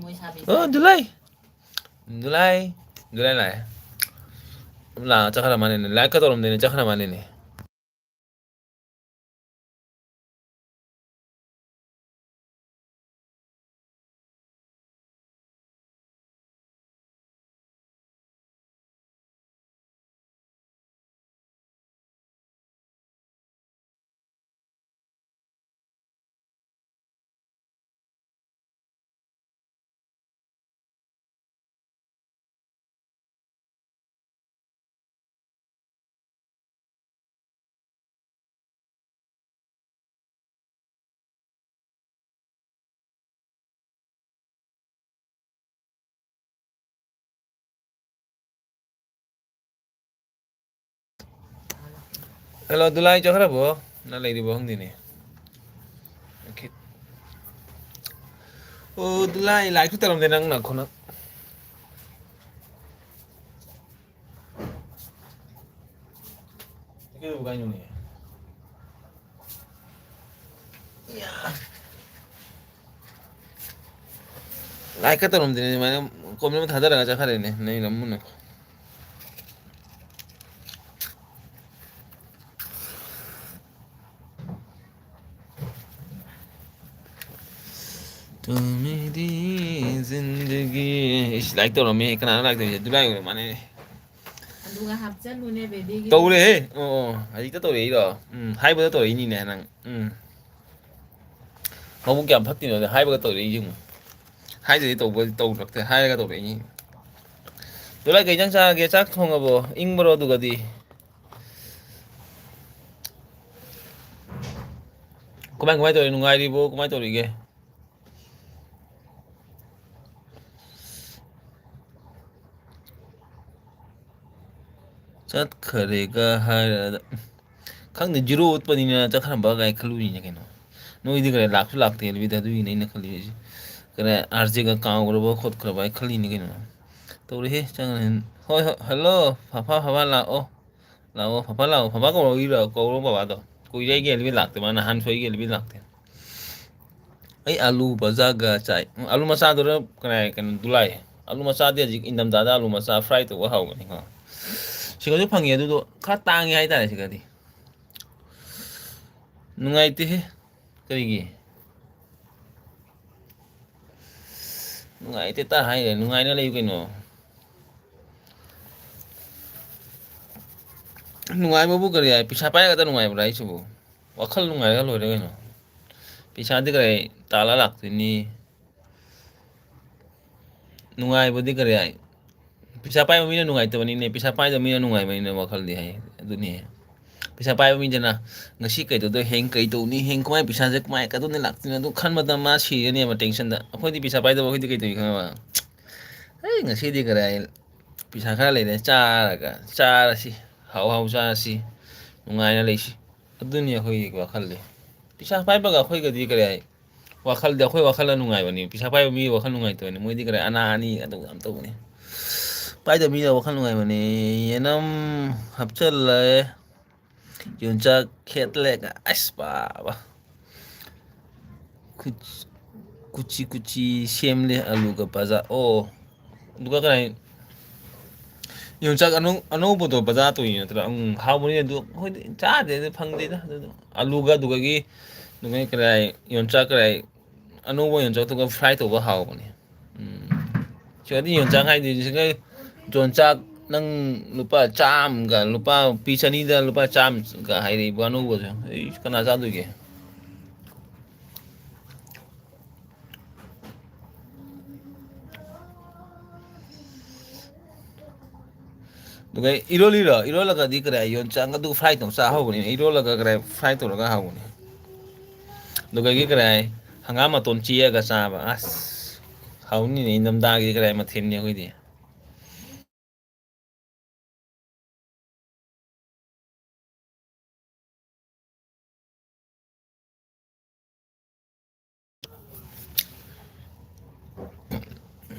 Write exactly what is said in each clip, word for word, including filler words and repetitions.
ꯃꯣꯏ ꯁꯥꯕꯤ ꯑꯣ, ꯁꯥꯕꯤ꯫ ꯗꯨꯂꯥꯏ꯫ ꯗꯨꯂꯥꯏ꯫ ꯗꯨꯂꯥꯏ ꯂꯥꯛꯑꯦ꯫ ꯂꯥꯛꯑ ꯆꯠꯈ꯭ꯔ ꯃꯥꯜꯂꯦꯅꯦ꯫ ꯂꯥꯏꯛꯀ ꯇꯧꯔꯝꯗꯦꯅꯦ, ꯆꯠꯈ꯭ꯔ ꯃꯥꯜꯂꯦꯅꯦ꯫ ꯍꯦꯜꯂꯣ, ꯗꯨꯂꯥꯏ ꯆꯠꯈ꯭ꯔꯕꯣ? ꯅꯪ ꯂꯩꯔꯤꯕꯣ ꯈꯪꯗꯦꯅꯦ꯫ ꯑꯣꯀꯦ꯫ ꯑꯣ, ꯗꯨꯂꯥꯏ, ꯂꯥꯏꯛꯁꯨ ꯇꯧꯔꯝꯗꯦ ꯅꯪ ꯅꯈꯣꯟꯅ꯫ ꯀꯩꯗꯧꯕ ꯀꯥꯏꯅꯣꯅꯦ? ꯂꯥꯏꯛꯀ ꯇꯧꯔꯝꯗꯦꯅꯦ, ꯑꯗꯨꯃꯥꯏꯅ ꯀꯣꯃꯦꯟ ꯑꯃ ꯊꯥꯗꯔꯒ ꯆꯠꯈ꯭ꯔꯦꯅꯦ, ꯅꯩꯔꯝꯃꯨꯅꯦ꯫ ꯇꯨꯃꯤꯗꯤ ꯖꯤꯟꯗꯒꯤ꯫ ꯏꯁ, ꯂꯥꯏꯛ ꯇꯧꯔꯝꯃꯦ꯫ ꯀꯅꯥꯅꯣ ꯂꯥꯏꯛ ꯇꯧꯔꯤꯁꯦ? ꯗꯨꯂꯥꯏ ꯑꯣꯏꯔ ꯃꯥꯜꯂꯦꯅꯦ꯫ ꯑꯗꯨꯒ ꯍꯥꯞꯆꯜꯂꯨꯅꯦ, ꯕꯦꯕꯤꯒꯤ꯫ ꯇꯧꯔꯦꯍꯦ꯫ ꯑꯣ, ꯑꯣ, ꯍꯧꯖꯤꯛꯇ ꯇꯧꯔꯛꯏꯔꯣ? ꯎꯝ, ꯍꯥꯏꯕꯗ ꯇꯧꯔꯛꯏꯅꯤꯅꯦ ꯅꯪ꯫ ꯎꯝ꯫ ꯃꯕꯨꯛ ꯀꯌꯥꯝ ꯐꯠꯇꯤꯅꯣꯗ, ꯍꯥꯏꯕꯒ ꯇꯧꯔꯛꯏꯁꯤ ꯌꯦꯡꯉꯨ꯫ ꯍꯥꯏꯗ꯭ꯔꯗꯤ ꯇꯧꯕ, ꯇꯧꯔꯛꯇꯦ, ꯍꯥꯏꯔꯒ ꯇꯧꯔꯛꯏꯅꯤ꯫ ꯗꯨꯂꯥꯏ, ꯀꯩ ꯏꯟꯖꯥꯡ ꯆꯥꯔꯒꯦ? ꯆꯥꯛ ꯊꯣꯡꯉꯕꯣ? ꯏꯪꯕ꯭ꯔꯣ ꯑꯗꯨꯒꯗꯤ? ꯀꯃꯥꯏ, ꯀꯃꯥꯏ ꯇꯧꯔꯤ? ꯅꯨꯡꯉꯥꯏꯔꯤꯕꯣ? ꯀꯃꯥꯏ ꯇꯧꯔꯤꯒꯦ? ꯆꯠꯈꯔꯦꯒ ꯍꯥꯏꯔ-, ꯈꯪꯗꯦ, ꯖꯤꯔꯣ ꯎꯠꯄꯅꯤꯅ ꯆꯠꯈ꯭ꯔꯕ ꯀꯥꯏ ꯈꯜꯂꯨꯔꯤꯅꯦ ꯀꯩꯅꯣ꯫ ꯅꯣꯏꯗꯤ ꯀꯔꯤ ꯂꯥꯛꯁꯨ ꯂꯥꯛꯇꯦ ꯑꯦꯜꯕꯤꯗ, ꯑꯗꯨꯒꯤꯅꯦ ꯑꯩꯅ ꯈꯜꯂꯤꯁꯦ꯫ ꯀꯔꯤ ꯑꯥꯔꯖꯦꯒ ꯀꯥꯎꯈ꯭ꯔꯕ ꯈꯣꯠꯈ꯭ꯔꯕ ꯍꯥꯏ ꯈꯜꯂꯤꯅꯦ ꯀꯩꯅꯣ꯫ ꯇꯧꯔꯦꯍꯦ, ꯆꯪꯉꯦ꯫ ꯍꯣꯏ, ꯍꯣꯏ, ꯍꯜꯂꯣ, ꯐꯐꯥ, ꯐꯐꯥ ꯂꯥꯛꯑꯣ꯫ ꯂꯥꯛꯑꯣ, ꯐꯐꯥ ꯂꯥꯛꯑꯣ꯫ ꯐꯐꯥ ꯀꯧꯔꯛꯏꯔꯣ? ꯀꯧꯔꯣ ꯕꯕꯥꯗꯣ꯫ ꯀꯨꯏꯔꯦ ꯑꯩꯒꯤ ꯑꯦꯜꯕꯤ ꯂꯥꯛꯇꯦ, ꯃꯥ ꯅꯍꯥꯟꯁꯨ ꯑꯩꯒꯤ ꯑꯦꯜꯕꯤ ꯂꯥꯛꯇꯦ꯫ ꯑꯩ ꯑꯥꯂꯨ ꯕꯖꯥꯒ ꯆꯥꯏ꯫ ꯎꯝ, ꯑꯥꯂꯨ ꯃꯆꯥꯗꯨꯔ ꯀꯅꯥ-, ꯀꯩꯅꯣ, ꯗꯨꯂꯥꯏ? ꯑꯥꯂꯨ ꯃꯆꯥꯗꯤ ꯍꯧꯖꯤꯛ ꯏꯪꯊꯝꯊꯥꯗ ꯑꯥꯂꯨ ꯃꯆꯥ fry ꯇꯧꯕ ꯍꯥꯎꯕꯅꯤꯀꯣ꯫ ꯁꯤꯒꯁꯨ ꯐꯪꯉꯤ, ꯑꯗꯨꯗꯣ ꯈꯔ ꯇꯥꯡꯉꯤ ꯍꯥꯏꯇꯥꯔꯦ ꯁꯤꯒꯗꯤ꯫ ꯅꯨꯡꯉꯥꯏꯇꯦꯍꯦ꯫ ꯀꯔꯤꯒꯤ? ꯅꯨꯡꯉꯥꯏꯇꯦ ꯇ ꯍꯥꯏꯔꯦ, ꯅꯨꯡꯉꯥꯏꯅ ꯂꯩꯌꯨ ꯀꯩꯅꯣ꯫ ꯅꯨꯡꯉꯥꯏꯕꯕꯨ ꯀꯔꯤ ꯍꯥꯏ? ꯄꯩꯁꯥ ꯄꯥꯏꯔꯒꯗ ꯅꯨꯡꯉꯥꯏꯕ꯭ꯔꯥ ꯍꯥꯏꯁꯤꯕꯨ? ꯋꯥꯈꯜ ꯅꯨꯡꯉꯥꯏꯔꯒ ꯂꯣꯏꯔꯦ ꯀꯩꯅꯣ꯫ ꯄꯩꯁꯥꯗꯤ ꯀꯔꯤ ꯇꯥꯜꯂ ꯂꯥꯛꯇꯣꯏꯅꯤ? ꯅꯨꯡꯉꯥꯏꯕꯗꯤ ꯀꯔꯤ ꯍꯥꯏ? ꯄꯩꯁꯥ ꯄꯥꯏꯕ ꯃꯤꯅ ꯅꯨꯡꯉꯥꯏꯇꯕꯅꯤꯅꯦ, ꯄꯩꯁꯥ ꯄꯥꯏꯗꯕ ꯃꯤꯅ ꯅꯨꯡꯉꯥꯏꯕꯅꯤꯅꯦ ꯋꯥꯈꯜꯗꯤ ꯍꯥꯏ꯫ ꯑꯗꯨꯅꯤ꯫ ꯄꯩꯁꯥ ꯄꯥꯏꯕ ꯃꯤꯗꯅ ꯉꯁꯤ ꯀꯩꯗꯧꯗꯣꯏ, ꯍꯌꯦꯡ ꯀꯩ ꯇꯧꯅꯤ, ꯍꯌꯦꯡ ꯀꯃꯥꯏꯅ ꯄꯩꯁꯥꯁꯦ ꯀꯃꯥꯏꯅ ꯀꯗꯣꯝꯗ ꯂꯥꯛꯇꯣꯏꯅꯣ, ꯑꯗꯨ ꯈꯟꯕꯗ ꯃꯥ ꯁꯤꯔꯅꯦꯕ tensionꯗ꯫ ꯑꯩꯈꯣꯏꯗꯤ ꯄꯩꯁꯥ ꯄꯥꯏꯗꯕ, ꯑꯩꯈꯣꯏꯗꯤ ꯀꯩ ꯇꯧꯏ ꯈꯪꯉꯕ? "ꯑꯩ ꯉꯁꯤꯗꯤ ꯀꯔꯤ ꯍꯥꯏ, ꯄꯩꯁꯥ ꯈꯔ ꯂꯩꯔꯦ, ꯆꯥꯔꯒ, ꯆꯥꯔꯁꯤ, ꯍꯥꯎ ꯍꯥꯎ ꯆꯥꯔꯁꯤ, ꯅꯨꯡꯉꯥꯏꯅ ꯂꯩꯁꯤ"꯫ ꯑꯗꯨꯅꯤ ꯑꯩꯈꯣꯏꯒꯤ ꯋꯥꯈꯜꯗꯤ꯫ ꯄꯩꯁꯥ ꯄꯥꯏꯕꯒ ꯑꯩꯈꯣꯏꯒꯗꯤ ꯀꯔꯤ ꯍꯥꯏ, ꯋꯥꯈꯜꯗꯤ ꯑꯩꯈꯣꯏ ꯋꯥꯈꯜꯅ ꯅꯨꯡꯉꯥꯏꯕꯅꯤ꯫ ꯄꯩꯁꯥ ꯄꯥꯏꯕ ꯃꯤꯒꯤ ꯋꯥꯈꯜ ꯅꯨꯡꯉꯥꯏꯇꯕꯅꯤ꯫ ꯃꯣꯏꯗꯤ ꯀꯔꯤ ꯑꯅꯥ ꯑꯅꯤ ꯑꯗꯨ ꯌꯥꯝ ꯇꯧꯕꯅꯤ꯫ ꯄꯥꯏꯗꯕ ꯃꯤꯅ ꯋꯥꯈꯜ ꯅꯨꯡꯉꯥꯏꯕꯅꯤ꯫ ꯌꯦꯅꯝ ꯍꯥꯞꯆꯜꯂꯦ꯫ ꯌꯣꯟꯆꯥꯛ ꯈꯦꯠꯂꯦ꯫ ꯑꯁ, ꯕꯥꯕ꯫ ꯀꯨꯆꯤ ꯀꯨꯆꯤ ꯁꯦꯝꯂꯦ ꯑꯂꯨꯒ ꯕꯖꯥ-, ꯑꯣ꯫ ꯑꯗꯨꯒ ꯀꯔꯤ, ꯌꯣꯡꯆꯥꯛ ꯑꯅꯧ-, ꯑꯅꯧꯕꯗꯣ ꯕꯖꯥꯔ ꯇꯧꯔꯤ ꯅꯠꯇ꯭ꯔꯥ? ꯎꯝ, ꯍꯥꯎꯕꯅꯤ ꯑꯗꯨ꯫ ꯑꯩꯈꯣꯏꯗꯤ ꯆꯥꯗꯦꯗ, ꯐꯪꯗꯦꯗ ꯑꯗꯨꯗꯣ꯫ ꯑꯂꯨꯒ ꯑꯗꯨꯗꯒꯤ, ꯑꯗꯨꯒ ꯀꯔꯤ, ꯌꯣꯡꯆꯥꯛ ꯀꯔꯤ, ꯑꯅꯧꯕ ꯌꯣꯡꯆꯥꯛꯇꯨꯒ fry ꯇꯧꯕ ꯍꯥꯎꯕꯅꯤ꯫ ꯎꯝ꯫ ꯁꯤꯗꯗꯤ ꯌꯣꯡꯆꯥꯛ ꯍꯥꯏꯗꯤ ꯁꯤꯒ ꯌꯣꯡꯆꯥꯛ ꯅꯪ ꯂꯨꯄꯥ ꯆꯥꯝꯃꯒ, ꯂꯨꯄꯥ ꯄꯤꯁ ꯑꯅꯤꯗ ꯂꯨꯄꯥ ꯆꯥꯝꯃꯒ ꯍꯥꯏꯔꯛꯏꯕ ꯑꯅꯧꯕꯁꯦ꯫ ꯑꯩ ꯀꯅꯥ ꯆꯥꯗꯣꯏꯒꯦ? ꯑꯗꯨꯒ ꯏꯔꯣꯜꯂꯤꯔꯣ? ꯏꯔꯣꯜꯂꯒꯗꯤ ꯀꯔꯤ ꯍꯥꯏ? ꯌꯣꯟꯆꯥꯛ ꯑꯗꯨ fry ꯇꯧꯔ ꯆꯥ ꯍꯧꯕꯅꯤ꯫ ꯏꯔꯣꯜꯂꯒ ꯀꯔꯤ ꯍꯥꯏ? Fry ꯇꯧꯔꯒ ꯍꯧꯕꯅꯤ꯫ ꯑꯗꯨꯒ ꯑꯩꯒꯤ ꯀꯔꯤ ꯍꯥꯏ? ꯍꯪꯒꯥꯝ ꯃꯇꯣꯟ ꯆꯤꯛꯑꯒ ꯆꯥꯕ꯫ ꯑꯁ! ꯍꯥꯎꯅꯤꯅꯦ, ꯏꯪꯊꯝꯊꯥꯒꯤ ꯀꯔꯤ ꯍꯥꯏ? ꯃꯊꯦꯜꯅꯤ ꯑꯩꯈꯣꯏꯗꯤ꯫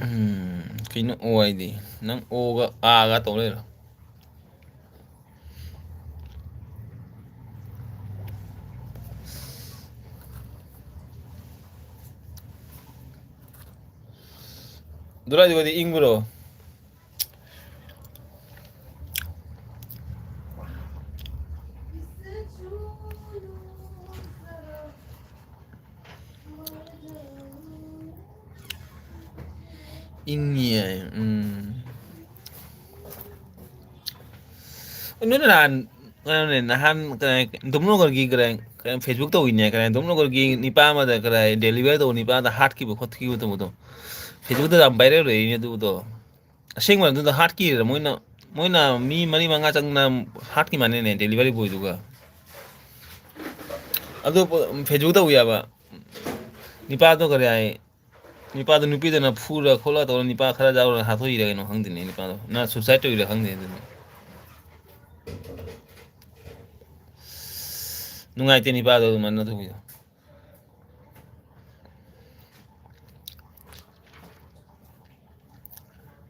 ꯎꯝ, ꯀꯩꯅꯣ ꯑꯣ ꯍꯥꯏꯗꯤ? ꯅꯪ ꯑꯣꯒ ꯑꯥꯒ ꯇꯧ ꯂꯩꯔꯣ? ꯑꯗꯨꯋꯥꯏꯗꯨꯒꯗꯤ ꯏꯪꯕ꯭ꯔꯣ? ꯏꯪꯉꯤꯌꯦ꯫ ꯎꯝ꯫ ꯅꯣꯏꯅ ꯅꯍꯥꯟ, ꯀꯩꯅꯣꯅꯦ, ꯅꯍꯥꯟ, ꯀꯩꯅꯣ, ꯗꯣꯃꯤꯅꯣꯒꯔꯒꯤ, ꯀꯩꯅꯣ, ꯀꯩꯅꯣ, Facebook ꯇꯧꯋꯤꯅꯦ, ꯀꯩꯅꯣ, ꯗꯣꯃꯤꯅꯣꯒꯔꯒꯤ ꯅꯤꯄꯥ ꯑꯃꯗ, ꯀꯩꯅꯣ, deliver ꯇꯧꯕ ꯅꯤꯄꯥꯗ ꯍꯥꯠꯈꯤꯕ ꯈꯣꯠꯈꯤꯕ ꯇꯧꯕꯗꯣ꯫ Facebook ꯇ ꯌꯥꯝ viral ꯑꯣꯏꯔꯤꯅꯦ ꯑꯗꯨꯗꯣ꯫ ꯑꯁꯦꯡꯕ ꯑꯗꯨꯗ ꯍꯥꯠꯈꯤꯔ ꯃꯣꯏꯅ, ꯃꯣꯏꯅ ꯃꯤ ꯃꯔꯤ ꯃꯉꯥ ꯆꯪꯅ ꯍꯥꯠꯈꯤ ꯃꯥꯜꯂꯦꯅꯦ, delivery boy ꯗꯨꯒ꯫ ꯑꯗꯨ Facebook ꯇꯧ ꯌꯥꯕ꯫ ꯅꯤꯄꯥꯗꯣ ꯀꯔꯤ ꯍꯥꯏ? ꯅꯤꯄꯥꯗꯣ ꯅꯨꯄꯤꯗꯨꯅ ꯐꯨꯔ ꯈꯣꯠꯂ ꯇꯧꯔ ꯅꯤꯄꯥ ꯈꯔ ꯌꯥꯎꯔ ꯍꯥꯠꯇꯣꯛꯏꯔ ꯀꯩꯅꯣ ꯈꯪꯗꯦꯅꯦ, ꯅꯤꯄꯥꯗꯣ꯫ ꯅ suicide ꯇꯧꯔꯤꯔ ꯈꯪꯗꯦ ꯑꯗꯨꯗꯤ꯫ ꯅꯨꯡꯉꯥꯏꯇꯦ ꯅꯤꯄꯥꯗꯣ ꯑꯗꯨꯃꯥꯏꯅ ꯇꯧꯕꯤꯗꯣ꯫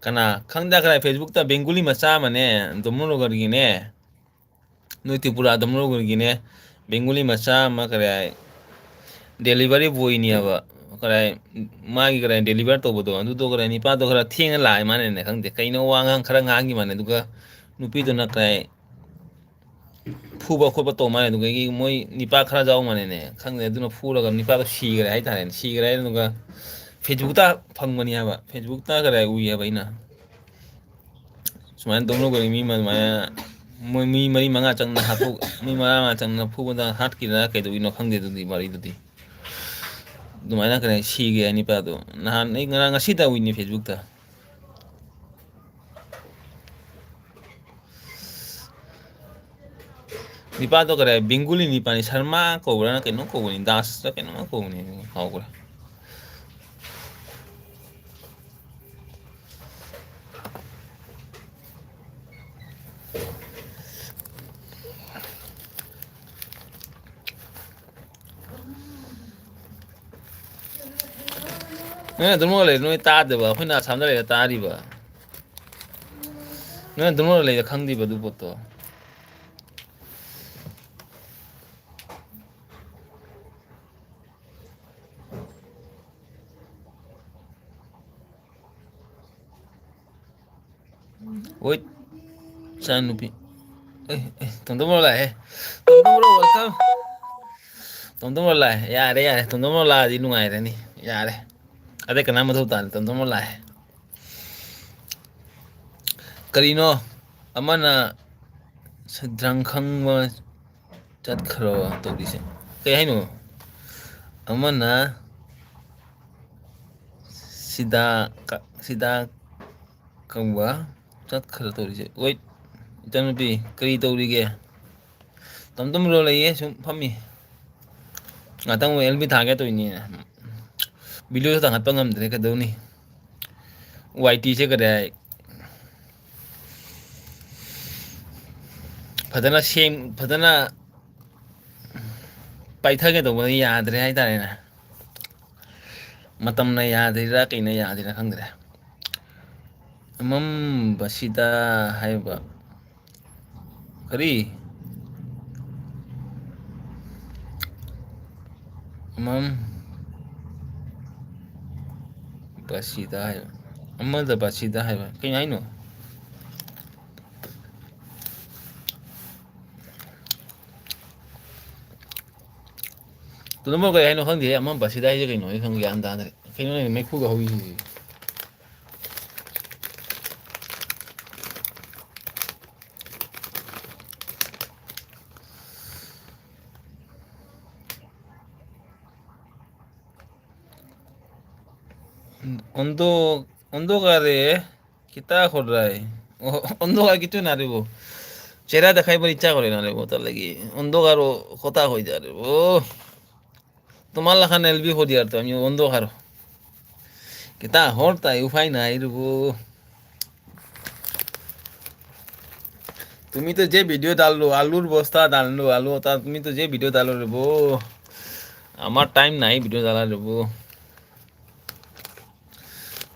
ꯀꯅꯥ ꯈꯪꯗ ꯀꯅꯥ Facebook ꯇ ꯕꯦꯡꯒꯨꯂꯤ ꯃꯆꯥ ꯑꯃꯅꯦ, ꯗꯣꯃꯤꯅꯣꯒꯔꯒꯤꯅꯦ, ꯅꯣꯏ ꯇ꯭ꯔꯤꯄꯨꯔꯥ ꯗꯣꯃꯤꯅꯣꯒꯔꯒꯤꯅꯦ, ꯕꯦꯡꯒꯨꯂꯤ ꯃꯆꯥ ꯑꯃ ꯀꯔꯤ ꯍꯥꯏ, delivery boy ꯅꯦꯕ, ꯀꯔꯤ ꯍꯥꯏ, ꯃꯥꯒꯤ ꯀꯔꯤ ꯍꯥꯏ, deliver ꯇꯧꯕꯗꯣ, ꯑꯗꯨꯗꯣ ꯀꯔꯤ ꯍꯥꯏ, ꯅꯤꯄꯥꯗꯣ ꯈꯔ ꯊꯦꯡꯅ ꯂꯥꯛꯑꯦ ꯃꯥꯅꯅꯦ, ꯈꯪꯗꯦ ꯀꯩꯅꯣ ꯋꯥ ꯉꯥꯡ ꯈꯔ ꯉꯥꯡꯈꯤ ꯃꯥꯅꯦ, ꯑꯗꯨꯒ ꯅꯨꯄꯤꯗꯨꯅ ꯀꯔꯤ ꯍꯥꯏ, ꯐꯨꯕ ꯈꯣꯠꯄ ꯇꯧ ꯃꯥꯜꯂꯦ꯫ ꯑꯗꯨꯗꯒꯤ ꯃꯣꯏ ꯅꯤꯄꯥ ꯈꯔ ꯌꯥꯎ ꯃꯥꯜꯂꯦꯅꯦ, ꯈꯪꯗꯦ꯫ ꯑꯗꯨꯅ ꯐꯨꯔꯒ ꯅꯤꯄꯥꯗꯣ ꯁꯤꯈ꯭ꯔꯦ ꯍꯥꯏꯇꯥꯔꯦꯅꯦ, ꯁꯤꯈ꯭ꯔꯦ꯫ ꯑꯗꯨꯒ Facebook ꯇ ꯐꯪꯕꯅꯤ ꯍꯥꯏꯕ, Facebook ꯇ ꯀꯗꯥꯏ ꯎꯏ ꯍꯥꯏꯕ ꯑꯩꯅ꯫ ꯁꯨꯃꯥꯏꯅ ꯗꯣꯃꯤꯅꯣꯒꯔꯒꯤ ꯃꯤ ꯑꯗꯨꯃꯥꯏꯅ ꯃꯣꯏ ꯃꯤ ꯃꯔꯤ ꯃꯉꯥ ꯆꯪꯅ ꯍꯥꯠꯇꯣꯛ-, ꯃꯤ ꯃꯉꯥ ꯃꯉꯥ ꯆꯪꯅ ꯐꯨꯕꯗ ꯍꯥꯠꯈꯤꯗꯅ ꯀꯩꯗꯧꯔꯤꯅꯣ ꯈꯪꯗꯦ꯫ ꯑꯗꯨꯗꯤ ꯋꯥꯔꯤꯗꯨꯗꯤ ꯑꯗꯨꯃꯥꯏꯅ ꯀꯩꯅꯣ ꯁꯤꯒꯦ ꯍꯥꯏ ꯅꯤꯄꯥꯗꯣ꯫ ꯅꯍꯥꯟ ꯑꯩ ꯉꯔꯥꯡ ꯉꯁꯤꯗ ꯎꯏꯅꯤ Facebook ꯇ꯫ ꯅꯤꯄꯥꯗꯣ ꯀꯔꯤ ꯍꯥꯏ? ꯕꯦꯡꯒꯨꯂꯤ ꯅꯤꯄꯥꯅꯤ, ꯁꯔꯃꯥ ꯀꯧꯕ꯭ꯔꯥ ꯀꯩꯅꯣ ꯀꯧꯕꯅꯤ, ꯗꯥꯁꯇ ꯀꯩꯅꯣꯝꯃ ꯀꯧꯕꯅꯤ, ꯀꯥꯎꯈ꯭ꯔꯦ꯫ ꯅꯣꯏ ꯑꯗꯨꯝ ꯂꯩ, ꯅꯣꯏ ꯇꯥꯗꯕ, ꯑꯩꯈꯣꯏꯅ ꯑꯁꯥꯝꯗ ꯂꯩꯔ ꯇꯥꯔꯤꯕ꯫ ꯅꯣꯏ ꯑꯗꯨꯝ ꯂꯩꯔ ꯈꯪꯗ꯭ꯔꯤꯕ ꯑꯗꯨ ꯄꯣꯠꯇꯣ꯫ ꯍꯣꯏ, ꯏꯆꯥꯅꯨꯄꯤ꯫ ꯑꯦ, ꯑꯦ, ꯇꯣꯝꯇꯣꯝ ꯕ꯭ꯔꯣ ꯂꯥꯛꯑꯦ꯫ ꯇꯣꯝꯇꯣꯝ ꯕ꯭ꯔꯣ, welcome꯫ ꯇꯣꯝꯇꯣꯝ ꯕ꯭ꯔꯣ ꯂꯥꯛꯑꯦ꯫ ꯌꯥꯔꯦ, ꯌꯥꯔꯦ꯫ ꯇꯣꯝꯇꯣꯝ ꯕ꯭ꯔꯣ ꯂꯥꯛꯑꯗꯤ ꯅꯨꯡꯉꯥꯏꯔꯅꯤ꯫ ꯌꯥꯔꯦ꯫ ꯑꯇꯩ ꯀꯅꯥ ꯃꯊꯧ ꯇꯥꯗꯦ꯫ ꯇꯣꯝꯇꯣꯝ ꯕ꯭ꯔꯣ ꯂꯥꯛꯑꯦ꯫ ꯀꯔꯤꯅꯣ? ꯑꯃꯅ ꯁꯗ꯭ꯔꯪ ꯈꯪꯕ ꯆꯠꯈ꯭ꯔꯣ ꯇꯧꯔꯤꯁꯦ꯫ ꯀꯩ ꯍꯥꯏꯅꯣ? ꯑꯃꯅ ꯁꯤꯗꯥ ꯀ-, ꯁꯤꯗꯥ ꯀꯧꯕ ꯆꯠꯈ꯭ꯔ ꯇꯧꯔꯤꯁꯦ꯫ Wait, ꯏꯆꯟꯅꯨꯄꯤ, ꯀꯔꯤ ꯇꯧꯔꯤꯒꯦ? ꯇꯣꯝꯇꯣꯝ ꯕ꯭ꯔꯣ ꯂꯩꯌꯦ, ꯁꯨꯝ ꯐꯝꯃꯤ꯫ ꯉꯥꯛꯇꯪ ꯑꯦꯜ ꯕꯤ ꯊꯥꯒꯦ ꯇꯧꯔꯤꯅꯦ꯫ ꯚꯤꯗꯤꯑꯣꯁꯨ ꯊꯥꯡꯒꯠꯄ ꯉꯝꯗ꯭ꯔꯦ, ꯀꯩꯗꯧꯅꯤ? ꯋꯥꯏ ꯇꯤꯁꯦ ꯀꯔꯤ ꯍꯥꯏ? ꯐꯖꯅ ꯁꯦꯝ-, ꯐꯖꯅ ꯄꯥꯏꯊꯒꯦ ꯇꯧꯕꯗ ꯌꯥꯗ꯭ꯔꯦ ꯍꯥꯏꯇꯥꯔꯦꯅꯦ꯫ ꯃꯇꯝꯅ ꯌꯥꯗ꯭ꯔꯤꯔꯥ ꯀꯩꯅ ꯌꯥꯗ꯭ꯔꯤꯔꯥ ꯈꯪꯗ꯭ꯔꯦ꯫ ꯑꯃꯝꯕꯁꯤꯗ ꯍꯥꯏꯕ ꯀꯔꯤ? ꯑꯃꯝ ꯕꯁꯤꯗ ꯍꯥꯏꯕ꯫ ꯑꯃꯗ ꯕꯁꯤꯗ ꯍꯥꯏꯕ꯫ ꯀꯩ ꯍꯥꯏꯅꯣ? ꯇꯣꯝꯇꯣꯝ ꯕ꯭ꯔꯣ ꯀꯩ ꯍꯥꯏꯅꯣ ꯈꯪꯗꯦ꯫ ꯑꯃꯝꯕꯁꯤꯗ ꯍꯥꯏꯁꯦ ꯀꯩꯅꯣ? ꯑꯩ ꯈꯪ ꯒ꯭ꯌꯥꯟ ꯇꯥꯗ꯭ꯔꯦ꯫ ꯀꯩꯅꯣꯅꯦ ꯃꯩꯈꯨꯒ ꯍꯧꯔꯤꯁꯤꯗꯤ? অন্ধ-, অন্ধকারে কিতা কররায়? অ-, অন্ধকার কিছু না রে বো। চেহারা দেখাইবার ইচ্ছা করে না রে বো, তার লাগি। অন্ধকারও কথা হয়ে যায় রে বো। তোমার লাখান এলবি করি আর তো আমি অন্ধকার। কিতা হর তাই উপায় নাই রে বো। তুমি তো যে ভিডিও ডাললো, আলুর বস্তা ডাললো, আলু ওটা, তুমি তো যে ভিডিও ডালো রে বো। আমার টাইম নাই ভিডিও ডালার রে বো।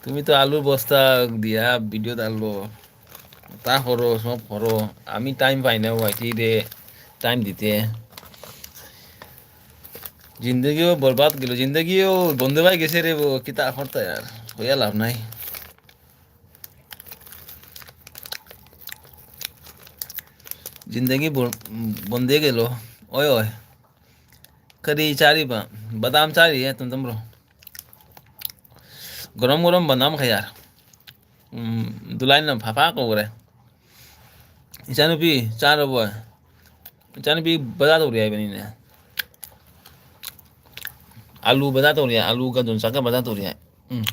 তুমি তো আলুর বস্তা দিয়া ভিডিও ডাললো। তা করো, সব করো। আমি টাইম পাই না ওয়াইটি রে টাইম দিতে। জিন্দগিও বরবাদ গেল, জিন্দগিও বন্ধ হয়ে গেছে রে বো। কিতা করতে আর, হইয়া লাভ নাই। ꯖꯤꯟꯗꯒꯤ ꯕꯣꯟꯗꯦ ꯒꯦꯂꯣ꯫ ꯑꯣꯏ ꯑꯣꯏ꯫ ꯀꯔꯤ ꯆꯥꯔꯤꯕ? ꯕꯗꯥꯝ ꯆꯥꯔꯤꯌꯦ, ꯇꯣꯝꯇꯣꯝ ꯕ꯭ꯔꯣ꯫ ꯒꯔꯝ ꯒꯔꯝ ꯕꯗꯥꯝ ꯈꯩ ꯌꯥꯔ꯫ ꯎꯝ, ꯗꯨꯂꯥꯏꯅ ꯐꯥꯐꯥ ꯀꯧꯈ꯭ꯔꯦ꯫ ꯏꯆꯥꯅꯨꯄꯤ ꯆꯥꯔꯕꯣ? ꯏꯆꯥꯅꯨꯄꯤ ꯕꯖꯥꯔ ꯇꯧꯔꯤ ꯍꯥꯏꯕꯅꯤꯅꯦ꯫ ꯑꯥꯂꯨ ꯕꯖꯥꯔ ꯇꯧꯔꯤ ꯍꯥꯏ, ꯑꯥꯂꯨꯒ ꯌꯣꯡꯆꯥꯛꯀ ꯕꯖꯥꯔ ꯇꯧꯔꯤ ꯍꯥꯏ꯫ ꯎꯝ꯫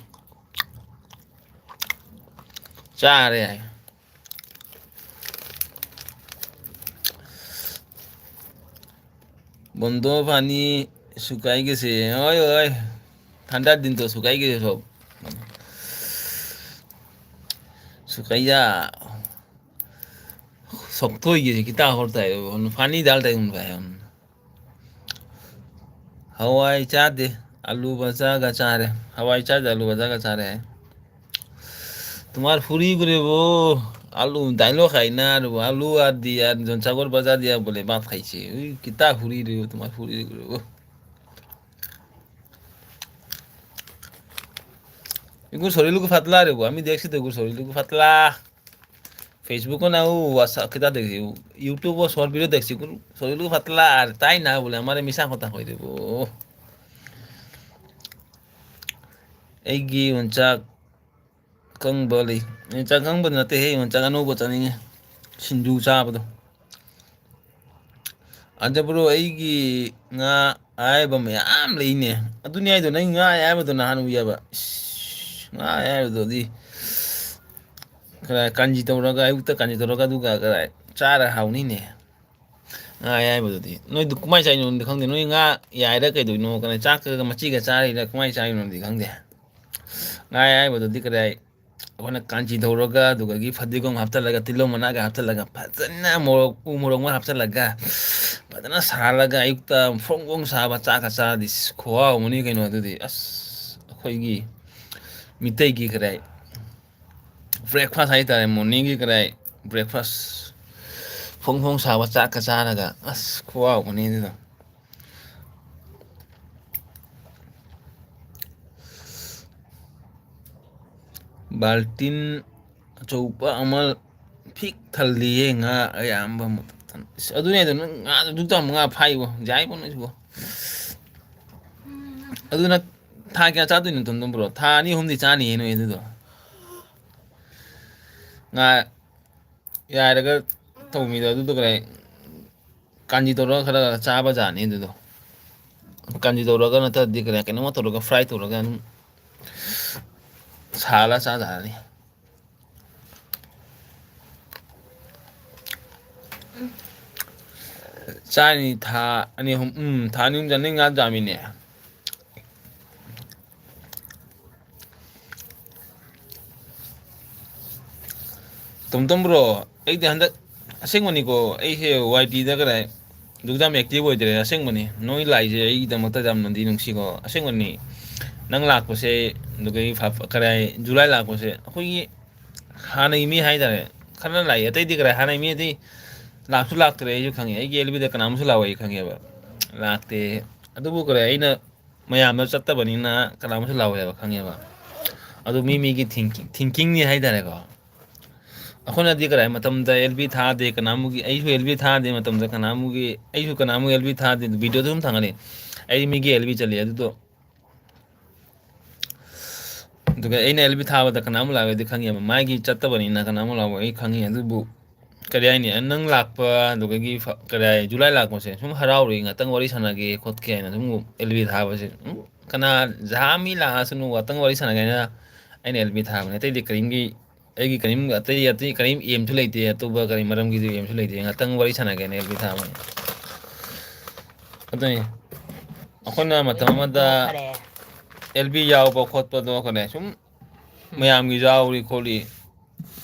ꯆꯥꯔꯦ ꯍꯥꯏ꯫ বন্ধ পানী শুকাই গেছে। অয়, অয়। ঠাণ্ডার দিন তো শুকাই গেছে সব। শুকাইয়া শক্ত হয়ে গেছে। কিতা করতে হয়? পানি ডালতে হয়। হাওয়াই চা দে, আলু ভাজা গা চা রে। হাওয়াই চা দে, আলু ভাজা গা চা রে। তোমার ফুরি করে বো, আলু, দাইলও খাই না আর আলু আর দি আর জনসাগর ভাজা দিয়া বলে ভাত খাইছে। ওই কিতা ফুরি রে, তোমার ফুরি করে বো। এগুলো শরীরকে পাতলা রে বো, আমি দেখছি তো এগুলো শরীরকে পাতলা। Facebook-ও না, ও WhatsApp কিতা দেখছি, YouTube-ও short video দেখছি, এগুলো শরীরকে পাতলা আর তাই না বলে আমারে মিছা কথা কই দেবো। ꯑꯩꯒꯤ ꯌꯣꯡꯆꯥꯛ ꯑꯀꯪꯕ ꯂꯩ꯫ ꯌꯣꯡꯆꯥꯛ ꯑꯀꯪꯕꯗꯤ ꯅꯠꯇꯦꯍꯦ, ꯌꯣꯡꯆꯥꯛ ꯑꯅꯧꯕ ꯆꯥꯅꯤꯡꯉꯦ꯫ ꯁꯤꯡꯖꯨ ꯆꯥꯕꯗꯣ꯫ ꯑꯗ ꯕ꯭ꯔꯣ, ꯑꯩꯒꯤ ꯉꯥ ꯑꯌꯥꯏꯕ ꯃꯌꯥꯝ ꯂꯩꯅꯦ꯫ ꯑꯗꯨꯅꯤ ꯍꯥꯏꯗꯣ, ꯅꯪ ꯉꯥ ꯑꯌꯥꯏꯕꯗꯣ ꯅꯍꯥꯟ ꯎꯏꯌꯦꯕ꯫ ꯏꯁ, ꯉꯥ ꯑꯌꯥꯏꯕꯗꯨꯗꯤ ꯈꯔ ꯀꯥꯟꯖꯤ ꯇꯧꯔꯒ, ꯑꯌꯨꯛꯇ ꯀꯥꯟꯖꯤ ꯇꯧꯔꯒ, ꯑꯗꯨꯒ ꯈꯔ ꯆꯥꯔ ꯍꯥꯎꯅꯤꯅꯦ꯫ ꯉꯥ ꯑꯌꯥꯏꯕꯗꯨꯗꯤ꯫ ꯅꯣꯏꯗꯨ ꯀꯃꯥꯏ ꯆꯥꯏꯅꯣꯗꯤ ꯈꯪꯗꯦ꯫ ꯅꯣꯏ ꯉꯥ ꯌꯥꯏꯔ ꯀꯩꯗꯧꯅꯣ? ꯀꯩꯅꯣ ꯆꯥꯛꯀꯒ ꯃꯆꯤꯒ ꯆꯥꯔꯤꯔ ꯀꯃꯥꯏ ꯆꯥꯔꯤꯅꯣꯗꯤ ꯈꯪꯗꯦ꯫ ꯉꯥ ꯑꯌꯥꯏꯕꯗꯨꯗꯤ ꯀꯗꯥꯏ ꯑꯩꯈꯣꯏꯅ ꯀꯥꯟꯆꯤ ꯇꯧꯔꯒ, ꯑꯗꯨꯗꯒꯤ ꯐꯗꯤꯒꯣꯝ ꯍꯥꯞꯆꯤꯜꯂꯒ, ꯇꯤꯜꯍꯧ ꯃꯅꯥꯒ ꯍꯥꯞꯆꯤꯜꯂꯒ, ꯐꯖꯅ ꯃꯣꯔꯣꯛ, ꯎ ꯃꯣꯔꯣꯛ ꯑꯃ ꯍꯥꯞꯆꯤꯜꯂꯒ, ꯐꯖꯅ ꯁꯥꯍꯜꯂꯒ, ꯑꯌꯨꯛꯇ ꯐꯣꯡ ꯐꯣꯡ ꯁꯥꯕ ꯆꯥꯛꯀ ꯆꯥꯔꯗꯤ, ꯏꯁ, ꯈꯨꯍꯥꯎ ꯑꯃꯅꯤ ꯀꯩꯅꯣ ꯑꯗꯨꯗꯤ꯫ ꯑꯁ, ꯑꯩꯈꯣꯏꯒꯤ ꯃꯤꯇꯩꯒꯤ ꯀꯗꯥꯏ breakfast ꯍꯥꯏꯇꯥꯔꯦ, morning-ꯒꯤ ꯀꯗꯥꯏ breakfast, ꯐꯣꯡ ꯐꯣꯡ ꯁꯥꯕ ꯆꯥꯛꯀ ꯆꯥꯔꯒ, ꯑꯁ, ꯈꯨꯍꯥꯎ ꯑꯃꯅꯤ ꯑꯗꯨꯗꯣ꯫ ꯕꯥꯜꯇꯤꯟ ꯑꯆꯧꯕ ꯑꯃ ꯐꯤꯛ ꯊꯜꯂꯤꯌꯦ ꯉꯥ ꯑꯌꯥꯝꯕ ꯃꯇꯝ꯫ ꯑꯁ, ꯑꯗꯨꯅꯦ ꯑꯗꯨ ꯅꯪ ꯉꯥ ꯑꯗꯨ ꯇꯧꯔꯝꯕ ꯉꯥ ꯐꯥꯏꯕꯣ, ꯌꯥꯏꯕꯣ ꯅꯣꯏꯁꯤꯕꯣ꯫ ꯑꯗꯨꯅ ꯊꯥ ꯀꯌꯥ ꯆꯥꯗꯣꯏꯅꯣ ꯇꯣꯝ ꯇꯣꯝ ꯕ꯭ꯔꯣ? ꯊꯥ ꯑꯅꯤ ꯑꯍꯨꯝꯗꯤ ꯆꯥꯅꯤꯌꯦ ꯅꯣꯏ ꯑꯗꯨꯗꯣ꯫ ꯉꯥ ꯌꯥꯏꯔꯒ ꯇꯧꯕꯤꯗꯣ ꯑꯗꯨꯗꯣ ꯀꯔꯥꯏ ꯀꯥꯟꯖꯤ ꯇꯧꯔꯒ ꯈꯔ ꯆꯥꯕ ꯖꯥꯠꯅꯤ ꯑꯗꯨꯗꯣ꯫ ꯀꯥꯟꯖꯤ ꯇꯧꯔꯒ ꯅꯠꯇ꯭ꯔꯗꯤ ꯀꯔꯤ ꯀꯩꯅꯣꯝꯃ ꯇꯧꯔꯒ ꯐ꯭ꯔꯥꯏ ꯇꯧꯔꯒ ꯑꯗꯨꯝ ꯁꯥꯍꯜꯂ ꯆꯥꯖꯥꯠꯅꯤ꯫ ꯆꯥꯅꯤ ꯊꯥ ꯑꯅꯤ ꯑꯍꯨꯝ, ꯎꯝ, ꯊꯥ ꯑꯅꯤ ꯑꯍꯨꯝ ꯆꯥꯅꯤ ꯉꯥ ꯆꯥꯃꯤꯅꯦ꯫ ꯇꯣꯝ ꯇꯣꯝ ꯕ꯭ꯔꯣ, ꯑꯩꯗꯤ ꯍꯟꯗꯛ ꯑꯁꯦꯡꯕꯅꯤꯀꯣ, ꯑꯩꯁꯦ ꯋꯥꯏ ꯇꯤꯗ ꯀꯗꯥꯏ ꯑꯗꯨꯛ ꯌꯥꯝ ꯑꯦꯛꯇꯤꯚ ꯑꯣꯏꯗ꯭ꯔꯦ꯫ ꯑꯁꯦꯡꯕꯅꯤ, ꯅꯣꯏ ꯂꯥꯛꯏꯁꯦ ꯑꯩꯒꯤꯗꯃꯛꯇ ꯌꯥꯝꯅꯗꯤ ꯅꯨꯡꯁꯤꯀꯣ꯫ ꯑꯁꯦꯡꯕꯅꯤ, ꯅꯪ ꯂꯥꯛꯄꯁꯦ, ꯑꯗꯨꯗꯒꯤ ꯐ-, ꯐ-, ꯀꯗꯥꯏ ꯖꯨꯂꯥꯏ ꯂꯥꯛꯄꯁꯦ ꯑꯩꯈꯣꯏꯒꯤ ꯍꯥꯟꯅꯒꯤ ꯃꯤ ꯍꯥꯏꯇꯥꯔꯦ, ꯈꯔ ꯂꯥꯛꯏ꯫ ꯑꯇꯩꯗꯤ ꯀꯗꯥꯏ ꯍꯥꯟꯅꯒꯤ ꯃꯤ ꯑꯇꯩ ꯂꯥꯛꯁꯨ ꯂꯥꯛꯇ꯭ꯔꯦ, ꯑꯩꯁꯨ ꯈꯪꯉꯦ꯫ ꯑꯩꯒꯤ ꯑꯦꯜ ꯕꯤꯗ ꯀꯅꯥꯝꯁꯨ ꯂꯥꯛꯑꯣꯏ ꯑꯩ ꯈꯪꯉꯦꯕ, ꯂꯥꯛꯇꯦ꯫ ꯑꯗꯨꯕꯨ ꯀꯗꯥꯏ ꯑꯩꯅ ꯃꯌꯥꯝꯗ ꯆꯠꯇꯕꯅꯤꯅ ꯀꯅꯥꯝꯁꯨ ꯂꯥꯛꯑꯣꯏꯕ ꯈꯪꯉꯦꯕ꯫ ꯑꯗꯨ ꯃꯤ ꯃꯤꯒꯤ ꯊꯤꯡꯀꯤꯡ, ꯊꯤꯡꯀꯤꯡꯅꯤ ꯍꯥꯏꯇꯥꯔꯦꯀꯣ꯫ ꯑꯩꯈꯣꯏꯅꯗꯤ ꯀꯗꯥꯏ ꯃꯇꯝꯗ ꯑꯦꯜ ꯕꯤ ꯊꯥꯗꯦ, ꯀꯅꯥꯃꯨꯛꯀꯤ, ꯑꯩꯁꯨ ꯑꯦꯜ ꯕꯤ ꯊꯥꯗꯦ ꯃꯇꯝꯗ ꯀꯅꯥꯃꯨꯛꯀꯤ, ꯑꯩꯁꯨ ꯀꯅꯥꯃꯨꯛ ꯑꯦꯜ ꯕꯤ ꯊꯥꯗꯦ, ꯚꯤꯗꯤꯑꯣꯗ ꯑꯗꯨꯝ ꯊꯥꯡꯒꯠꯂꯤ꯫ ꯑꯩ ꯃꯤꯒꯤ ꯑꯦꯜ ꯕꯤ ꯆꯠꯂꯤ ꯑꯗꯨꯗꯣ꯫ ꯑꯗꯨꯒ ꯑꯩꯅ ꯑꯦꯜ ꯕꯤ ꯊꯥꯕꯗ ꯀꯅꯥꯃꯨꯛ ꯂꯥꯛꯑꯣꯏꯗꯤ ꯈꯪꯉꯦꯕ, ꯃꯥꯒꯤ ꯆꯠꯇꯕꯅꯤꯅ ꯀꯅꯥꯃꯨꯛ ꯂꯥꯛꯑꯣꯏ ꯑꯩ ꯈꯪꯉꯤ꯫ ꯑꯗꯨꯕꯨ ꯀꯔꯤ ꯍꯥꯏꯅꯤ, ꯅꯪ ꯂꯥꯛꯄ ꯑꯗꯨꯗꯒꯤ ꯐ-, ꯀꯔꯤ ꯍꯥꯏ, ꯖꯨꯂꯥꯏ ꯂꯥꯛꯄꯁꯦ ꯁꯨꯝ ꯍꯔꯥꯎꯔꯤ, ꯉꯥꯛꯇꯪ ꯋꯥꯔꯤ ꯁꯥꯟꯅꯒꯦ ꯈꯣꯠꯀꯦ ꯍꯥꯏꯅ ꯁꯨꯝ ꯑꯦꯜ ꯕꯤ ꯊꯥꯕꯁꯦ, ꯁꯨꯝ ꯀꯅꯥ ꯖꯍꯥ ꯃꯤ ꯂꯥꯛꯑꯁꯅꯨ, ꯉꯥꯛꯇꯪ ꯋꯥꯔꯤ ꯁꯥꯟꯅꯒꯦ ꯍꯥꯏꯅ ꯑꯩꯅ ꯑꯦꯜ ꯕꯤ ꯊꯥꯕꯅꯦ꯫ ꯑꯇꯩꯗꯤ ꯀꯔꯤꯝꯒꯤ, ꯑꯩꯒꯤ ꯀꯔꯤꯝ, ꯑꯇꯩ, ꯑꯇꯩ ꯀꯔꯤꯝ ꯑꯦꯝꯁꯨ ꯂꯩꯇꯦ, ꯑꯇꯣꯞꯄ ꯀꯔꯤ ꯃꯔꯝꯒꯤꯁꯨ ꯑꯦꯝꯁꯨ ꯂꯩꯇꯦ, ꯉꯥꯛꯇꯪ ꯋꯥꯔꯤ ꯁꯥꯟꯅꯒꯦꯅ ꯑꯦꯜ ꯕꯤ ꯊꯥꯕꯅꯦ꯫ ꯑꯗꯨꯅꯤ ꯑꯩꯈꯣꯏꯅ ꯃꯇꯝ ꯑꯃꯗ ꯐꯔꯦ꯫ ꯑꯦꯜ ꯕꯤ ꯌꯥꯎꯕ ꯈꯣꯠꯄꯗꯣ ꯀꯩꯅꯣ ꯁꯨꯝ ꯃꯌꯥꯝꯒꯤ ꯌꯥꯎꯔꯤ ꯈꯣꯠꯂꯤ,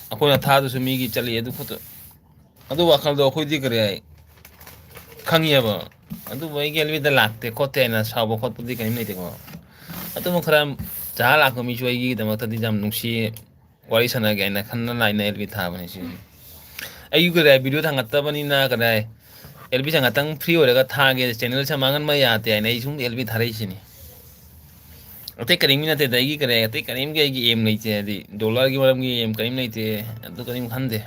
ꯑꯩꯈꯣꯏꯅ ꯊꯥꯗꯁꯨ ꯃꯤꯒꯤ ꯆꯠꯂꯤ ꯑꯗꯨ ꯈꯣꯠꯇ, ꯑꯗꯨ ꯋꯥꯈꯜꯗꯣ ꯑꯩꯈꯣꯏꯗꯤ ꯀꯔꯤ ꯍꯥꯏ ꯈꯪꯉꯦꯕ꯫ ꯑꯗꯨꯕꯨ ꯑꯩꯒꯤ ꯑꯦꯜ ꯕꯤꯗ ꯂꯥꯛꯇꯦ ꯈꯣꯠꯇꯦ ꯍꯥꯏꯅ ꯁꯥꯎꯕ ꯈꯣꯠꯄꯗꯤ ꯀꯔꯤꯝ ꯂꯩꯇꯦꯀꯣ꯫ ꯑꯗꯨꯕꯨ ꯈꯔ ꯖꯍꯥ ꯂꯥꯛꯄ ꯃꯤꯁꯨ ꯑꯩꯒꯤꯗꯃꯛꯇꯗꯤ ꯌꯥꯝ ꯅꯨꯡꯁꯤ, ꯋꯥꯔꯤ ꯁꯥꯟꯅꯒꯦ ꯍꯥꯏꯅ ꯈꯟꯅ ꯂꯥꯏꯅ ꯑꯦꯜ ꯕꯤ ꯊꯥꯕꯅꯤ ꯁꯤꯁꯦ꯫ ꯑꯩꯒꯤ ꯀꯗꯥꯏ ꯚꯤꯗꯤꯑꯣ ꯊꯥꯡꯒꯠꯇꯕꯅꯤꯅ ꯀꯗꯥꯏ ꯑꯦꯜ ꯕꯤ ꯉꯥꯛꯇꯪ ꯐ꯭ꯔꯤ ꯑꯣꯏꯔꯒ ꯊꯥꯒꯦ, ꯆꯦꯅꯦꯜꯁꯦ ꯃꯥꯡꯍꯟꯕ ꯌꯥꯗꯦ ꯍꯥꯏꯅ ꯑꯩ ꯁꯨꯝ ꯑꯦꯜ ꯕꯤ ꯊꯥꯔꯛꯏꯁꯤꯅꯤ꯫ ꯑꯇꯩ ꯀꯔꯤꯝꯒꯤ ꯅꯠꯇꯦꯗ, ꯑꯩꯒꯤ ꯀꯔꯤ, ꯑꯇꯩ ꯀꯔꯤꯝꯒꯤ ꯑꯩꯒꯤ ꯑꯦꯝ ꯂꯩꯇꯦ, ꯍꯥꯏꯗꯤ ꯗꯣꯂꯔꯒꯤ ꯃꯔꯝꯒꯤ ꯑꯦꯝ ꯀꯔꯤꯝ ꯂꯩꯇꯦ, ꯑꯗꯨ ꯀꯔꯤꯝ ꯈꯟꯗꯦ꯫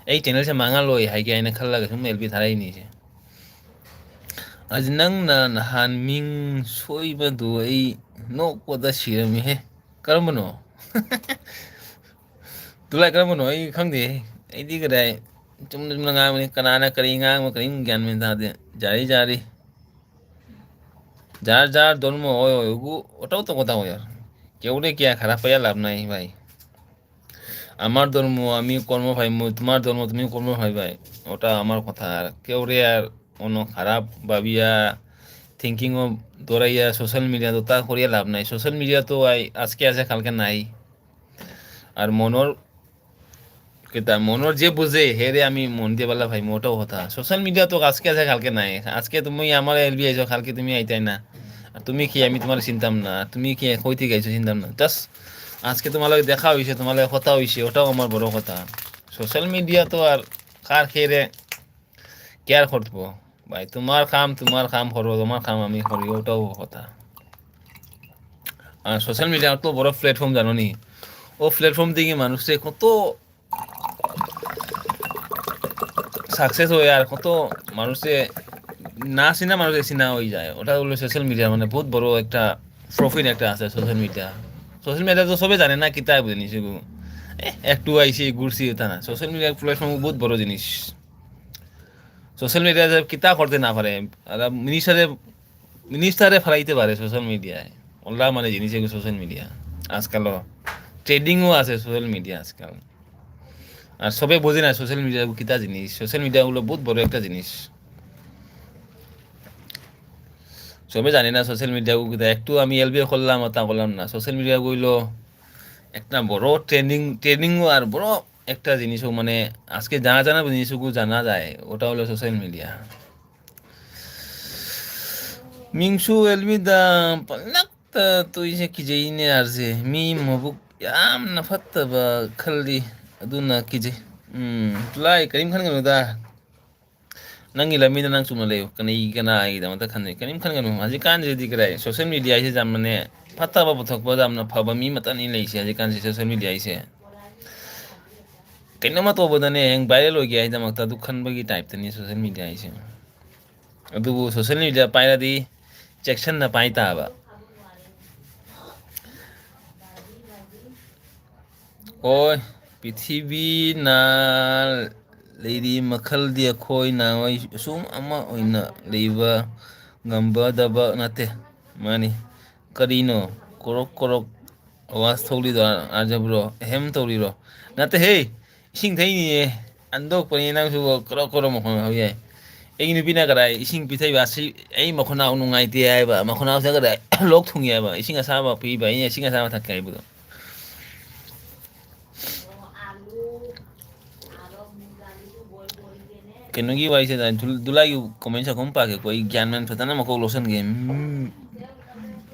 ꯑꯩ ꯆꯦꯅꯦꯜꯁꯦ ꯃꯥꯡꯍꯜꯂꯣꯏ ꯍꯥꯏꯒꯦ ꯍꯥꯏꯅ ꯈꯜꯂꯒ ꯁꯨꯝ ꯑꯦꯜ ꯕꯤ ꯊꯥꯔꯛꯏꯅꯤꯁꯦ꯫ ꯑꯁ, ꯅꯪꯅ ꯅꯍꯥꯟ ꯃꯤꯡ ꯁꯣꯏꯕꯗꯨ ꯑꯩ ꯅꯣꯛꯄꯗ ꯁꯤꯔꯝꯃꯤꯍꯦ꯫ ꯀꯔꯝꯕꯅꯣ? ꯇꯨꯂꯥꯏ ꯀꯔꯝꯕꯅꯣ? ꯑꯩ ꯈꯪꯗꯦ꯫ ꯑꯩꯗꯤ ꯀꯗꯥꯏ ꯆꯨꯝꯅ ꯆꯨꯝꯅ ꯉꯥꯡꯕꯅꯤ꯫ ꯀꯅꯥꯅ ꯀꯔꯤ ꯉꯥꯡꯕ ꯀꯔꯤꯝ ꯒ꯭ꯌꯥꯟ ꯃꯦꯟ ꯇꯥꯗꯦ꯫ ꯖꯥꯔꯤ ꯖꯥꯔꯤ꯫ যার যার ধর্ম ওই ওই ওগু, ওটাও তো কথা হয় আর। কেউরে কিয়া খারাপ পাইয়া লাভ নাই ভাই। আমার ধর্ম আমি কর্ম পাইমু, তোমার ধর্ম তুমি কর্ম পাইবাই, ওটা আমার কথা। আর কেউরে আর কোনো খারাপ ভাবিয়া, থিঙ্কিংও দৌড়াইয়া সোশ্যাল মিডিয়া তো তা করিয়া লাভ নাই। সোশ্যাল মিডিয়া তো আই আজকে আছে, কালকে নাই। আর মনর কিতা মনর যে বুঝে, হেরে আমি মন দিয়ে বেলা ভাই, মোটাও কথা। সোশ্যাল মিডিয়া তো আজকে আছে, কালকে নাই। আজকে তুমি আমার এলবি আইছো, কালকে তুমি আইতাই না। আর তুমি কি, আমি তোমার চিনতাম না। আর তুমি কি, কই থেকে আইছো, চিনতাম না। জাস্ট আজকে তোমার লগে দেখা হইছে, তোমার লগে কথা হইছে, ওটাও আমার বড় কথা। সোশ্যাল মিডিয়া তো আর কার খেয়ে কেয়ার করবো ভাই? তোমার কাম তোমার কাম করো, তোমার কাম আমি করি, ওটাও কথা। আর সোশ্যাল মিডিয়া তো বড় প্ল্যাটফর্ম, জানো নি? ও প্ল্যাটফর্ম থেকে মানুষে কত সাকসেস হয় আর কত মানুষে না চিনা মানুষে চিনা হয়ে যায়। ওটা হলো সোশ্যাল মিডিয়া, মানে, বহুত বড় একটা প্রফিট একটা আছে সোশ্যাল মিডিয়া। সোশ্যাল মিডিয়া তো সবে জানে না, কিতা বুঝে নিছে গো। এ, একটু আইছি, ঘুরছি, ওটা না। সোশ্যাল মিডিয়া প্ল্যাটফর্ম বহুত বড় জিনিস। সোশ্যাল মিডিয়া কিতা করতে না পারে, আর মিনিস্টারে, মিনিস্টারে ফেলাইতে পারে সোশ্যাল মিডিয়ায়। ওলা মানে জিনিস এগু সোশ্যাল মিডিয়া আজকাল। ট্রেডিংও আছে সোশ্যাল মিডিয়া আজকাল। আর সবে বোঝে না সোশ্যাল মিডিয়া কিতা জিনিস। সোশ্যাল মিডিয়া গুলো বহুত বড় একটা জিনিস। সবে জানে না সোশ্যাল মিডিয়া কিতা। একটু আমি এলবি করলাম, তা করলাম না। সোশ্যাল মিডিয়া গুলো একটা বড় ট্রেন্ডিং, ট্রেন্ডিংও আর বড় একটা জিনিসও, মানে, আজকে জানা জানা জিনিসগুলো জানা যায়, ওটা হলো social media. Mingsu elmida palakta tuise kijeine arze mi mabuk yamna fattaba khalli aduna kije. Tulai Karim Khan ganuda. Nang ilamida nang sumna leyo. Kani kana ai da mata khan Karim Khan ganu. Aji kan je dik rai. Social media ise jamne fattaba bothok ba jamna phaba mi mata ni leise. Aji kan je social media ise. ꯀꯩꯅꯣꯝꯃ ꯇꯧꯕꯗꯅꯦ ꯍꯌꯦꯡ viral ꯑꯣꯏꯒꯦ ꯍꯥꯏꯗꯃꯛꯇ ꯑꯗꯨ ꯈꯟꯕꯒꯤ type ꯇꯅꯤ social media ꯍꯥꯏꯁꯦ꯫ ꯑꯗꯨꯕꯨ social media ꯄꯥꯏꯔꯗꯤ ꯆꯦꯛꯁꯤꯟꯅ ꯄꯥꯏ ꯇꯥꯕ꯫ ꯑꯣꯏ, ꯄ꯭ꯔꯤꯊꯤꯕꯤꯅ ꯂꯩꯔꯤ ꯃꯈꯜꯗꯤ ꯑꯩꯈꯣꯏꯅ ꯑꯁꯨꯝ ꯑꯃ ꯑꯣꯏꯅ ꯂꯩꯕ ꯉꯝꯕꯗꯕ ꯅꯠꯇꯦ꯫ ꯃꯥꯅꯤ꯫ ꯀꯔꯤꯅꯣ ꯀꯣꯔꯣꯛ ꯀꯣꯔꯣꯛ ꯑꯋꯥꯖ ꯊꯣꯛꯂꯤꯗꯣ? ꯑꯥꯔꯖꯕ꯭ꯔꯣ ꯑꯦꯍꯦꯝ ꯇꯧꯔꯤꯔꯣ? ꯅꯠꯇꯦꯍꯦ, ꯏꯁꯤꯡ ꯊꯛꯏꯅꯤꯌꯦ꯫ ꯑꯟꯗꯣꯛꯄꯅꯤ ꯅꯪꯁꯨ, ꯀꯣꯔꯣꯛ ꯀꯣꯔꯣꯛ ꯃꯈꯣꯟ ꯍꯧ ꯌꯥꯏ꯫ ꯑꯩꯒꯤ ꯅꯨꯄꯤꯅ ꯀꯗꯥꯏ ꯏꯁꯤꯡ ꯄꯤꯊꯛꯏꯕ? ꯑꯁꯤ ꯑꯩ ꯃꯈꯣꯟꯅꯥꯎ ꯅꯨꯡꯉꯥꯏꯇꯦ ꯍꯥꯏꯕ, ꯃꯈꯣꯟꯅꯥꯎꯁꯤꯅ ꯀꯗꯥꯏ ꯂꯣꯛ ꯊꯨꯡꯉꯦ ꯍꯥꯏꯕ, ꯏꯁꯤꯡ ꯑꯁꯥꯕ ꯄꯤꯕ, ꯑꯩꯅ ꯏꯁꯤꯡ ꯑꯁꯥꯕ ꯊꯛꯀꯦ ꯍꯥꯏꯕꯗꯣ꯫ ꯀꯩꯅꯣꯒꯤ ꯋꯥꯔꯤꯁꯦ ꯗꯨ-, ꯗꯨꯂꯥꯏꯒꯤ comment ꯁꯦ ꯑꯃꯨꯛ ꯄꯥꯒꯦꯀꯣ, ꯑꯩ ꯒ꯭ꯌꯥꯟ ꯃꯦꯟ ꯐꯖꯅ ꯑꯃꯨꯛ ꯂꯧꯁꯟꯒꯦ꯫ ꯎꯝ,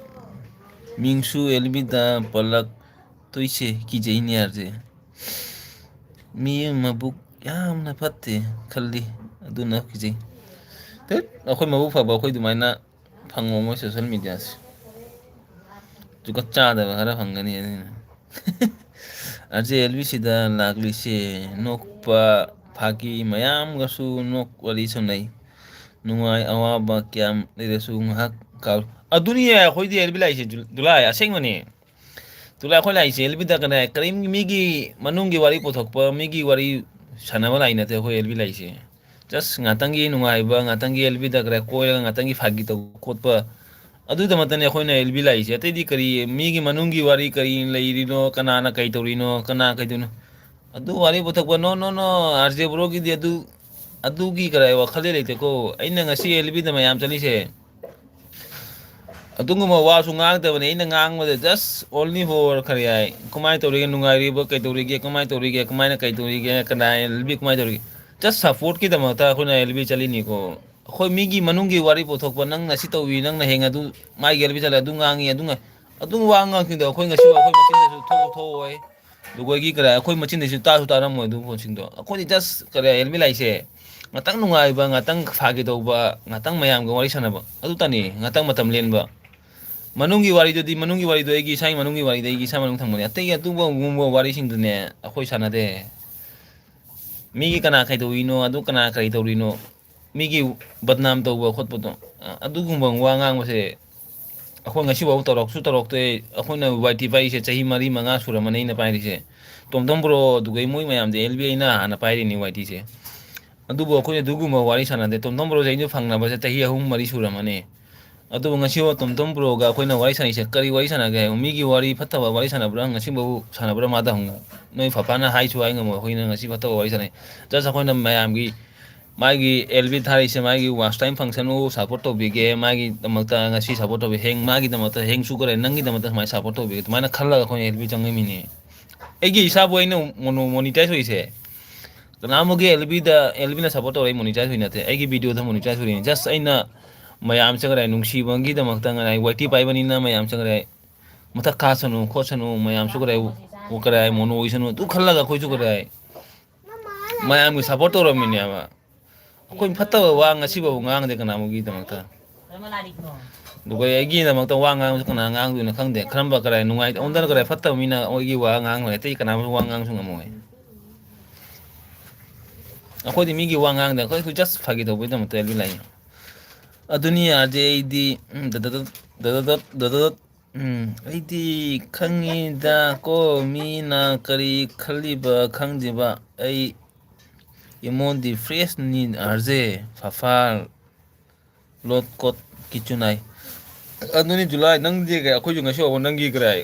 ꯃꯤꯡꯁꯨ ꯑꯦꯜꯕꯤꯗ ꯄꯜꯂꯛꯇꯣꯏꯁꯦ ꯀꯤꯖꯩꯅꯦ ꯍꯥꯏꯔꯁꯦ꯫ ꯃꯤ ꯃꯕꯨꯛ ꯌꯥꯝꯅ ꯐꯠꯇꯦ ꯈꯜꯂꯤ, ꯑꯗꯨꯅ ꯀꯤꯖꯩ꯫ ꯇꯠ, ꯑꯩꯈꯣꯏ ꯃꯕꯨꯛ ꯐꯕ ꯑꯩꯈꯣꯏ ꯑꯗꯨꯃꯥꯏꯅ ꯐꯪꯉꯣ ꯃꯣꯏ social media ꯁꯦ꯫ ꯖꯨꯒꯣꯠ ꯆꯥꯗꯕ ꯈꯔ ꯐꯪꯒꯅꯤ ꯑꯗꯨꯅ꯫ ꯑꯥꯔ ꯖꯦ ꯑꯦꯜ ꯕꯤ ꯁꯤꯗ ꯂꯥꯛꯂꯤꯁꯦ ꯅꯣꯛꯄ, ꯐꯥꯒꯤ ꯃꯌꯥꯝꯒꯁꯨ ꯅꯣꯛ ꯋꯥꯔꯤ ꯁꯥꯟꯅꯩ꯫ ꯅꯨꯡꯉꯥꯏ ꯑꯋꯥꯕ ꯀꯌꯥꯝ ꯂꯩꯔꯁꯨ ꯉꯥꯏꯍꯥꯛ ꯀꯥꯎ-, ꯑꯗꯨꯅꯤ ꯑꯩꯈꯣꯏꯗꯤ ꯑꯦꯜ ꯕꯤ ꯂꯥꯛꯏꯁꯦ, ꯖꯨ-, ꯖꯨꯂꯥꯏ ꯑꯁꯦꯡꯕꯅꯦ꯫ ꯖꯨꯂꯥꯏ ꯑꯩꯈꯣꯏ ꯂꯥꯛꯏꯁꯦ ꯑꯦꯜ ꯕꯤꯗ ꯀꯅꯥ ꯀꯔꯤꯝ ꯃꯤꯒꯤ ꯃꯅꯨꯡꯒꯤ ꯋꯥꯔꯤ ꯄꯨꯊꯣꯛꯄ, ꯃꯤꯒꯤ ꯋꯥꯔꯤ ꯁꯥꯟꯅꯕ ꯂꯥꯛꯏ ꯅꯠꯇꯦ ꯑꯩꯈꯣꯏ ꯑꯦꯜ ꯕꯤ ꯂꯥꯛꯏꯁꯦ꯫ Just ꯉꯥꯛꯇꯪꯒꯤ ꯅꯨꯡꯉꯥꯏꯕ, ꯉꯥꯛꯇꯪꯒꯤ ꯑꯦꯜ ꯕꯤꯗ ꯈꯔ ꯀꯣꯏꯔꯒ ꯉꯥꯛꯇꯪꯒꯤ ꯐꯥꯒꯤ ꯇꯧꯕ ꯈꯣꯠꯄ, ꯑꯗꯨꯗꯃꯛꯇꯅꯦ ꯑꯩꯈꯣꯏꯅ ꯑꯦꯜ ꯕꯤ ꯂꯥꯛꯏꯁꯦ꯫ ꯑꯇꯩꯗꯤ ꯀꯔꯤ, ꯃꯤꯒꯤ ꯃꯅꯨꯡꯒꯤ ꯋꯥꯔꯤ ꯀꯔꯤ ꯂꯩꯔꯤꯅꯣ, ꯀꯅꯥꯅ ꯀꯩ ꯇꯧꯔꯤꯅꯣ, ꯀꯅꯥ ꯀꯩꯗꯧꯅꯣ, ꯑꯗꯨ ꯋꯥꯔꯤ ꯄꯨꯊꯣꯛꯄ, no, no, no, R J ꯕ꯭ꯔꯣꯒꯤꯗꯤ ꯑꯗꯨ, ꯑꯗꯨꯒꯤ ꯀꯔꯥꯏ ꯋꯥꯈꯜꯗꯤ ꯂꯩꯇꯦꯀꯣ꯫ ꯑꯩꯅ ꯉꯁꯤ ꯑꯦꯜ ꯕꯤꯗ ꯃꯌꯥꯝ ꯆꯠꯂꯤꯁꯦ, ꯑꯗꯨꯒꯨꯝꯕ ꯋꯥꯁꯨ ꯉꯥꯡꯗꯕꯅꯤ꯫ ꯑꯩꯅ ꯉꯥꯡꯕꯗ just only for ꯀꯔꯤ ꯍꯥꯏ, ꯀꯃꯥꯏꯅ ꯇꯧꯔꯤꯒꯦ, ꯅꯨꯡꯉꯥꯏꯔꯤꯕ, ꯀꯩꯗꯧꯔꯤꯒꯦ, ꯀꯃꯥꯏꯅ ꯇꯧꯔꯤꯒꯦ, ꯀꯃꯥꯏꯅ ꯀꯩ ꯇꯧꯔꯤꯒꯦ, ꯀꯅꯥ ꯑꯦꯜ ꯕꯤ ꯀꯃꯥꯏꯅ ꯇꯧꯔꯤꯒꯦ, just support ꯀꯤꯗꯃꯛꯇ ꯑꯩꯈꯣꯏꯅ ꯑꯦꯜ ꯕꯤ ꯆꯠꯂꯤꯅꯤꯀꯣ꯫ ꯑꯩꯈꯣꯏ ꯃꯤꯒꯤ ꯃꯅꯨꯡꯒꯤ ꯋꯥꯔꯤ ꯄꯨꯊꯣꯛꯄ, ꯅꯪꯅ ꯁꯤ ꯇꯧꯏ, ꯅꯪꯅ ꯍꯌꯦꯡ ꯑꯗꯨ ꯃꯥꯒꯤ ꯑꯦꯜ ꯕꯤ ꯆꯠꯂꯦ, ꯑꯗꯨ ꯉꯥꯡꯉꯤ, ꯑꯗꯨ ꯉꯥꯡ-, ꯑꯗꯨꯝ ꯋꯥ ꯉꯥꯡꯁꯤꯡꯗꯣ ꯑꯩꯈꯣꯏ ꯉꯁꯤ ꯑꯩꯈꯣꯏ ꯃꯆꯤꯟꯗꯁꯨ ꯊꯣꯛꯁꯨ ꯊꯣꯛꯑꯣꯏ, ꯑꯗꯨꯒ ꯑꯩꯒꯤ ꯀꯔꯤ, ꯑꯩꯈꯣꯏ ꯃꯆꯤꯟꯗꯁꯨ ꯇꯥꯁꯨ ꯇꯥꯔꯝꯃꯣꯏ ꯑꯗꯨ ꯄꯣꯠꯁꯤꯡꯗꯣ꯫ ꯑꯩꯈꯣꯏꯗꯤ just ꯀꯔꯤ, ꯑꯦꯜ ꯕꯤ ꯂꯥꯛꯏꯁꯦ ꯉꯥꯛꯇꯪ ꯅꯨꯡꯉꯥꯏꯕ, ꯉꯥꯛꯇꯪ ꯐꯥꯒꯤ ꯇꯧꯕ, ꯉꯥꯛꯇꯪ ꯃꯌꯥꯝꯒ ꯋꯥꯔꯤ ꯁꯥꯟꯅꯕ, ꯑꯗꯨꯇꯅꯤ ꯉꯥꯛꯇꯪ ꯃꯇꯝ ꯂꯦꯟꯕ꯫ ꯃꯅꯨꯡꯒꯤ ꯋꯥꯔꯤꯗꯨꯗꯤ ꯃꯅꯨꯡꯒꯤ ꯋꯥꯔꯤꯗꯨ ꯑꯩꯒꯤ ꯏꯁꯥꯒꯤ ꯃꯅꯨꯡꯒꯤ ꯋꯥꯔꯤꯗꯤ ꯑꯩꯒꯤ ꯏꯁꯥ ꯃꯅꯨꯡ ꯊꯝꯒꯅꯤ꯫ ꯑꯇꯩ ꯑꯇꯣꯞꯄꯒꯨꯝꯕ ꯋꯥꯔꯤꯁꯤꯡꯗꯨꯅꯦ ꯑꯩꯈꯣꯏ ꯁꯥꯟꯅꯗꯦ꯫ ꯃꯤꯒꯤ ꯀꯅꯥ ꯀꯩꯗꯧꯔꯤꯅꯣ, ꯑꯗꯨ ꯀꯅꯥ ꯀꯔꯤ ꯇꯧꯔꯤꯅꯣ, ꯃꯤꯒꯤ ꯕꯗꯅꯥꯝ ꯇꯧꯕ ꯈꯣꯠꯄꯗꯣ, ꯑ-, ꯑꯗꯨꯒꯨꯝꯕ ꯋꯥ ꯉꯥꯡꯕꯁꯦ ꯑꯩꯈꯣꯏ ꯉꯁꯤꯐꯥꯎ ꯇꯧꯔꯛꯁꯨ ꯇꯧꯔꯛꯇꯦ꯫ ꯑꯩꯈꯣꯏꯅ ꯋꯥꯏ ꯇꯤ ꯄꯥꯏꯔꯤꯁꯦ ꯆꯍꯤ ꯃꯔꯤ ꯃꯉꯥ ꯁꯨꯔꯝꯃꯅꯤ ꯑꯩꯅ ꯄꯥꯏꯔꯤꯁꯦ꯫ ꯇꯣꯝꯇꯣꯝ ꯕ꯭ꯔꯣ, ꯑꯗꯨꯒꯩ ꯃꯣꯏ ꯃꯌꯥꯝꯗꯤ ꯑꯦꯜ ꯕꯤ ꯑꯩꯅ ꯍꯥꯟꯅ ꯄꯥꯏꯔꯤꯅꯤ ꯋꯥꯏ ꯇꯤꯁꯦ꯫ ꯑꯗꯨꯕꯨ ꯑꯩꯈꯣꯏ ꯑꯗꯨꯒꯨꯝꯕ ꯋꯥꯔꯤ ꯁꯥꯟꯅꯗꯦ꯫ ꯇꯣꯝꯇꯣꯝ ꯕ꯭ꯔꯣꯁꯦ ꯑꯩꯁꯨ ꯐꯪꯅꯕꯁꯦ ꯆꯍꯤ ꯑꯍꯨꯝ ꯃꯔꯤ ꯁꯨꯔꯝꯃꯅꯤ꯫ ꯑꯗꯨꯕꯨ ꯉꯁꯤꯐꯥꯎ ꯇꯣꯝꯇꯣꯝ ꯕ꯭ꯔꯣꯒ ꯑꯩꯈꯣꯏꯅ ꯋꯥꯔꯤ ꯁꯥꯟꯅꯩꯁꯦ ꯀꯔꯤ ꯋꯥꯔꯤ ꯁꯥꯟꯅꯒꯦ ꯍꯥꯏꯕ? ꯃꯤꯒꯤ ꯋꯥꯔꯤ ꯐꯠꯇꯕ ꯋꯥꯔꯤ ꯁꯥꯟꯅꯕ꯭ꯔꯥ ꯉꯁꯤꯐꯥꯎ ꯁꯥꯟꯅꯕ꯭ꯔꯥ ꯃꯥꯗ ꯍꯪꯉꯨ꯫ ꯅꯣꯏ ꯐꯐꯥꯅ ꯍꯥꯏꯁꯨ ꯍꯥꯏ ꯉꯝꯃꯣꯏ, ꯑꯩꯈꯣꯏꯅ ꯉꯁꯤ ꯐꯠꯇꯕ ꯋꯥꯔꯤ ꯁꯥꯟꯅꯩ꯫ Just ꯑꯩꯈꯣꯏꯅ ꯃꯌꯥꯝꯒꯤ, ꯃꯥꯒꯤ ꯑꯦꯜ ꯕꯤ ꯊꯥꯔꯤꯁꯦ ꯃꯥꯒꯤ watch time function ꯎ support ꯇꯧꯕꯤꯒꯦ, ꯃꯥꯒꯤꯗꯃꯛꯇ ꯉꯁꯤ support ꯇꯧꯕꯤ, ꯍꯦꯡ ꯃꯥꯒꯤꯗꯃꯛꯇ ꯍꯦꯡ ꯁꯨꯈ꯭ꯔꯦ, ꯅꯪꯒꯤꯗꯃꯛꯇ ꯁꯨꯃꯥꯏꯅ support ꯇꯧꯕꯤꯒꯦ ꯑꯗꯨꯃꯥꯏꯅ ꯈꯜꯂꯒ ꯑꯩꯈꯣꯏꯅ ꯑꯦꯜ ꯕꯤ ꯆꯪꯉꯛꯏꯃꯤꯅꯦ꯫ ꯑꯩꯒꯤ ꯏꯁꯥꯕꯨ ꯑꯩꯅ ꯃꯣꯅꯣ-, monetize ꯑꯣꯏꯁꯦ ꯀꯅꯥꯃꯒꯤ ꯑꯦꯜ ꯕꯤꯗ, ꯑꯦꯜ ꯕꯤꯅ support ꯇꯧꯔꯛꯏ monetize ꯑꯣꯏ ꯅꯠꯇꯦ, ꯑꯩꯒꯤ video ꯗ monetize ꯑꯣꯏꯔꯤꯅꯤ꯫ Just ꯑꯩꯅ ꯃꯌꯥꯝ ꯆꯪꯈ꯭ꯔꯦ ꯅꯨꯡꯁꯤꯕꯒꯤꯗꯃꯛꯇ ꯉꯥꯏ ꯋꯥꯏ ꯇꯤ ꯄꯥꯏꯕꯅꯤꯅ ꯃꯌꯥꯝ ꯆꯪꯈ꯭ꯔꯦ꯫ ꯃꯊꯛ ꯀꯥꯁꯅꯨ ꯈꯣꯠꯁꯅꯨ ꯃꯌꯥꯝꯁꯨ ꯀꯗꯥꯏ, ꯀꯗꯥꯏ ꯃꯣꯅꯣ ꯑꯣꯏꯁꯅꯨ ꯑꯗꯨ ꯈꯜꯂꯒ ꯑꯩꯈꯣꯏꯁꯨ ꯀꯗꯥꯏ ꯃꯌꯥꯝꯒꯤ support ꯇꯧꯔꯝꯃꯤꯅꯦꯕ꯫ ꯑꯩꯈꯣꯏ ꯐꯠꯇꯕ ꯋꯥ ꯉꯁꯤꯐꯥꯎ ꯉꯥꯡꯗꯦ ꯀꯅꯥꯃꯨꯛꯀꯤꯗꯃꯛꯇ꯫ ꯑꯗꯨꯒ ꯑꯩꯒꯤꯗꯃꯛꯇ ꯋꯥ ꯉꯥꯡꯕꯁꯨ ꯀꯅꯥ ꯉꯥꯡꯗꯣꯏꯅꯣ ꯈꯪꯗꯦ꯫ ꯈꯔꯝꯕ ꯀꯗꯥꯏ ꯅꯨꯡꯉꯥꯏ ꯑꯣꯟꯗꯅ ꯀꯗꯥꯏ ꯐꯠꯇꯕ ꯃꯤꯅ ꯑꯩꯒꯤ ꯋꯥ ꯉꯥꯡꯂꯣꯏ, ꯑꯇꯩ ꯀꯅꯥꯃꯁꯨ ꯋꯥ ꯉꯥꯡꯁꯨ ꯉꯝꯃꯣꯏ꯫ ꯑꯩꯈꯣꯏꯗꯤ ꯃꯤꯒꯤ ꯋꯥ ꯉꯥꯡꯗꯦ, ꯑꯩꯈꯣꯏ, ꯑꯩꯈꯣꯏ just ꯐꯥꯒꯤ ꯇꯧꯕꯒꯤꯗꯃꯛꯇ ꯑꯦꯜ ꯕꯤ ꯂꯥꯛꯏ꯫ ꯑꯗꯨꯅꯤ ꯑꯥꯔ ꯖꯦ ꯑꯩꯗꯤ, ꯎꯝ, ꯗꯗꯗ, ꯗꯗꯗ, ꯗꯗꯗ, ꯎꯝ, ꯑꯩꯗꯤ ꯈꯪꯉꯤꯗ ꯀꯣ, ꯃꯤꯅ ꯀꯔꯤ ꯈꯜꯂꯤꯕ ꯈꯪꯗꯦꯕ꯫ ꯑꯩ ꯏꯃꯣꯟꯗꯤ fresh ꯅꯤ ꯑꯥꯔ ꯖꯦ, ꯐꯐꯥꯜ, ꯂꯣꯠ ꯀꯣꯠ ꯀꯤꯆꯨꯅꯥꯏ꯫ ꯑꯗꯨꯅꯤ ꯖꯨꯂꯥꯏ, ꯅꯪꯗꯤ ꯀꯩ, ꯑꯩꯈꯣꯏꯁꯨ ꯉꯁꯤ ꯐꯥꯎꯕ ꯅꯪꯒꯤ ꯀꯔꯥꯏ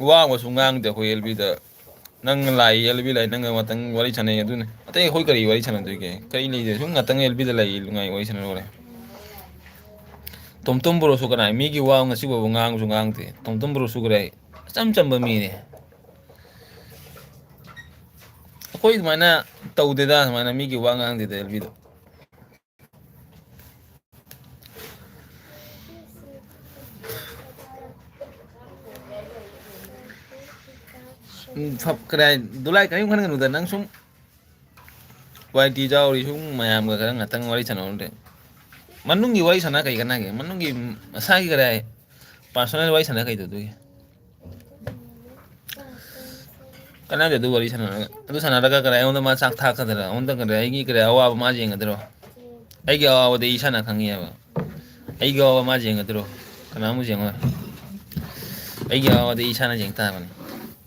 ꯋꯥ ꯑꯃꯁꯨ ꯉꯥꯡꯗꯦ ꯑꯩꯈꯣꯏ ꯑꯦꯜ ꯕꯤꯗ꯫ ꯅꯪ ꯂꯥꯛꯏ, ꯑꯦꯜ ꯕꯤ ꯂꯥꯛꯏ, ꯅꯪꯒ ꯉꯥꯛꯇꯪ ꯋꯥꯔꯤ ꯁꯥꯟꯅꯩ, ꯑꯗꯨꯅꯤ꯫ ꯑꯇꯩ ꯑꯩꯈꯣꯏ ꯀꯔꯤ ꯋꯥꯔꯤ ꯁꯥꯟꯅꯗꯣꯏꯒꯦ? ꯀꯔꯤ ꯂꯩꯗꯣꯏ? ꯁꯨꯝ ꯉꯥꯛꯇꯪ ꯑꯦꯜ ꯕꯤꯗ ꯂꯩ, ꯅꯨꯡꯉꯥꯏ ꯋꯥꯔꯤ ꯁꯥꯟꯅ ꯂꯣꯏꯔꯦ꯫ ꯇꯣꯝꯇꯣꯝ ꯕ꯭ꯔꯣꯁꯨ ꯀꯅꯥ? ꯃꯤꯒꯤ ꯋꯥ ꯉꯁꯤ ꯐꯥꯎꯕ ꯉꯥꯡꯁꯨ ꯉꯥꯡꯗꯦ꯫ ꯇꯣꯝꯇꯣꯝ ꯕ꯭ꯔꯣꯁꯨ ꯀꯗꯥꯏ? ꯑꯆꯝ ꯆꯝꯕ ꯃꯤꯅꯦ꯫ ꯑꯩꯈꯣꯏ ꯑꯗꯨꯃꯥꯏꯅ ꯇꯧꯗꯦꯗ, ꯑꯗꯨꯃꯥꯏꯅ ꯃꯤꯒꯤ ꯋꯥ ꯉꯥꯡꯗꯦꯗ ꯑꯦꯜ ꯕꯤꯗ꯫ ꯎꯝ, ꯐ-, ꯀꯗꯥꯏ, ꯗꯨꯂꯥꯏ ꯀꯔꯤꯝ ꯈꯟꯒꯅꯨꯗ, ꯅꯪ ꯁꯨꯝ ꯋꯥꯏ ꯇꯤ ꯌꯥꯎꯔꯤ, ꯁꯨꯝ ꯃꯌꯥꯝꯒ ꯈꯔ ꯉꯥꯛꯇꯪ ꯋꯥꯔꯤ ꯁꯥꯟꯅꯧꯗꯦ꯫ ꯃꯅꯨꯡꯒꯤ ꯋꯥꯔꯤ ꯁꯥꯟꯅ ꯀꯩ ꯀꯥꯟꯅꯒꯦ? ꯃꯅꯨꯡꯒꯤ ꯃꯁꯥꯒꯤ ꯀꯗꯥꯏ personal ꯋꯥꯔꯤ ꯁꯥꯟꯅ ꯀꯩꯗꯧꯗꯣꯏꯒꯦ? ꯀꯅꯥꯗꯦ ꯑꯗꯨ ꯋꯥꯔꯤ ꯁꯥꯟꯅꯔꯒ꯫ ꯑꯗꯨ ꯁꯥꯟꯅꯔꯒ ꯀꯔꯤ ꯑꯩꯉꯣꯟꯗ ꯃꯥ ꯆꯥꯛ ꯊꯥꯛꯀꯗ꯭ꯔꯥ? ꯑꯩꯉꯣꯟꯗ ꯀꯔꯤ ꯑꯩꯒꯤ ꯀꯔꯤ ꯑꯋꯥꯕ ꯃꯥ ꯌꯦꯡꯒꯗ꯭ꯔꯣ? ꯑꯩꯒꯤ ꯑꯋꯥꯕꯗꯤ ꯑꯩ ꯏꯁꯥꯅ ꯈꯪꯉꯦꯕ꯫ ꯑꯩꯒꯤ ꯑꯋꯥꯕ ꯃꯥ ꯌꯦꯡꯒꯗ꯭ꯔꯣ? ꯀꯅꯥꯃꯨꯛ ꯌꯦꯡꯉꯣꯏ? ꯑꯩꯒꯤ ꯑꯋꯥꯕꯗꯤ ꯑꯩ ꯏꯁꯥꯅ ꯌꯦꯡ ꯇꯥꯕꯅꯤ꯫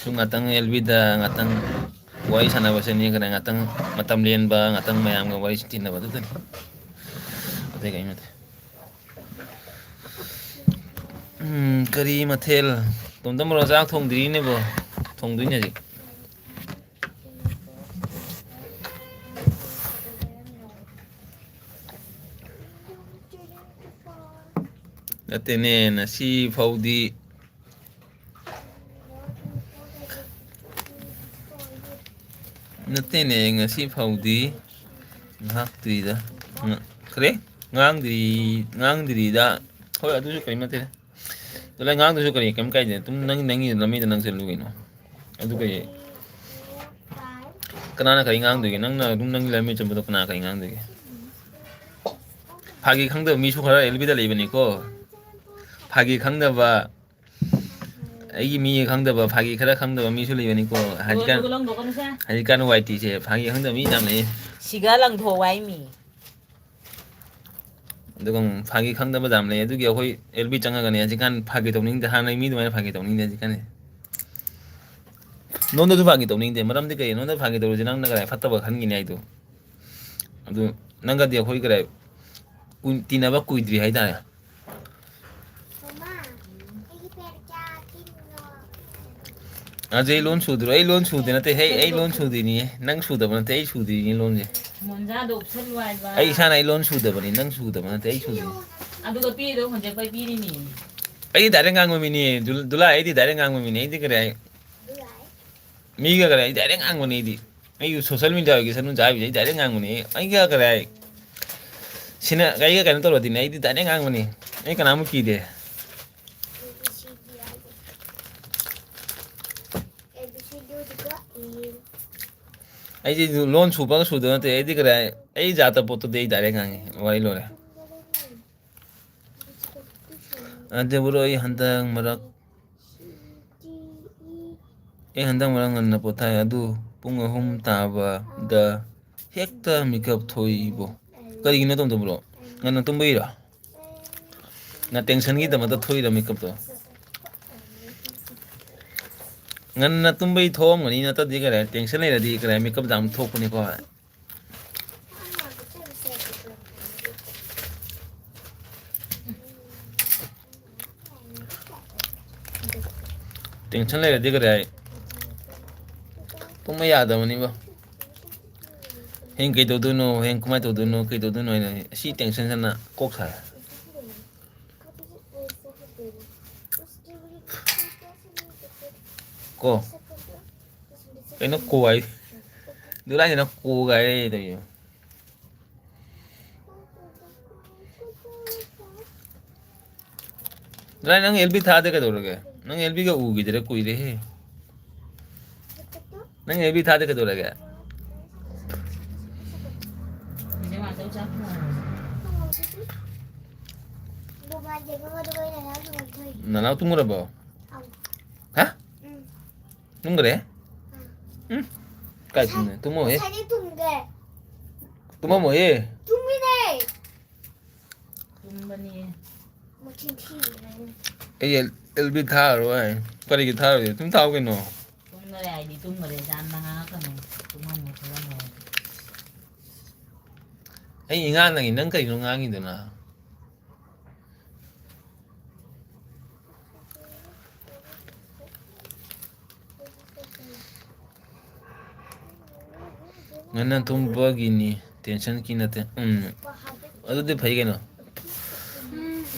ꯁꯨꯝ ꯉꯥꯛꯇꯪ ꯑꯦꯜ ꯕꯤꯗ ꯉꯥꯛꯇꯪ ꯋꯥꯔꯤ ꯁꯥꯟꯅꯕꯁꯤꯅꯤ, ꯀꯔꯤ ꯉꯥꯛꯇꯪ ꯃꯇꯝ ꯂꯦꯟꯕ, ꯉꯥꯛꯇꯪ ꯃꯌꯥꯝꯒ ꯋꯥꯔꯤ ꯇꯤꯟꯅꯕꯗꯨꯗꯅꯤ꯫ ꯑꯇꯩ ꯀꯔꯤꯝ ꯅꯠꯇꯦ꯫ ꯎꯝ, ꯀꯔꯤ ꯃꯊꯦꯜ? ꯇꯣꯝꯇꯣꯝ ꯕ꯭ꯔꯣ, ꯆꯥꯛ ꯊꯣꯡꯗ꯭ꯔꯤꯅꯦꯕꯣ꯫ ꯊꯣꯡꯗꯣꯏꯅꯦ ꯍꯧꯖꯤꯛ꯫ ꯅꯠꯇꯦꯅꯦ, ꯉꯁꯤ ꯐꯥꯎꯗꯤ ꯅꯠꯇꯦꯅꯦ, ꯉꯁꯤ ꯐꯥꯎꯗꯤ ꯉꯥꯏꯍꯥꯛꯇ꯭ꯔꯤꯗ꯫ ꯉ-, ꯀꯔꯤ? ꯉꯥꯡꯗ꯭ꯔꯤ-, ꯉꯥꯡꯗ꯭ꯔꯤꯗ꯫ ꯍꯣꯏ, ꯑꯗꯨꯁꯨ ꯀꯔꯤꯝ ꯅꯠꯇꯦ꯫ ꯑꯗꯨ ꯂꯩ ꯉꯥꯡꯗ꯭ꯔꯁꯨ ꯀꯔꯤ, ꯀꯔꯤꯝ ꯀꯥꯏꯗꯦ꯫ ꯑꯗꯨꯝ ꯅꯪ, ꯅꯪꯒꯤ ꯂꯝꯕꯤꯗ ꯅꯪ ꯆꯠꯂꯨ ꯀꯩꯅꯣ꯫ ꯑꯗꯨ ꯀꯔꯤ? ꯀꯅꯥꯅ ꯀꯔꯤ ꯉꯥꯡꯗꯣꯏꯒꯦ? ꯅꯪꯅ ꯑꯗꯨꯝ ꯅꯪꯒꯤ ꯂꯝꯕꯤ ꯆꯠꯄꯗꯣ ꯀꯅꯥ ꯀꯔꯤ ꯉꯥꯡꯗꯣꯏꯒꯦ? ꯐꯥꯒꯤ ꯈꯪꯗꯕ ꯃꯤꯁꯨ ꯈꯔ ꯑꯦꯜ ꯕꯤꯗ ꯂꯩꯕꯅꯤꯀꯣ꯫ ꯐꯥꯒꯤ ꯈꯪꯗꯕ, ꯑꯩꯒꯤ ꯃꯤ ꯈꯪꯗꯕ, ꯐꯥꯒꯤ ꯈꯔ ꯈꯪꯗꯕ ꯃꯤꯁꯨ ꯂꯩꯕꯅꯤꯀꯣ꯫ ꯍꯧꯖꯤꯛꯀꯥꯟ, ꯍꯧꯖꯤꯛꯀꯥꯟ ꯋꯥꯏ ꯇꯤꯁꯦ ꯐꯥꯒꯤ ꯈꯪꯗꯕ ꯃꯤ ꯌꯥꯝ ꯂꯩꯌꯦ꯫ ꯁꯤꯒ ꯂꯪꯊꯣꯛ ꯋꯥꯏ ꯃꯤ꯫ ꯑꯗꯨꯒ ꯑꯃꯨꯛ ꯐꯥꯒꯤ ꯈꯪꯗꯕ ꯌꯥꯝ ꯂꯩ꯫ ꯑꯗꯨꯒꯤ ꯑꯩꯈꯣꯏ ꯑꯦꯜ ꯕꯤ ꯆꯪꯉꯒꯅꯦ ꯍꯧꯖꯤꯛꯀꯥꯟ ꯐꯥꯒꯤ ꯇꯧꯅꯤꯡꯗꯦ꯫ ꯍꯥꯟꯅ ꯃꯤ ꯑꯗꯨꯃꯥꯏꯅ ꯐꯥꯒꯤ ꯇꯧꯅꯤꯡꯗꯦ ꯍꯧꯖꯤꯛꯀꯥꯟꯗꯤ꯫ ꯅꯉꯣꯟꯗꯁꯨ ꯐꯥꯒꯤ ꯇꯧꯅꯤꯡꯗꯦ꯫ ꯃꯔꯝꯗꯤ ꯀꯩ? ꯅꯉꯣꯟꯗ ꯐꯥꯒꯤ ꯇꯧꯔꯤꯁꯦ ꯅꯪꯅ ꯀꯗꯥꯏ ꯐꯠꯇꯕ ꯈꯟꯈꯤꯅꯤ ꯍꯥꯏꯗꯣ꯫ ꯑꯗꯨ ꯅꯪꯒꯗꯤ ꯑꯩꯈꯣꯏ ꯀꯗꯥꯏ ꯀꯨꯏ-, ꯇꯤꯟꯅꯕ ꯀꯨꯏꯗ꯭ꯔꯤ ꯍꯥꯏꯇꯥꯔꯦ꯫ ꯃꯃꯥ, ꯑꯩꯒꯤ ꯄꯦꯔ ꯀꯌꯥ ꯀꯤꯅꯣ? ꯑꯖꯩ ꯂꯣꯟ ꯁꯨꯗ꯭ꯔꯣ? ꯑꯩ ꯂꯣꯟ ꯁꯨꯗꯦ ꯅꯠꯇꯦ꯫ ꯍꯦ, ꯑꯩ ꯂꯣꯟ ꯁꯨꯗ꯭ꯔꯤꯅꯤ꯫ ꯅꯪ ꯁꯨꯗꯕ ꯅꯠꯇꯦ, ꯑꯩ ꯁꯨꯗ꯭ꯔꯤꯅꯤ ꯂꯣꯟꯁꯦ꯫ ꯃꯣꯟꯖꯥꯗꯣ ꯎꯞꯁꯜꯂꯨ ꯍꯥꯏꯕ꯫ ꯑꯩ ꯏꯁꯥꯅ ꯑꯩ ꯂꯣꯟ ꯁꯨꯗꯕꯅꯤ, ꯅꯪ ꯁꯨꯗꯕ ꯅꯠꯇꯦ, ꯑꯩ ꯁꯨꯗ꯭ꯔꯤꯅꯤ꯫ ꯑꯗꯨꯒ ꯄꯤꯔꯤꯗꯣ ꯍꯧꯖꯤꯛ ꯑꯩꯈꯣꯏ ꯄꯤꯔꯤꯅꯤ꯫ ꯑꯩꯗꯤ ꯗꯥꯏꯔꯦꯛ ꯉꯥꯡꯕ ꯃꯤꯅꯤ, ꯗꯨ-, ꯗꯨꯂꯥ, ꯑꯩꯗꯤ ꯗꯥꯏꯔꯦꯛ ꯉꯥꯡꯕ ꯃꯤꯅꯤ꯫ ꯑꯩꯗꯤ ꯀꯔꯤ ꯍꯥꯏ? ꯃꯤꯒ ꯀꯔꯤ ꯍꯥꯏ? ꯗꯥꯏꯔꯦꯛ ꯉꯥꯡꯕꯅꯤ ꯑꯩꯗꯤ꯫ ꯑꯩ ꯁꯣꯁꯦꯜ ꯃꯤꯗꯤꯌꯥꯒꯤ ꯁꯅꯨ ꯆꯥꯕꯤꯁꯦ ꯑꯩ ꯗꯥꯏꯔꯦꯛ ꯉꯥꯡꯕꯅꯤ꯫ ꯑꯩꯒ ꯀꯔꯤ ꯍꯥꯏ? ꯁꯤꯅ ꯑꯩꯒ ꯀꯩꯅꯣ ꯇꯧꯔꯗꯤꯅꯦ, ꯑꯩꯗꯤ ꯗꯥꯏꯔꯦꯛ ꯉꯥꯡꯕꯅꯤ꯫ ꯑꯩ ꯀꯅꯥꯃꯨꯛ ꯀꯤꯗꯦ꯫ ꯑꯩꯗꯤ ꯂꯣꯟ ꯁꯨꯕꯒ ꯁꯨꯗꯕ ꯅꯠꯇꯦ꯫ ꯑꯩꯗꯤ ꯀꯔꯤ ꯍꯥꯏ? ꯑꯩ ꯖꯥꯠꯇ ꯄꯣꯠꯇꯨꯗꯤ ꯑꯩ ꯗꯥꯏꯔꯦꯛ ꯉꯥꯡꯉꯤ꯫ ꯋꯥꯔꯤ ꯂꯣꯏꯔꯦ꯫ ꯑꯗꯨꯕꯨ ꯑꯩ ꯍꯟꯗꯛ ꯃꯔꯛ ꯑꯩ ꯍꯟꯗꯛ ꯃꯔꯛ ꯉꯟꯅ ꯄꯣꯊꯥꯏ, ꯑꯗꯨ ꯄꯨꯡ ꯑꯍꯨꯝ ꯇꯥꯕꯗ ꯍꯦꯛꯇ ꯃꯤꯀꯞ ꯊꯣꯛꯏꯕꯣ꯫ ꯀꯔꯤꯒꯤꯅꯣ ꯇꯣꯝ ꯇꯣꯝꯕ꯭ꯔꯣ? ꯉꯟꯅ ꯇꯨꯝꯕꯩꯔꯣ? ꯅ ꯇꯦꯟꯁꯟꯒꯤꯗꯃꯛꯇ ꯊꯣꯛꯏꯔꯣ ꯃꯤꯀꯞꯇꯣ? ꯉꯟꯅ ꯇꯨꯝꯕꯩ ꯊꯣꯛꯑꯝꯒꯅꯤ, ꯅꯠꯇ꯭ꯔꯗꯤ ꯀꯔꯤ tension ꯂꯩꯔꯗꯤ ꯀꯔꯤ ꯃꯤꯀꯞ ꯌꯥꯝ ꯊꯣꯛꯄꯅꯤꯀꯣ꯫ Tension ꯂꯩꯔꯗꯤ ꯀꯔꯤ ꯍꯥꯏ? ꯇꯨꯝꯕ ꯌꯥꯗꯕꯅꯤꯕꯣ꯫ ꯍꯌꯦꯡ ꯀꯩꯗꯧꯗꯣꯏꯅꯣ, ꯍꯌꯦꯡ ꯀꯃꯥꯏꯅ ꯇꯧꯗꯣꯏꯅꯣ, ꯀꯩꯗꯧꯗꯣꯏꯅꯣ ꯍꯥꯏꯅ ꯁꯤ tension ꯁꯤꯅ ꯀꯣꯛ ꯁꯥꯏ꯫ ꯀꯣ? ꯀꯩꯅꯣ ꯀꯣ ꯍꯥꯏ? ꯑꯗꯨ ꯂꯥꯏꯁꯤꯅ ꯀꯣ ꯀꯥꯏ ꯇꯧꯔꯤꯁꯦ꯫ ꯗꯥꯏ, ꯅꯪ ꯑꯦꯜ ꯕꯤ ꯊꯥꯗꯦ ꯀꯩꯗꯧꯔꯒꯦ? ꯅꯪ ꯑꯦꯜ ꯕꯤꯒ ꯎꯈꯤꯗ꯭ꯔꯦ ꯀꯨꯏꯔꯦꯍꯦ꯫ ꯅꯪ ꯑꯦꯜ ꯕꯤ ꯊꯥꯗꯦ ꯀꯩꯗꯧꯔꯒꯦ? ꯅꯅꯥꯎ ꯇꯨꯝꯈ꯭ꯔꯕꯣ? ꯍꯥ? ꯇꯨꯝꯈ꯭ꯔꯦ? ꯎꯝ꯫ ꯀꯥꯏ ꯇꯨꯝꯃꯦ? ꯇꯨꯝꯃꯣꯍꯦ꯫ ꯉꯁꯥꯏꯗꯤ ꯇꯨꯝꯗꯦ꯫ ꯇꯨꯝꯃꯝꯃꯣꯍꯦ꯫ ꯇꯨꯝꯃꯤꯅꯦ꯫ ꯇꯨꯝꯕꯅꯤ꯫ ꯃꯆꯤꯟ ꯊꯤꯔꯤꯕꯅꯤ꯫ ꯑꯩ ꯑꯦꯜ-, ꯑꯦꯜ ꯕꯤ ꯊꯥꯔꯔꯣꯏ꯫ ꯀꯔꯤꯒꯤ ꯊꯥꯔꯣꯏꯗꯣꯏꯅꯣ? ꯑꯗꯨꯝ ꯊꯥꯎ ꯀꯩꯅꯣ꯫ ꯇꯨꯝꯈꯔꯦ ꯍꯥꯏꯗꯤ ꯇꯨꯝꯈꯔꯦ, ꯌꯥꯝꯅ ꯉꯥꯡꯉꯛꯀꯅꯨ꯫ ꯇꯨꯝꯃꯝꯃꯣ ꯈꯣꯠꯂꯝꯃꯣ꯫ ꯑꯩ ꯉꯥꯡꯅꯉꯤ, ꯅꯪ ꯀꯔꯤꯅꯣ ꯉꯥꯡꯉꯤꯗꯨꯅ? ꯉꯟꯅ ꯇꯨꯝꯕꯒꯤꯅꯤ, tension ꯀꯤ ꯅꯠꯇꯦ꯫ ꯎꯝ꯫ ꯑꯗꯨꯗꯤ ꯐꯩ ꯀꯩꯅꯣ꯫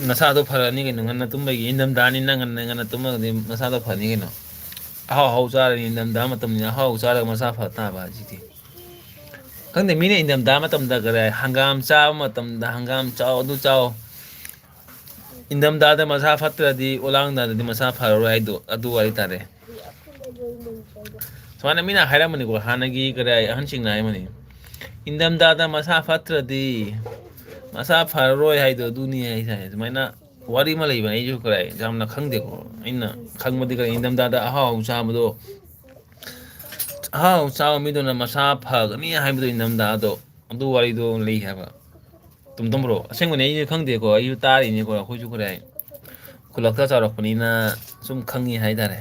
ꯅꯁꯥꯗꯣ ꯐꯔꯅꯤ ꯀꯩꯅꯣ, ꯉꯟꯅ ꯇꯨꯝꯕꯒꯤ꯫ ꯏꯪꯊꯝꯊꯥꯅꯤꯅ ꯉꯟꯅ, ꯉꯟꯅ ꯇꯨꯝꯃꯒꯗꯤ ꯅꯁꯥꯗꯣ ꯐꯅꯤ ꯀꯩꯅꯣ꯫ ꯑꯍꯥꯎ ꯑꯍꯥꯎ ꯆꯥꯔꯅꯤ, ꯏꯪꯊꯝꯊꯥ ꯃꯇꯝꯅꯤꯅ ꯑꯍꯥꯎ ꯆꯥꯔꯒ ꯃꯁꯥ ꯐ ꯇꯥꯕ ꯍꯥꯏꯁꯤꯗꯤ꯫ ꯈꯪꯗꯦ, ꯃꯤꯅ ꯏꯪꯊꯝꯊꯥ ꯃꯇꯝꯗ ꯀꯔꯤ ꯍꯥꯏ, ꯍꯪꯒꯥꯝ ꯆꯥꯕ ꯃꯇꯝꯗ ꯍꯪꯒꯥꯝ ꯆꯥꯎ, ꯑꯗꯨ ꯆꯥꯎ꯫ ꯏꯪꯊꯝꯊꯥꯗ ꯃꯁꯥ ꯐꯠꯇ꯭ꯔꯗꯤ ꯑꯣꯂꯥꯡꯊꯥꯗꯗꯤ ꯃꯁꯥ ꯐꯔꯔꯣꯏ ꯍꯥꯏꯗꯣ ꯑꯗꯨ ꯋꯥꯔꯤ ꯇꯥꯔꯦ꯫ ꯁꯨꯃꯥꯏꯅ ꯃꯤꯅ ꯍꯥꯏꯔꯝꯕꯅꯤꯀꯣ, ꯍꯥꯟꯅꯒꯤ ꯀꯔꯤ ꯍꯥꯏ, ꯑꯍꯟꯁꯤꯡꯅ ꯍꯥꯏꯔꯝꯕꯅꯤ, "ꯏꯪꯊꯝꯊꯥꯗ ꯃꯁꯥ ꯐꯠꯇ꯭ꯔꯗꯤ ꯃꯁꯥ ꯐꯔꯔꯣꯏ ꯍꯥꯏꯗꯣ ꯑꯗꯨꯅꯤ" ꯍꯥꯏ ꯇꯥꯔꯦ꯫ ꯑꯗꯨꯃꯥꯏꯅ ꯋꯥꯔꯤ ꯑꯃ ꯂꯩꯕꯅꯦ, ꯑꯩꯁꯨ ꯀꯔꯤ ꯌꯥꯝꯅ ꯈꯪꯗꯦꯀꯣ꯫ ꯑꯩꯅ ꯈꯪꯕꯗꯤ ꯀꯔꯤ, ꯏꯪꯊꯝꯊꯥꯗ ꯑꯍꯥꯎ ꯑꯍꯥꯎ ꯆꯥꯕꯗꯣ ꯑꯍꯥꯎ ꯆꯥꯕ ꯃꯤꯗꯨꯅ ꯃꯁꯥ ꯐꯒꯅꯤ ꯍꯥꯏꯕꯗꯣ ꯏꯅꯝꯗꯥꯗꯣ, ꯑꯗꯨ ꯋꯥꯔꯤꯗꯣ ꯂꯩ ꯍꯥꯏꯕ꯫ ꯇꯨꯝꯇꯨꯝꯕ꯭ꯔꯣ? ꯑꯁꯦꯡꯕꯅꯦ, ꯑꯩꯁꯨ ꯈꯪꯗꯦꯀꯣ, ꯑꯩꯁꯨ ꯇꯥꯔꯤꯅꯦꯀꯣ, ꯑꯩꯈꯣꯏꯁꯨ ꯈꯔ ꯈꯨꯂꯛꯇ ꯆꯥꯎꯔꯛꯄꯅꯤꯅ ꯁꯨꯝ ꯈꯪꯉꯤ ꯍꯥꯏꯇꯥꯔꯦ꯫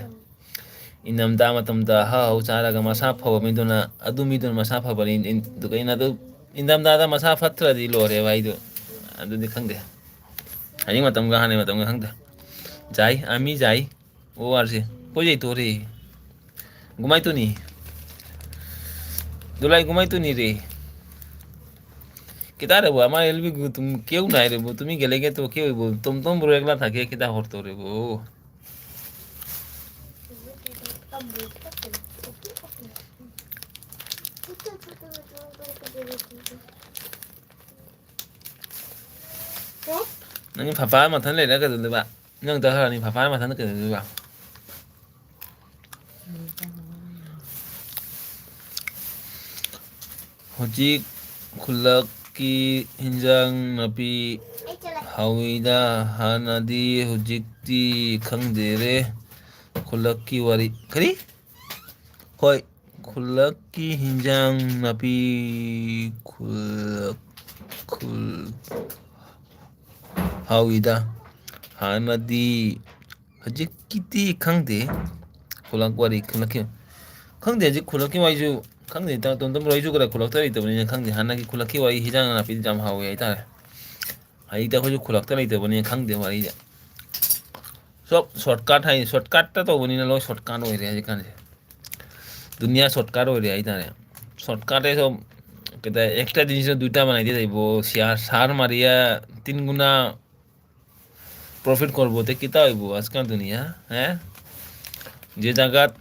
ꯏꯅꯝꯗꯥ ꯃꯇꯝꯗ ꯑꯍꯥꯎ ꯑꯍꯥꯎ ꯆꯥꯔꯒ ꯃꯁꯥ ꯐꯕ ꯃꯤꯗꯨꯅ, ꯑꯗꯨ ꯃꯤꯗꯨꯅ ꯃꯁꯥ ꯐꯕꯅꯤ꯫ ꯑꯗꯨꯒ ꯑꯩꯅ ꯑꯗꯨ ꯏꯅꯝꯗꯥꯗ ꯃꯁꯥ ꯐꯠꯇ꯭ꯔꯗꯤ ꯂꯣꯏꯔꯦꯕ ꯑꯩꯗꯣ꯫ ꯑꯗꯨꯗꯤ ꯈꯪꯗꯦ꯫ ꯍꯧꯖꯤꯛ ꯃꯇꯝꯒ ꯍꯥꯟꯅ ꯃꯇꯝꯒ ꯈꯪꯗꯦ꯫ ꯖꯥꯏ, ꯑꯃꯤ ꯖꯥꯏ꯫ ꯑꯣ ꯑꯥꯔꯁꯦ꯫ ꯀꯣꯏ ꯖꯩ ꯇꯣꯔꯦ꯫ ꯒꯨꯃꯥꯏ ꯇꯨꯅꯤ꯫ ꯗꯨꯂꯥꯏ ꯒꯨꯃꯥꯏ ꯇꯨꯅꯤ ꯔꯦ꯫ ꯀꯤꯇꯥ ꯔꯦꯕꯣ, ꯑꯃ ꯑꯦꯜꯕꯤ ꯒꯨ ꯇꯨꯝ ꯀꯦꯎ ꯅꯥꯏ ꯔꯦꯕꯣ, ꯇꯨꯃꯤ ꯒꯦꯂꯦꯒꯦ ꯇꯣ ꯀꯦꯎ ꯏꯕꯣ, ꯇꯨꯝ ꯇꯨꯝ ꯕ꯭ꯔꯣ ꯑꯦꯛꯂꯥ ꯊꯥꯀꯦ ꯀꯤꯇꯥ ꯍꯣꯔ ꯇꯣ ꯔꯦꯕꯣ꯫ ꯅꯪꯒꯤ ꯐꯐꯥ ꯃꯊꯟ ꯂꯩꯔ ꯀꯩꯗꯧꯗꯣꯏꯕ? ꯅꯪ ꯇꯧꯔꯅꯤ ꯐꯐꯥ ꯃꯊꯟ ꯀꯩꯗꯧꯗꯣꯏꯕ? ꯍꯧꯖꯤꯛ ꯈꯨꯜꯂꯛꯀꯤ ꯍꯤꯟꯖꯥꯡ ꯅꯥꯄꯤ ꯍꯥꯎꯋꯤꯗ, ꯍꯥꯟꯅꯗꯤ, ꯍꯧꯖꯤꯛꯇꯤ ꯈꯪꯗꯦꯔꯦ꯫ ꯈꯨꯜꯂꯛꯀꯤ ꯋꯥꯔꯤ꯫ ꯀꯔꯤ? ꯍꯣꯏ, ꯈꯨꯜꯂꯛꯀꯤ ꯍꯤꯟꯖꯥꯡ ꯅꯥꯄꯤ ꯈꯨꯜꯂꯛ-, ꯈꯨꯜ-, ꯍꯥꯎꯋꯤꯗ꯫ ꯍꯥꯟꯅꯗꯤ, ꯍꯧꯖꯤꯛꯀꯤꯗꯤ ꯈꯪꯗꯦ꯫ ꯈꯨꯂꯛ ꯋꯥꯔꯤ ꯈꯨꯂꯛꯀꯤ ꯈꯪꯗꯦ꯫ ꯍꯧꯖꯤꯛ ꯈꯨꯂꯛꯀꯤ ꯋꯥꯔꯤꯁꯨ ꯈꯪꯗꯦ꯫ ꯇ-, ꯇꯣꯝ ꯇꯣꯝ ꯔꯣꯏꯁꯨ ꯈꯔ ꯈꯨꯂꯛꯇ ꯂꯩꯇꯕꯅꯤꯅ ꯈꯪꯗꯦ꯫ ꯍꯥꯟꯅꯒꯤ ꯈꯨꯂꯛꯀꯤ ꯋꯥꯔꯤ ꯍꯤꯟꯖꯥꯡ ꯅꯥꯄꯤꯗꯤ ꯌꯥꯝ ꯍꯥꯎꯋꯦ ꯍꯥꯏꯇꯥꯔꯦ꯫ ꯍꯧꯖꯤꯛꯇꯤ ꯑꯩꯈꯣꯏꯁꯨ ꯈꯨꯂꯛꯇ ꯂꯩꯇꯕꯅꯤꯅ ꯈꯪꯗꯦ ꯋꯥꯔꯤꯁꯦ꯫ ꯁꯣꯞ ꯁꯣꯔꯠꯀꯠ ꯍꯥꯏ, ꯁꯣꯔꯠꯀꯠꯇ ꯇꯧꯕꯅꯤꯅ ꯂꯣꯏ ꯁꯣꯔꯠꯀꯠ ꯑꯣꯏꯔꯦ ꯍꯧꯖꯤꯛꯀꯥꯟꯁꯦ꯫ ꯗꯨꯅꯤꯌꯥ ꯁꯣꯔꯠꯀꯠ ꯑꯣꯏꯔꯦ ꯍꯥꯏꯇꯥꯔꯦ꯫ ꯁꯣꯔꯠꯀꯠꯇ ꯁꯣꯝ ꯀꯩ ꯍꯥꯏꯇꯥꯔꯦ, ꯑꯦꯛꯁꯇ꯭ꯔꯥ ꯖꯤꯅꯤꯁꯇꯣ ꯗꯨꯏꯇꯥ ꯃꯥꯟꯅꯩꯗꯤ ꯂꯩꯕꯣ, ꯁꯤꯌꯥ-, ꯁꯥꯔ ꯃꯥꯔꯤꯌꯥ ꯇꯤꯟ ꯒꯨꯅꯥ ꯄ꯭ꯔꯣꯐꯤꯠ ꯀꯣꯔ ꯕꯣ ꯇꯦ ꯀꯤꯇꯥ ꯑꯣꯏꯕꯣ, ꯑꯖꯀꯥꯜ ꯗꯨꯅꯤꯌꯥ, ꯍꯦ? ꯖꯦ ꯖꯒꯥꯠ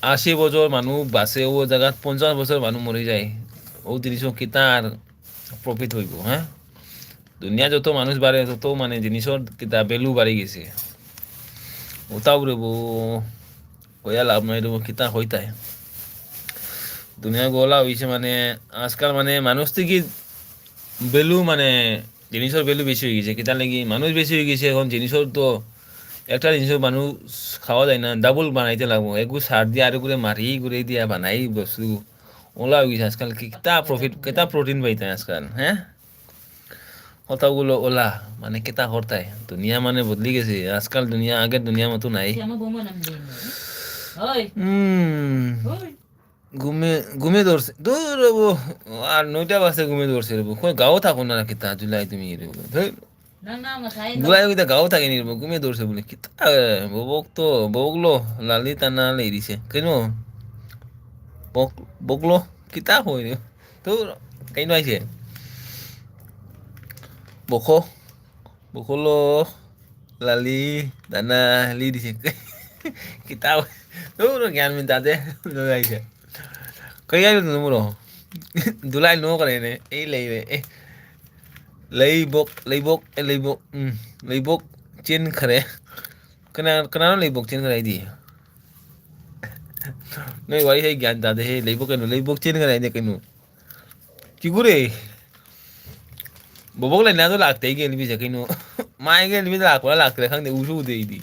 ꯑꯁꯤ ꯕꯣꯖꯣ ꯃꯥꯅꯨ ꯕꯥꯁꯦ ꯋꯣ ꯖꯒꯥꯠ ꯄꯟꯆꯥꯁ ꯕꯣꯖꯣ ꯃꯥꯅꯨ ꯃꯣꯔꯤ ꯖꯥꯏ꯫ ꯋꯣ ꯖꯤꯅꯤꯁꯣ ꯀꯤꯇꯥ ꯄ꯭ꯔꯣꯐꯤꯠ ꯑꯣꯏꯕꯣ, ꯍꯦ? ꯗꯨꯅꯤꯌꯥ ꯖꯣꯇꯣ ꯃꯥꯅꯨꯁ ꯕꯥꯔꯦ ꯖꯣꯇꯣ ꯃꯥꯅꯦ ꯖꯤꯅꯤꯁꯣ ꯀꯤꯇꯥ ꯚꯦꯂꯨ ꯕꯥꯔꯤ ꯒꯤꯁꯦ꯫ ꯎꯇꯥꯎ ꯔꯦꯕꯣ, ꯀꯣꯌꯥ ꯂꯥꯞ ꯃꯥꯏ ꯔꯦꯕꯣ ꯀꯤꯇꯥ ꯍꯣꯏ ꯇꯥꯏ꯫ ꯗꯨꯅꯤꯌꯥ ꯒꯣꯂꯥ ꯍꯨꯏꯁꯦ ꯃꯥꯅꯦ, ꯑꯖꯀꯥꯜ ꯃꯥꯅꯦ ꯃꯥꯅꯨꯁ ꯇꯤ ꯀꯤ ꯚꯦꯂꯨ ꯃꯥꯅꯦ, ꯖꯤꯅꯤꯁꯣꯔ ꯚꯦꯂꯨ ꯕꯦꯁꯤ ꯑꯣꯏꯒꯤꯁꯦ, ꯀꯤꯇꯥ ꯂꯩꯒꯤ ꯃꯥꯅꯨꯁ ꯕꯦꯁꯤ ꯑꯣꯏꯒꯤꯁꯦ, ꯍꯣꯟ ꯖꯤꯅꯤꯁꯣꯔ ꯇꯣ একটা জিনিসও মানুষ খাওয়া যায় না, ডাবল বানাইতে লাগবো। এগু সার দিয়া আর করে মারি করে দিয়া বানাই বস্তু। ওলা হয়ে গেছে আজকাল। কি কিতা প্রফিট, কিতা প্রোটিন পাইতে আজকাল, হ্যাঁ? কথাগুলো ওলা, মানে কিতা করতায়? দুনিয়া মানে বদলি গেছে আজকাল। দুনিয়া, আগের দুনিয়ার মতো নাই। আমার বৌমা নাম দিয়ে নেবে। ওই। হুম। ওই। ঘুমে, ঘুমে ধরছে। দূর হবো। আর নয়টা বাজে ঘুমে ধরছে রে। কই গাঁও থাকো না কিতা জুলাই তুমি রে? ধুর। না, না, আমার সাইড জুলাই কিতা গাঁও থাকে নি রে? ঘুমে ধরছে বলে। কিতা, ববক তো, ববকলো, লালি টানা লেই দিছে। কেন? বক-, বকলো, কিতা হয় রে? তো, কেন আইছে? বকো, বকলো, লালি, টানা, লি দিছে। কিতা হয়? তো, জ্ঞান মিন তাতে, লই আইছে। কই আইলো তুমি বলো? দুলাই নো করে নে, এই লেই রে, এই। লেইবক, লেইবক, এ লেইবক, উম, লেইবক, চেন করে। কেন, কেন লেইবক চেন করে দি? নই, ওয়াই সেই জ্ঞান তাতে, হে, লেইবক কেন, লেইবক চেন করে দি কেন? কি করে? ববক লাই না তো লাগতে গেল বিজা কেন? মাই গেল বিজা লাগতে লাগতে খান দে উসু দে দি।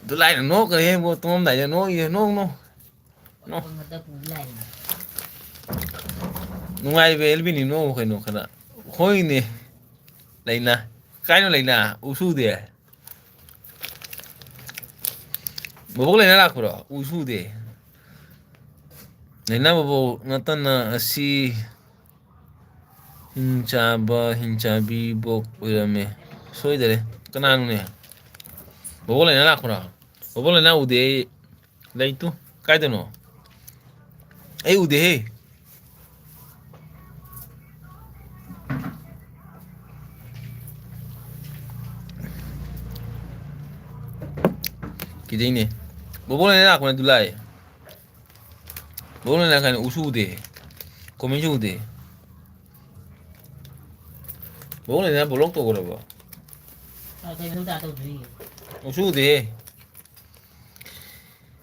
দুলাই নো করে, হে, বো, তোমার দাই, নো, ইয়ে, নো, নো। নো। ꯅꯨꯡꯉꯥꯏꯕ ꯑꯦꯜꯕꯤꯅꯤ ꯅꯣ ꯀꯩꯅꯣ ꯈꯔ꯫ ꯍꯣꯏꯅꯦ꯫ ꯂꯩꯅꯥ꯫ ꯀꯥꯏꯅꯣ ꯂꯩꯅꯥ? ꯎꯁꯨꯗꯦ꯫ ꯕꯣꯕꯣꯛ ꯂꯩꯅꯥ ꯂꯥꯛꯄ꯭ꯔꯣ? ꯎꯁꯨꯗꯦ꯫ ꯂꯩꯅꯥ ꯕꯣꯕꯣꯛ ꯅꯠꯇꯅ ꯑꯁꯤ ꯍꯤꯡꯆꯥꯕ, ꯍꯤꯡꯆꯥꯕꯤ ꯕꯣꯛ ꯑꯣꯏꯔꯝꯃꯦ꯫ ꯁꯣꯏꯗꯔꯦ꯫ ꯀꯅꯥꯅꯣꯅꯦ? ꯕꯣꯕꯣꯛ ꯂꯩꯅꯥ ꯂꯥꯛꯄ꯭ꯔꯣ? ꯕꯣꯕꯣꯛ ꯂꯩꯅꯥ ꯎꯗꯦ ꯑꯩ꯫ ꯂꯩꯇꯨ꯫ ꯀꯥꯏꯗꯅꯣ? ꯑꯩ ꯎꯗꯦꯍꯦ꯫ ꯀꯤꯖꯩꯅꯦ꯫ ꯕꯣꯕꯣꯛ ꯂꯩꯅꯥ ꯂꯥꯛꯄꯅꯦ ꯑꯗꯨ ꯂꯥꯛꯑꯦ꯫ ꯕꯣꯕꯣꯛ ꯂꯩꯅꯥ ꯀꯥꯏꯅ ꯎꯁꯨ ꯎꯗꯦ꯫ ꯀꯣꯃꯦꯟꯁꯨ ꯎꯗꯦ꯫ ꯕꯣꯕꯣꯛ ꯂꯩꯅꯥ ꯕ꯭ꯂꯣꯛ ꯇꯧꯈ꯭ꯔꯕꯣ? ꯎꯁꯨ ꯎꯗꯦꯍꯦ꯫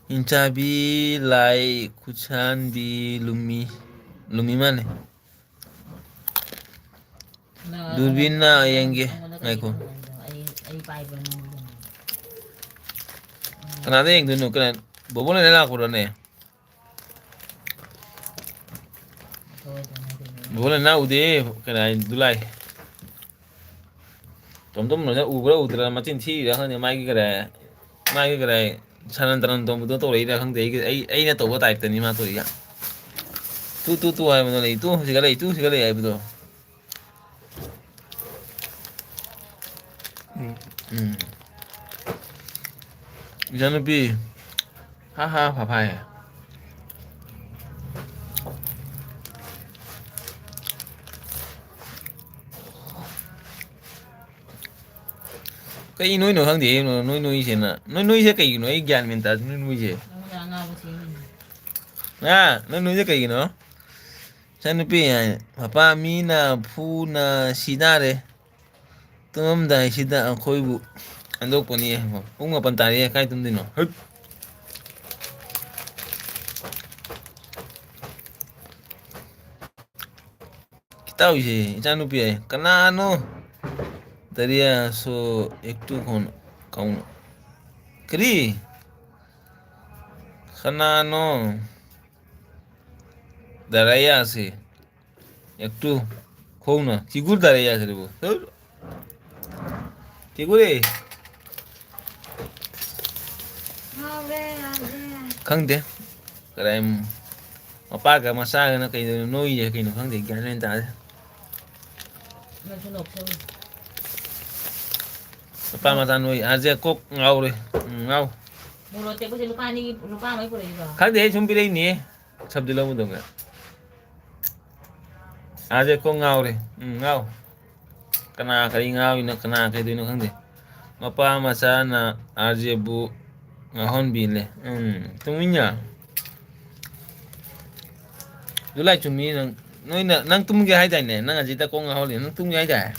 ꯏꯟꯆꯥꯕꯤ, ꯂꯥꯏ, ꯈꯨꯠꯁꯥꯟꯕꯤ, ꯂꯨꯝꯃꯤ, ꯂꯨꯝꯃꯤ ꯃꯥꯜꯂꯦ꯫ ꯗꯨꯔꯕꯤꯟꯅ ꯌꯦꯡꯒꯦ꯫ ꯉꯥꯏꯈꯣ꯫ ꯑꯩ, ꯑꯩ ꯄꯥꯏꯕ ꯅꯪ꯫ ꯀꯅꯥꯗ ꯌꯦꯡꯗꯣꯏꯅꯣ? ꯀꯅꯥ? ꯕꯣꯕꯣ ꯂꯩꯅ ꯂꯥꯛꯄ꯭ꯔꯣꯅꯦ? ꯕꯣꯕꯣ ꯂꯩꯅ ꯎꯗꯦ꯫ ꯀꯅꯥ ꯗꯨꯂꯥꯏ? ꯇꯣꯝ ꯇꯣꯝ ꯂꯣꯏꯅ ꯎꯕ꯭ꯔꯥ ꯎꯗ꯭ꯔꯥ? ꯃꯆꯤꯟ ꯊꯤꯔꯤꯔꯥ ꯈꯪꯗꯦ꯫ ꯃꯥꯒꯤ ꯀꯗꯥꯏ, ꯃꯥꯒꯤ ꯀꯗꯥꯏ ꯁꯅꯥꯟ ꯇꯅꯥꯟ ꯇꯣꯝꯕꯗꯣ ꯇꯧꯔꯛꯏꯔꯥ ꯈꯪꯗꯦ꯫ ꯑꯩꯒꯤ, ꯑꯩ, ꯑꯩꯅ ꯇꯧꯕ ꯇꯥꯏꯞꯇꯅꯤ ꯃꯥ ꯇꯧꯔꯤꯁꯦ꯫ ꯇꯨ, ꯇꯨ, ꯇꯨ ꯍꯥꯏꯕꯗꯣ ꯂꯩ, ꯇꯨ ꯁꯤꯒ ꯂꯩ, ꯇꯨ ꯁꯤꯒ ꯂꯩ ꯍꯥꯏꯕꯗꯣ꯫ ꯎꯝ, ꯎꯝ꯫ ꯏꯆꯥꯅꯨꯄꯤ, ꯍꯥ ꯍꯥ ꯐꯐꯥꯏ꯫ ꯀꯩ ꯅꯣꯏꯅꯣ ꯈꯪꯗꯦ, ꯅꯣꯏ ꯅꯣꯏꯁꯦꯅ꯫ ꯅꯣꯏ ꯅꯣꯏꯁꯦ ꯀꯩꯒꯤꯅꯣ? ꯑꯩ ꯒ꯭ꯌꯥꯟ ꯃꯦꯟ ꯇꯥꯗꯦ, ꯅꯣꯏ ꯅꯣꯏꯁꯦ꯫ ꯅꯉꯣꯟꯗ ꯑꯉꯥꯡꯕ ꯁꯦꯝꯃꯤꯅꯦ꯫ ꯍꯥ? ꯅꯣꯏ ꯅꯣꯏꯁꯦ ꯀꯩꯒꯤꯅꯣ? ꯏꯆꯥꯅꯨꯄꯤ, ꯃꯄꯥ ꯃꯤꯅ ꯐꯨꯅ ꯁꯤꯅꯔꯦ꯫ ꯇꯨꯝꯃꯝꯗꯥꯏꯁꯤꯗ ꯑꯩꯈꯣꯏꯕꯨ ꯍꯟꯗꯣꯛꯄꯅꯤ꯫ ꯄꯨꯡ ꯃꯥꯄꯟ ꯇꯥꯔꯦ, ꯀꯥꯏ ꯇꯨꯝꯗꯣꯏꯅꯣ? ꯍꯠ! ꯏꯇꯥꯎꯁꯦ, ꯏꯆꯥꯅꯨꯄꯤ ꯍꯥꯏ꯫ ꯀꯅꯥꯅꯣ? ꯗꯔꯤꯌꯥ ꯁꯣ ꯑꯦꯛꯇꯨ ꯈꯣꯟ ꯀꯥꯎꯅ꯫ ꯀꯔꯤ? ꯀꯅꯥꯅꯣ? ꯗꯔꯥꯌꯥꯁꯦ꯫ ꯑꯦꯛꯇꯨ ꯈꯣꯡꯅ ꯀꯤꯒꯨꯔ ꯗꯔꯥꯌꯥꯁꯦ ꯔꯦꯕꯣ꯫ ꯀꯤꯒꯨꯔꯦ꯫ ꯉꯥꯎꯔꯦ, ꯌꯥꯗ꯭ꯔꯦ꯫ ꯈꯪꯗꯦ꯫ ꯀꯗꯥꯏ ꯃꯄꯥꯒ ꯃꯆꯥꯒꯅ ꯀꯩꯗꯧꯅꯣ ꯅꯣꯏꯁꯦ ꯀꯩꯅꯣ ꯈꯪꯗꯦ, ꯒ꯭ꯌꯥꯟ ꯃꯦꯟ ꯇꯥꯗꯦ꯫ ꯅꯪꯁꯨ ꯅꯣꯛꯁꯜꯂꯨ꯫ ꯃꯄꯥ ꯃꯆꯥ ꯅꯣꯏ, ꯑꯥꯔꯖꯦ ꯀꯣꯛ ꯉꯥꯎꯔꯦ꯫ ꯎꯝ, ꯉꯥꯎ꯫ ꯃꯣꯔꯣꯛ ꯑꯇꯦꯛꯄꯁꯦ ꯂꯨꯄꯥ ꯑꯅꯤꯒꯤ, ꯂꯨꯄꯥ ꯑꯃꯒꯤ ꯄꯨꯔꯛꯏꯔꯣ? ꯈꯪꯗꯦ, ꯑꯩ ꯁꯨꯝ ꯄꯤꯔꯛꯏꯅꯦ꯫ ꯁꯕꯗꯤ ꯂꯧꯕꯗꯧꯅ꯫ ꯑꯥꯔꯖꯦ ꯀꯣꯛ ꯉꯥꯎꯔꯦ꯫ ꯎꯝ, ꯉꯥꯎ꯫ ꯀꯅꯥ ꯀꯔꯤ ꯉꯥꯎꯔꯤꯅꯣ, ꯀꯅꯥ ꯀꯩꯗꯧꯔꯤꯅꯣ ꯈꯪꯗꯦ꯫ ꯃꯄꯥ ꯃꯆꯥꯅ ꯑꯥꯔꯖꯦꯕꯨ ꯉꯥꯎꯍꯟꯕꯤꯂꯦ꯫ ꯎꯝ, ꯇꯨꯃꯤꯟꯅ꯫ ꯖꯨꯂꯥꯏ ꯆꯨꯝꯃꯤ ꯅꯪ, ꯅꯣꯏꯅ, ꯅꯪ ꯇꯨꯝꯒꯦ ꯍꯥꯏꯗꯥꯏꯅꯦ? ꯅꯪ ꯑꯁꯤꯗ ꯀꯣꯛ ꯉꯥꯎꯍꯜꯂꯤ꯫ ꯅꯪ ꯇꯨꯝꯒꯦ ꯍꯥꯏꯗꯥꯏ?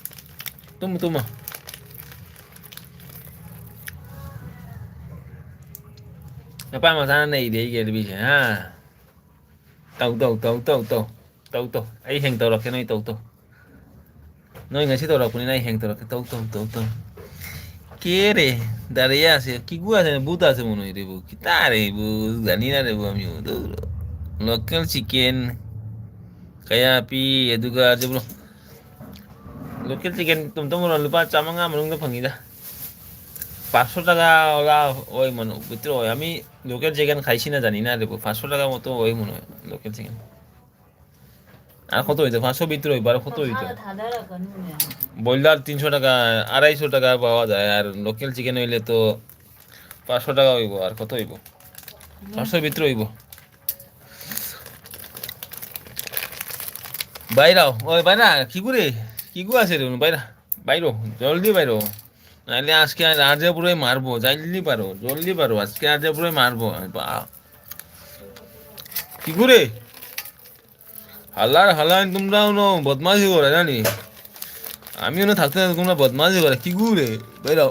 Tamu, Tamu. ꯅꯄꯥ ꯃꯆꯥꯅ ꯅꯩꯔꯦ ꯑꯩꯒꯤ ꯑꯦꯜꯕꯤꯁꯦ, ꯍꯥ? ꯇꯧ, ꯇꯧ, ꯇꯧ, ꯇꯧ, ꯇꯧ꯫ ꯇꯧ, ꯇꯧ꯫ ꯑꯩ ꯍꯌꯦꯡ ꯇꯧꯔꯛꯀꯦ, ꯅꯣꯏ ꯇꯧ, ꯇꯧ꯫ ꯅꯣꯏ ꯉꯁꯤ ꯇꯧꯔꯛꯄꯅꯤꯅ ꯑꯩ ꯍꯌꯦꯡ ꯇꯧꯔꯛꯀꯦ꯫ ꯇꯧ, ꯇꯧ, ꯇꯧ, ꯇꯧ꯫ কে রে? দাঁড়িয়ে আছে। কিগু আছে? ভূত আছে মনে হয় রে বউ। কিতা রে বউ? জানি না রে বউ আমিও। দৌড়। Local chicken. Kaya pi, ꯑꯗꯨꯒ ꯑꯗꯨꯕꯨ local chicken ꯇꯨꯝ ꯇꯨꯝ ꯂꯨꯄꯥ ꯆꯥꯝꯃꯉꯥ ꯃꯅꯨꯡꯗ ꯐꯪꯉꯤꯗ꯫ ꯄꯥꯁꯣ ꯇꯥꯀꯥ ꯋꯥꯂꯥ ꯑꯣꯏ ꯃꯅꯨ ꯕꯤꯇ꯭ꯔꯣ ꯑꯣꯏ꯫ আমি local chicken খাইছি না জানি না রে বউ। ꯄꯥꯁꯣ ꯇꯥꯀꯥ ꯃꯛꯇ ꯑꯣꯏ ꯃꯅꯨ local chicken꯫ ꯌꯥꯔꯦ, ꯈꯣꯠꯇꯣꯛꯑꯣꯏꯗꯣ, ꯐꯥꯁꯣ ꯕꯤꯇ꯭ꯔꯣꯏ ꯕꯥꯔꯣ, ꯈꯣꯠꯇꯣꯛꯑꯣꯏꯗꯣ꯫ ꯄꯪꯊꯥꯗ ꯊꯥꯗꯔꯛꯀꯅꯨꯅꯦ꯫ ব্ৰইলাৰ তিনিশ টকা, আঢ়াইশ টাকা পাওয়া যায়, আর লোকেল চিকেন হইলে তো পাঁচশো টাকা হইব, আর কত হইব? হুম। পাঁচশো ভিতরে হইব। বাইরাও, ওই বাইরা, কিগু রে? কিগু আছে রে? বাইরা, বাইরো, জলদি বাইরো। নাইলে আজকে আর রাজে পুরোই মারবো, জলদি পারো, জলদি পারো, আজকে রাজে পুরোই মারবো। বা-, কিগু রে? হালার হালান তোমরা কোনো বদমাশি করে জানি। আমি ওখানে থাকতে থাকতে তোমরা বদমাশি করে। কিগু রে? বাইরাও।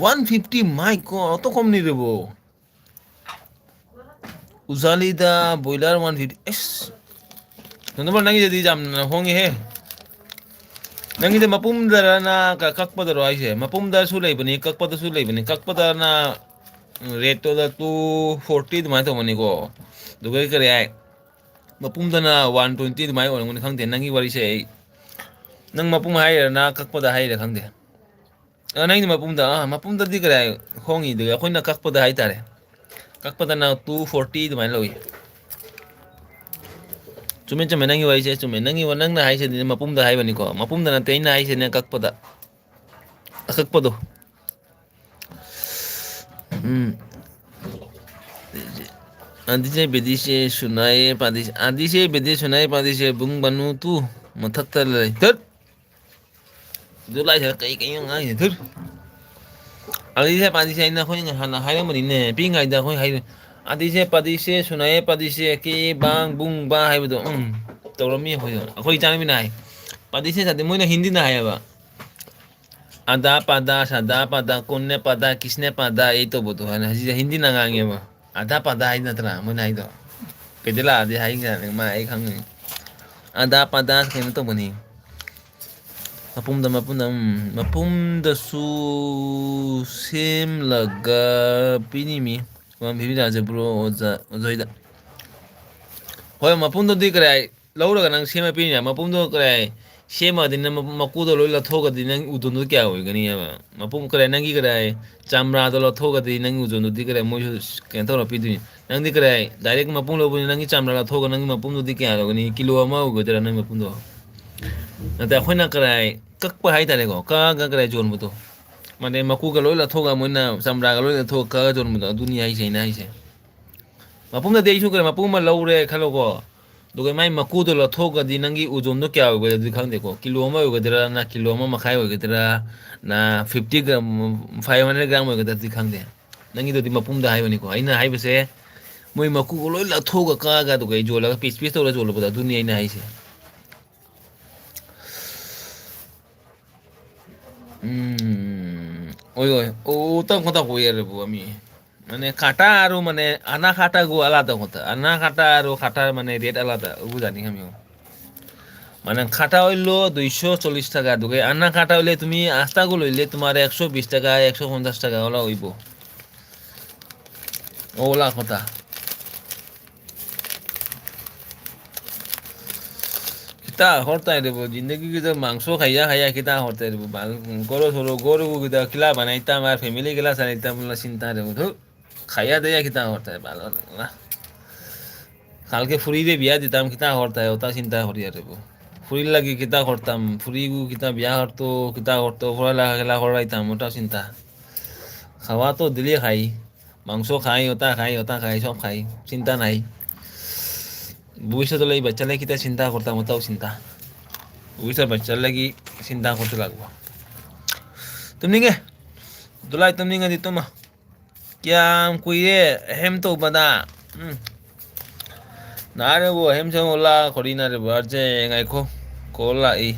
ওয়ান ফিফটি মাই ক-, অত কম নি রে বউ। Uzalida boiler one fifty. Es. Nonton bar nangi jadi jam na hongi he. Nangi de mapum dara na ka kakpa daro aise. Mapum dara su lei bani, kakpa da su lei bani. Kakpa da na rate to da two forty de mai to mani ko. Dugai kare ai. Mapum da na one twenty de mai o ngoni khang de nangi wari se. Nang mapum hai na kakpa da hai de khang de. ꯑ, ꯅꯪꯒꯤꯗꯤ ꯃꯄꯨꯝꯗ, ꯑ, ꯃꯄꯨꯝꯗꯗꯤ ꯀꯗꯥꯏ ꯍꯣꯡꯉꯤꯗꯨꯒ ꯑꯩꯈꯣꯏꯅ ꯀꯛꯄꯗ ꯍꯥꯏꯇꯥꯔꯦ꯫ ꯀꯛꯄꯗꯅ two forty ꯑꯗꯨꯃꯥꯏꯅ ꯂꯧꯏ꯫ ꯆꯨꯝꯃꯦ, ꯆꯨꯝꯃꯦ, ꯅꯪꯒꯤ ꯋꯥꯔꯤꯁꯦ ꯆꯨꯝꯃꯦ꯫ ꯅꯪꯒꯤ ꯋꯥ-, ꯅꯪꯅ ꯍꯥꯏꯁꯤꯗꯤ ꯃꯄꯨꯝꯗ ꯍꯥꯏꯕꯅꯤꯀꯣ꯫ ꯃꯄꯨꯝꯗ ꯅꯠꯇꯦ ꯑꯩꯅ ꯍꯥꯏꯁꯤꯅ ꯀꯛꯄꯗ꯫ ꯑꯀꯛꯄꯗꯣ꯫ ꯎꯝ꯫ ꯑꯗꯤꯁꯦ ꯕꯦꯗꯤꯁꯦ ꯁꯨꯅꯥꯏꯌꯦ ꯄꯥꯗꯤꯁꯦ꯫ ꯑꯗꯤꯁꯦ ꯕꯦꯗꯤ ꯁꯨꯅꯥꯏꯌꯦ ꯄꯥꯗꯤꯁꯦ ꯕꯨꯡ ꯕꯅꯨ ꯇꯨ ꯃꯊꯛꯇ ꯂꯩ꯫ ꯇꯠ! ꯑꯗꯨ ꯂꯥꯏꯁꯥ ꯀꯩ ꯀꯩꯅꯣ ꯉꯥꯡꯉꯤꯁꯦ? ꯊꯨꯔ꯫ ꯑꯗꯤꯁꯦ ꯄꯥꯗꯤꯁꯦ ꯑꯩꯅ ꯑꯩꯈꯣꯏ ꯍꯥꯟꯅ ꯍꯥꯏꯔꯝꯕꯅꯤꯅꯦ꯫ ꯄꯤꯛꯏꯉꯩꯗ ꯑꯩꯈꯣꯏ ꯍꯥꯏ-, ꯑꯗꯤꯁꯦ ꯄꯥꯗꯤꯁꯦ ꯁꯨꯅꯥꯏꯌꯦ ꯄꯥꯗꯤꯁꯦ ꯀꯤ ꯕꯥꯡ ꯕꯨꯡ ꯕꯥ ꯍꯥꯏꯕꯗꯣ, ꯎꯝ, ꯇꯧꯔꯝꯃꯤ ꯑꯩꯈꯣꯏꯁꯨ꯫ ꯑꯩꯈꯣꯏ ꯏꯆꯥꯅꯨꯄꯤꯅ ꯍꯥꯏ꯫ ꯄꯥꯗꯤꯁꯦ ꯁꯥꯗꯤ ꯃꯣꯏꯅ ꯍꯤꯟꯗꯤꯅ ꯍꯥꯏꯌꯦꯕ꯫ ꯑꯗꯥ ꯄꯥꯗꯥ, ꯁꯗꯥ ꯄꯥꯗꯥ, ꯀꯣꯟꯅꯦ ꯄꯥꯗꯥ, ꯀꯤꯁꯅꯦ ꯄꯥꯗꯥ, ꯑꯩ ꯇꯧꯕꯗꯣ ꯍꯥꯏꯅ ꯍꯧꯖꯤꯛ ꯍꯤꯟꯗꯤꯅ ꯉꯥꯡꯉꯦꯕ꯫ ꯑꯗꯥ ꯄꯗꯥ ꯍꯥꯏ ꯅꯠꯇ꯭ꯔꯥ ꯃꯣꯏꯅ ꯍꯥꯏꯗꯣ? ꯀꯩꯗ ꯂꯥꯛꯑꯗꯤ ꯍꯥꯏꯈ꯭ꯔꯦ ꯃꯥ, ꯑꯩ ꯈꯪꯉꯤ꯫ ꯑꯗꯥ ꯄꯗꯥ ꯀꯩꯅꯣ ꯇꯧꯕꯅꯤ꯫ ꯃꯄꯨꯝꯗ, ꯃꯄꯨꯝꯗ, ꯎꯝ, ꯃꯄꯨꯝꯗꯁꯨ ꯁꯦꯝꯂꯒ ꯄꯤꯅꯤꯃꯤ꯫ ꯋꯥꯟ ꯐꯤꯐꯇꯤ ꯇꯥꯁꯦ ꯕ꯭ꯔꯣ ꯑꯣꯖꯥ, ꯑꯣꯖꯥ ꯍꯣꯏꯗ꯫ ꯍꯣꯏ, ꯃꯄꯨꯝꯗꯨꯗꯤ ꯀꯔꯥꯏ ꯂꯧꯔꯒ ꯅꯪ ꯁꯦꯝꯃ ꯄꯤꯔꯤꯅꯦ? ꯃꯄꯨꯝꯗꯣ ꯀꯔꯥꯏ ꯁꯦꯝꯃꯗꯤ ꯅꯪ ꯃꯀꯨꯗꯣ ꯂꯣꯏ ꯂꯧꯊꯣꯛꯑꯒꯗꯤ ꯅꯪ ꯎꯗꯣꯟꯗꯣ ꯀꯌꯥ ꯑꯣꯏꯒꯅꯤ ꯍꯥꯏꯕ? ꯃꯄꯨꯝ ꯀꯔꯥꯏ ꯅꯪꯒꯤ ꯀꯔꯥꯏ ꯆꯥꯝꯔꯥꯗꯣ ꯂꯧꯊꯣꯛꯑꯒꯗꯤ ꯅꯪꯒꯤ ꯎꯗꯣꯟꯗꯨꯗꯤ ꯀꯔꯥꯏ ꯃꯣꯏꯁꯨ ꯀꯩꯅꯣ ꯇꯧꯔ ꯄꯤꯗꯣꯏꯅꯤ꯫ ꯅꯪꯗꯤ ꯀꯔꯥꯏ ꯗꯥꯏꯔꯦꯛ ꯃꯄꯨꯝ ꯂꯧꯕꯅꯤ, ꯅꯪꯒꯤ ꯆꯥꯝꯔꯥ ꯂꯧꯊꯣꯛꯑꯒ ꯅꯪꯒꯤ ꯃꯄꯨꯝꯗꯨꯗꯤ ꯀꯌꯥ ꯂꯧꯒꯅꯤ? ꯀꯤꯂꯣ ꯑꯃ ꯑꯣꯏꯒꯗ꯭ꯔꯥ ꯅꯪ ꯃꯄꯨꯝꯗꯣ? ꯅꯠꯇꯦ, ꯑꯩꯈꯣꯏꯅ ꯀꯔꯥꯏ ꯀꯛꯄ ꯍꯥꯏꯇꯥꯔꯦꯀꯣ, ꯀꯛꯑꯒ ꯀꯔꯥꯏ ꯌꯣꯟꯕꯗꯣ, ꯃꯥꯅꯦ, ꯃꯀꯨꯒ ꯂꯣꯏ ꯂꯧꯊꯣꯛꯑꯒ ꯃꯣꯏꯅ ꯆꯥꯝꯔꯥꯒ ꯂꯣꯏ ꯂꯧꯊꯣꯛꯑꯒ ꯀꯛꯑꯒ ꯌꯣꯟꯕꯗꯣ, ꯑꯗꯨꯅꯤ ꯍꯥꯏꯁꯦ ꯑꯩꯅ ꯍꯥꯏꯁꯦ꯫ ꯃꯄꯨꯝꯗꯗꯤ ꯑꯩꯁꯨ ꯀꯔꯥꯏ ꯃꯄꯨꯝ ꯑꯃ ꯂꯧꯔꯦ ꯈꯜꯂꯣꯀꯣ, ꯑꯗꯨꯒ ꯃꯥꯏ ꯃꯀꯨꯗꯣ ꯂꯧꯊꯣꯛꯑꯒꯗꯤ ꯅꯪꯒꯤ ꯎꯖꯣꯟꯗꯣ ꯀꯌꯥ ꯑꯣꯏꯒꯗ꯭ꯔꯗꯤ ꯈꯪꯗꯦꯀꯣ, ꯀꯤꯂꯣ ꯑꯃ ꯑꯣꯏꯒꯗ꯭ꯔꯥ, ꯅ ꯀꯤꯂꯣ ꯑꯃ ꯃꯈꯥꯏ ꯑꯣꯏꯒꯗ꯭ꯔꯥ, ꯅ fifty gram, five hundred gram ꯑꯣꯏꯒꯗ꯭ꯔꯗꯤ ꯈꯪꯗꯦ꯫ ꯅꯪꯒꯤꯗꯨꯗꯤ ꯃꯄꯨꯝꯗ ꯍꯥꯏꯕꯅꯤꯀꯣ, ꯑꯩꯅ ꯍꯥꯏꯕꯁꯦ ꯃꯣꯏ ꯃꯀꯨꯒ ꯂꯣꯏ ꯂꯧꯊꯣꯛꯑꯒ ꯀꯛꯑꯒ ꯑꯗꯨꯒ ꯌꯣꯜꯂꯒ ꯄꯤꯁ ꯄꯤꯁ ꯇꯧꯔ ꯌꯣꯜꯂꯕꯗꯣ, ꯑꯗꯨꯅꯤ ꯑꯩꯅ ꯍꯥꯏꯁꯦ꯫ উম, ওই, ওই, ও, ওটা কথা কই আর বউ আমি। মানে কাটা আৰু মানে আনা কাটাগু আলাদা কথা। আনা কাটা আৰু কাটাৰ মানে ৰেট আলাদা, এইবোৰ জানি আমি। মানে কাটা হইল দুইশো চল্লিশ টাকা দুগে, আনা কাটা হইলে তুমি আস্তাগু লইলে তোমার একশো বিশ টাকা, একশো পঞ্চাশ টাকা ওলা হইব। ওলা কথা। কিতা হরতাই দেব, জিন্দগি কিতা মাংস খাইয়া খাইয়া কিতা হরতাই দেব, বাল, গরু সরু, গরু কিতা কিলা বানাইতাম আর ফ্যামিলি কিলা চালাইতাম বুলা চিন্তা দেব, ধুর, খাইয়া দিয়া কিতা হরতাই, বাল, না। কালকে ফুরিরে বিয়া দিতাম, কিতা হরতাই, ওটা চিন্তা করিয়া দেব। ফুরির লাগি কিতা করতাম, ফুরিগু কিতা বিয়া হরতো, কিতা করতো, পড়ালেখা খেলা করাইতাম, ওটা চিন্তা। খাওয়া তো দিলে খাই, মাংস খাই, ওটা খাই, ওটা খাই, সব খাই, চিন্তা নাই। ভবিষ্যতে লাগি বাচ্চা লাগি কিতা চিন্তা করতাম, ওটাও চিন্তা। ভবিষ্যৎ বাচ্চার লাগি চিন্তা করতে লাগবো। তুমি কে? দুলাই তুমি কে দিত মা? কিয়াম কুইরে হেম তো বাদা। হুম। না রে বো, হেম সেম ওলা করি না রে বো, আর যে এঙ্গাই খো, কোলা ই।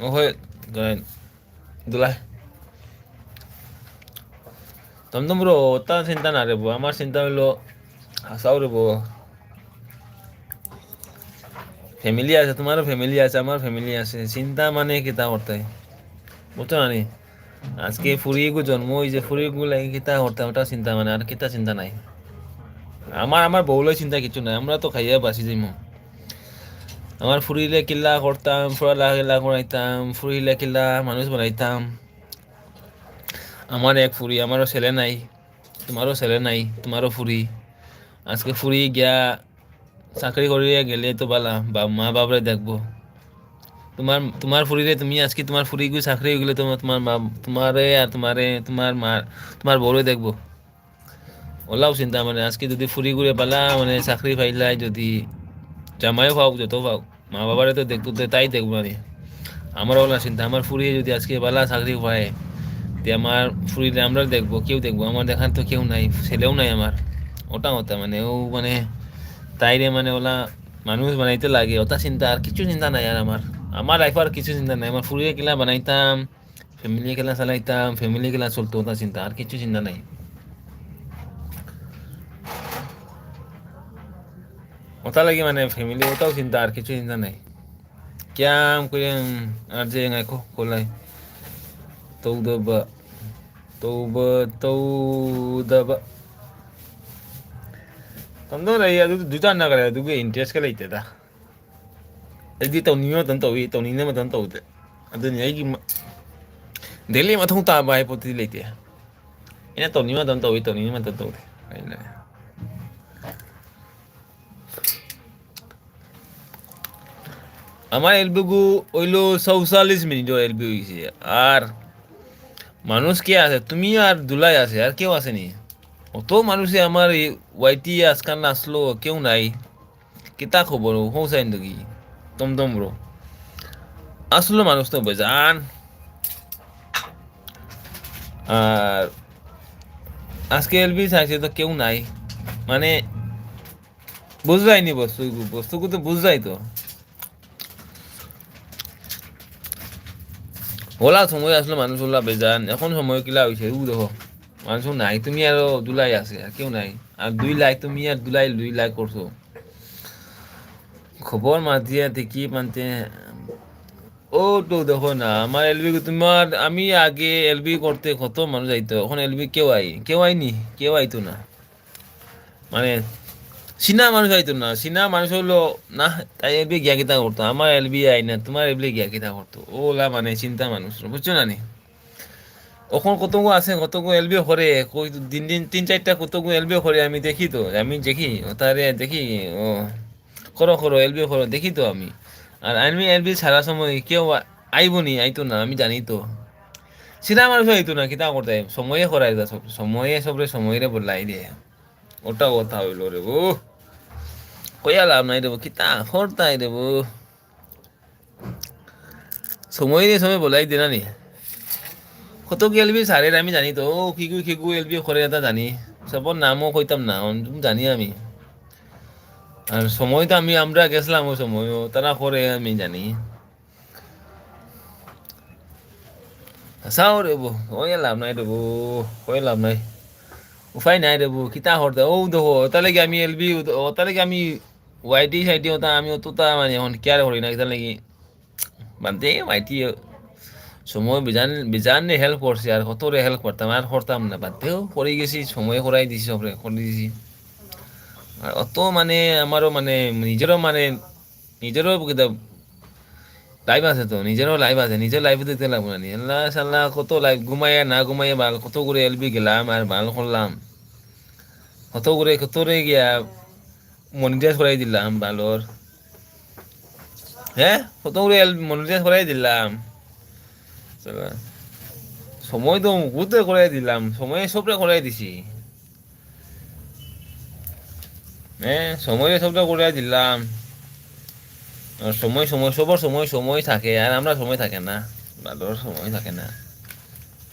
ও হয়, গাই, দুলাই। তমদম ব্রো, ওটা চিন্তা না রে বো, আমার চিন্তা হইলো, হাসাও রে বো। ফ্যামিলি আছে, তোমারও ফ্যামিলি আছে, আমার ফ্যামিলি আছে। চিন্তা মানে কিতা করতে, বুঝছো না নি? আজকে ফুরিগু জন্ম হইছে, ফুরিগু লাগে কিতা করতে, ওটা চিন্তা মানে, আর কিতা চিন্তা নাই। আমার, আমার বউলে চিন্তা কিছু নাই, আমরা তো খাইয়া বাঁচি যাইমু। আমার ফুরিলে কিলা করতাম, ফুরালা কিলা করাইতাম, ফুরিলে কিলা মানুষ বানাইতাম। আমার এক ফুরি, আমারও ছেলে নাই, তোমারও ছেলে নাই, তোমারও ফুরি। আজকে ফুরি গিয়া চাকরি করিয়া গেলে তো বালা, বা মা বাপরে দেখবো। তোমার, তোমার ফুরিরে তুমি আজকে তোমার ফুরিগু চাকরি হয়ে গেলে তোমার, তোমার মা, তোমারে আর তোমারে, তোমার মা, তোমার বউরে দেখবো। ওলাও চিন্তা মানে, আজকে যদি ফুরিগুরে বালা মানে চাকরি পাইলাই, যদি জামাইও পাও, যত পাও, মা বাবারে তো দেখতো, তে তাই দেখবো না নি? আমার ওলা চিন্তা, আমার ফুরিয়ে যদি আজকে বালা চাকরি পায়, তে আমার ফুরিরে আমরা দেখবো, কেউ দেখবো? আমার দেখার তো কেউ নাই, ছেলেও নাই আমার। ওটা হতা মানে, ও মানে, তাইরে মানে ওলা মানুষ বানাইতে লাগে, ওটা চিন্তা, আর কিছু চিন্তা নাই। আর আমার, আমার লাইফ আর কিছু চিন্তা নাই। আমার ফুরিয়ে কিলা বানাইতাম, ফ্যামিলি কিলা চালাইতাম, ফ্যামিলি কিলা চলতো, ওটা চিন্তা, আর কিছু চিন্তা নাই। ওটা লাগে মানে ফ্যামিলি, ওটাও চিন্তা, আর কিছু চিন্তা নাই। কিয়াম করে, উম, আর যে এঙ্গাই কো, কোলাই। তৌদবা, তৌবা, তৌদবা। তন্দো রে, ইয়া, দু-, দুটা না করে, দুগু ইন্টারেস্ট কে লাইতে দা। এই যে তৌনি মা তন তৌই, তৌনি মা তন তৌতে। আদু নিয়ে কি মা-, দিল্লি মা থুং তা বাই পতি লাইতে। এনে তৌনি মা তন তৌই, তৌনি মা তন তৌতে। আই না। আমার এলবিগু অইলো চৌচল্লিশ মিনিটর এলবি হইছে। আর মানুষ কে আছে? তুমি আর দুলাই আছে, আর কেউ আছে নি? অত মানুষে আমার এই ওয়াইটি আজকাল নাচলো, কেউ নাই। কিতা খবর? হৌসাইন দুগি, টমটম ব্রো। আসলে মানুষ তো বেজান। আর আজকে এলবি চাইছে তো কেউ নাই। মানে, বুঝাইনি বস্তু, বস্তুগু তো বুঝাই তো। ওলা সময় আসলে মানুষ ওলা বেজান, এখন সময় কিলা হইছে, উ দেখো। মানুষও নাই, তুমি আরো দুলাই আছে, আর কেউ নাই। আর দুই লাইক, তুমি আর দুলাই দুই লাইক করছো। খবর মাতিয়া দেখি মানতে। ও তো দেখো না, আমার এলবি, তোমার, আমি আগে এলবি করতে কত মানুষ আইতো, এখন এলবি কেউ আই, কেউ আইনি, কেউ আইতো না। মানে, চিনা মানুষ আইতো না, চিনা মানুষ হইলো না, তাই এলবি গিয়া কিতা করতো, আমার এলবি আই না, তোমার এলবি গিয়া কিতা করতো, ওলা মানে চিন্তা মানুষ, বুঝছো না নি? এখন কতগো আছে, কতগো এলবি করে, কই দিন দিন তিন চারটা কতগো এলবি করে, আমি দেখি তো, আমি দেখি, ও তারে দেখি, ও করো করো, এলবি করো, দেখি তো আমি। আর আমি এলবি সারা সময় কেউ আ-, আইবো নি, আইতো না, আমি জানি তো। চিনা মানুষ আইতো না, কিতা করতে, সময়ে করাই দা সব, সময়ে সবরে সময়রে বলাই দিয়ে। ওটা কথা হইলো রে বউ। কইয়া লাভ নাই রে বউ, কিতা করতাই রে বউ। সময় রে সময় বলাই দিনা নি। কত গেলবি স্যারের আমি জানি তো, ও কিগু কিগু এলবি করে এটা জানি। সবর নামও কইতাম না, অন-, জানি আমি। আর সময় তো আমি, আমরা গেছিলাম ওই সময়, ও তারা করে আমি জানি। চাও রে বউ, ওই লাভ নাই রে বউ, ওই লাভ নাই। উপায় নাই রে বউ, কিতা করতে? ও দেখো, ওটা লাগি আমি এলবি, ওটা লাগি আমি ওয়াইটি সাইটি ওটা আমি অতটা মানে এখন কেয়ার করি না, কিতা লাগি? বাদ দে, ওয়াইটি সময় বিজান, বিজানে হেল্প করছে, আর কত রে হেল্প করতাম, আর করতাম না, বাদ দেও, করে গেছি, সময় করাই দিছি, সবরে করে দিছি। আর অত মানে আমারও মানে নিজেরও মানে, নিজেরও কিতা লাইফ আছে তো, নিজেরও লাইফ আছে, নিজের লাইফে দেখতে লাগবো না নি? আল্লাহ সাল্লাহ, কত লাইফ ঘুমাইয়া না ঘুমাইয়া বাল, কত করে এলবি গেলাম আর বাল করলাম, কত করে, কত রে গিয়া মনিটাইজ করাই দিলাম বালর, হ্যাঁ, কত করে এল-, মনিটাইজ করাই দিলাম। সালা, সময় তো মুকুতে করাই দিলাম, সময়ে সবটা করাই দিছি। হ্যাঁ, সময়ে সবটা করাই দিলাম। আর সময়, সময়, সবার সময়, সময় থাকে, আর আমরা সময় থাকে না। বালর সময় থাকে না।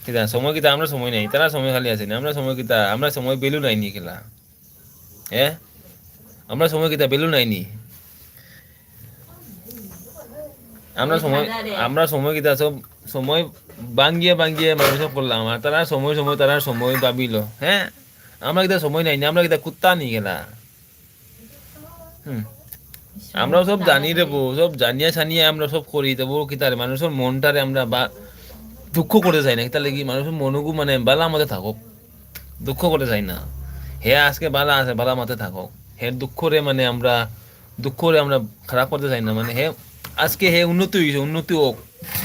কিতা, সময় কিতা, আমরা সময় নাই, তারা সময় খালি আছে না, আমরা সময় কিতা, আমরা সময় ভ্যালু নাই নি খেলা। হ্যাঁ? আমরা সময় কিতা ভ্যালু নাই নি? আমরা সময়, আমরা সময় কিতা সব, সময় ভাঙিয়ে ভাঙিয়ে মানুষ করলাম, আর তারা সময় সময় তারা সময় ভাবিল। হ্যাঁ, আমরা কিতা সময় নাই না, আমরা কিতা কুত্তা নিয়ে গেলা। হুম। আমরাও সব জানি রে বউ, সব জানিয়া সানিয়া আমরা সব করি, তবু কিতারে মানুষের মনটারে আমরা বা দুঃখ করে যাই না, কিতা লাগি মানুষের মনগু মানে বালা মতে থাকুক, দুঃখ করে যাই না। হে আজকে বালা আছে, বালা মতে থাকুক। হে দুঃখরে মানে আমরা, দুঃখরে আমরা খারাপ করতে চাই না, মানে হে আজকে হে উন্নতি হইছে, উন্নতি হোক,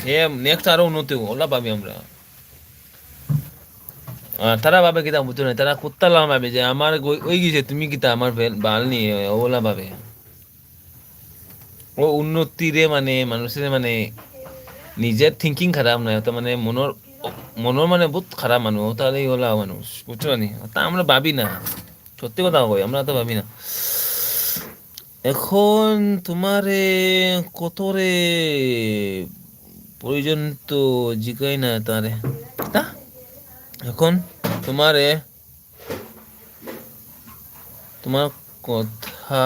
হে নেক্সট আরো উন্নতি হোক, ওলা ভাবি আমরা। আর তারা ভাবে কিতা বুঝছো না, তারা কুত্তা লাম ভাবে যে আমার ওই, ওই গেছে, তুমি কিতা আমার ফেল বাল নি, ওলা ভাবে। ও উন্নতিরে মানে মানুষের মানে নিজের থিঙ্কিং খারাপ নয়, ওটা মানে মনর, মনর মানে বহুত খারাপ মানুষ, ওটা এই ওলা মানুষ, বুঝছো না নি? ওটা আমরা ভাবি না, সত্যি কথা কই, আমরা তো ভাবি না। এখন তোমারে কতরে পর্যন্ত জিগাই না তারে, তা এখন তোমারে তোমার কথা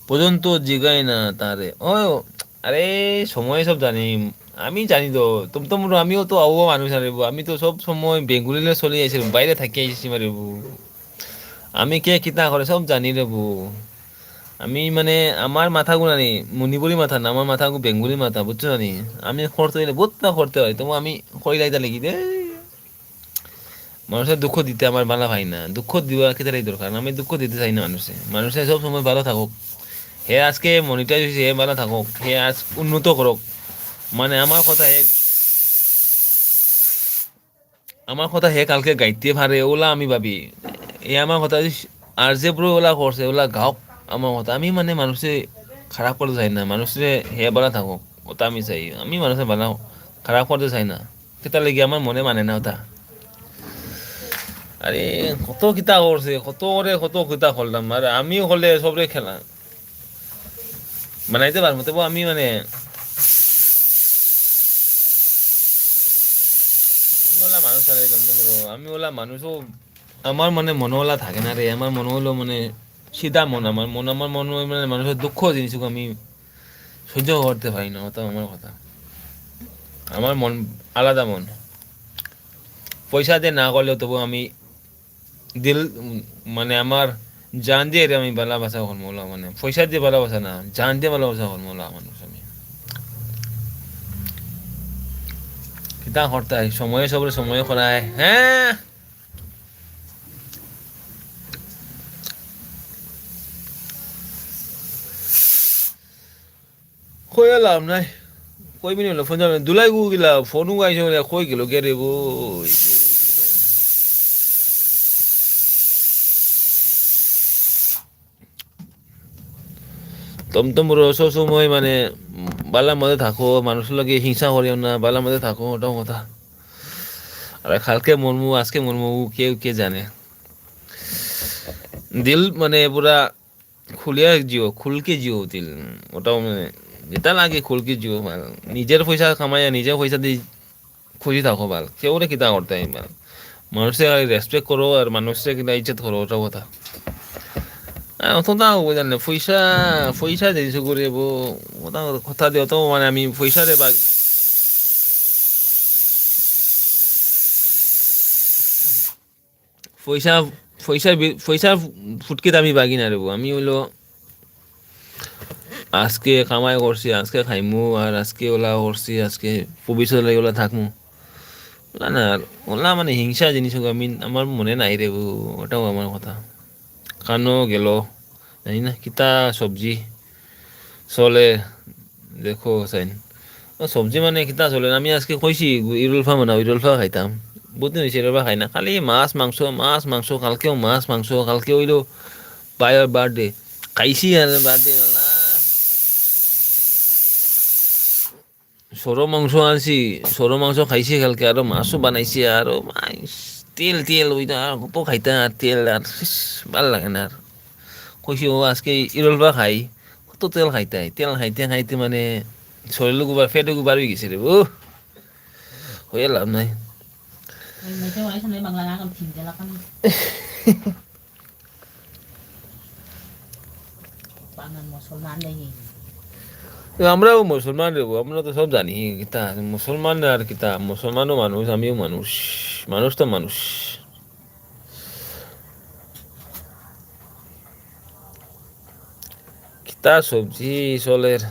পর্যন্ত জিগাই না তারে। ও, আরে, সময় সব জানি। আমি জানি তো, তুম তো মোর, আমিও তো আউয়া মানুষ আরে বু। আমি তো সব সময় বেঙ্গুলি নিয়ে চলে আইছি, বাইরে থাকি আইছি মারে বু। আমি কে কিতা করে সব জানি রে বু। আমি মানে আমার মাথা গুনা নেই, মণিপুরি মাথা না, আমার মাথা গু বেঙ্গুলি মাথা, বুঝছো নি? আমি করতে হইলে বহুত না করতে হয়, তবু আমি কই লাইতা লাগি দে। মানুষের দুঃখ দিতে আমার বালা ভাই না, দুঃখ দিবা কিতার এই দরকার, আমি দুঃখ দিতে চাই না মানুষে। মানুষে সব সময় ভালো থাকুক, হে আজকে মনিটাইজ হয়েছে, হে ভালো থাকুক, হে আজ উন্নত করুক। মানে আমার কথা হে, আমার কথা হে কালকে গাইতে পারে, ওলা আমি ভাবি। এ আমার কথা যদি আর যে ব্রো ওলা করছে, ওলা গাওক। আমার কথা আমি মানে মানুষে খারাপ করতে চাই না, মানুষে হে ভালো থাকুক, ওটা আমি চাই। আমি মানুষে ভালো খারাপ করতে চাই না। কিতা লাগি আমার মনে মানে না ওটা। আরে, কত কিতা করছে, কত করে কত কিতা করলাম, আর আমি হলে সবরে খেলা বানাইতে পারবো, তবু আমি মানে আমি ওলা মানুষ আরে, আমি ওলা মানুষও, আমার মানে মনে ওলা থাকে না রে, আমার মনে হলো মানে সিধা মন, আমার মন, আমার মনে হয় মানে মানুষের দুঃখ জিনিস আমি সহ্য করতে পারি না, ওটা আমার কথা। আমার মন আলাদা মন। পয়সা দিয়ে না করলেও তবু আমি দিল, উম, মানে আমার জান দিয়ে এরে আমি ভালোবাসা করবো ওলা, মানে পয়সা দিয়ে ভালোবাসা না, জান দিয়ে ভালোবাসা করবো ওলা মানুষ আমি। কিতা করতে হয়, সময়ে সবরে সময়ে করায়, হ্যাঁ। কইয়া লাভ নাই। কই মিনিট হলো ফোন যাবে। দুলাই গু গিলা, ফোন গু আইছে বলে কই গেল কে রে বই? তম তম রো সব সময় মানে বালা মধ্যে থাকো, মানুষের লগে হিংসা করিও না, বালা মধ্যে থাকো, ওটাও কথা। আর কালকে মরমু, আজকে মরমু, কেউ কে জানে। দিল মানে পুরা খুলিয়া জিও, খুলকে জিও দিল। ওটাও মানে যেটা লাগে খুলকে জিও, মানে নিজের পয়সা কামাইয়া নিজের পয়সা দিয়ে খুশি থাকো বাল। কেউরে কিতা করতে হয় বাল। মানুষরে খালি রেসপেক্ট করো আর মানুষরে কিনা ইজ্জত করো, ওটা কথা। আর অত দাও বুঝলেন না, পয়সা, পয়সা জিনিস করে বো, ওটা কথা দিয়ে অত মানে আমি পয়সারে বা-, পয়সা, পয়সা বি-, পয়সা ফুটকিত আমি বাগি না রেবো। আমি হইলো আজকে কামাই করছি, আজকে খাইমু, আর আজকে ওলা করছি, আজকে ভবিষ্যতে ওলা থাকমু। ওলা না, আর ওলা মানে হিংসা জিনিস হোক, আমি, আমার মনে নাই রেবো, ওটাও আমার কথা। কানো গেল, জানি না, কিতা সবজি চলে, দেখো, চাইন। ও সবজি মানে কিতা চলে? আমি আজকে কইছি, ইরুলফা বানাও, ইরুলফা খাইতাম। বহুত দিন হইছে, ইরুলফা খাই না। খালি মাছ, মাংস, মাছ, মাংস, কালকেও মাছ, মাংস, কালকে হইলো ভাইয়ের বার্থডে। খাইছি আর বার্থডে না। সরো মাংস আনছি, সরো মাংস খাইছি কালকে, আরো মাছও বানাইছি, আরো মাইস, তেল, তেল, ওই তো আর কত খাইতা আর তেল আর, ইস, ভালা লাগে না আর। কইছি, "ও, আজকে ইরুলফা খাই।" কত তেল খাইতাই, তেল খাইতে খাইতে মানে শরীরও গুবার, পেটও গুবার হয়ে গেছে রে, ও, হইয়া লাভ নাই। ওই মেয়েটা ওই সময় বাংলা গান থিম দিলাম। বাংলার মুসলমান নেই। তো আমরাও মুসলমান রে, আমরা তো সব জানি। কিতা মুসলমান আর কিতা, মুসলমানও মানুষ, আমিও মানুষ, মানুষ তো মানুষ। কিতা সবজি চলের?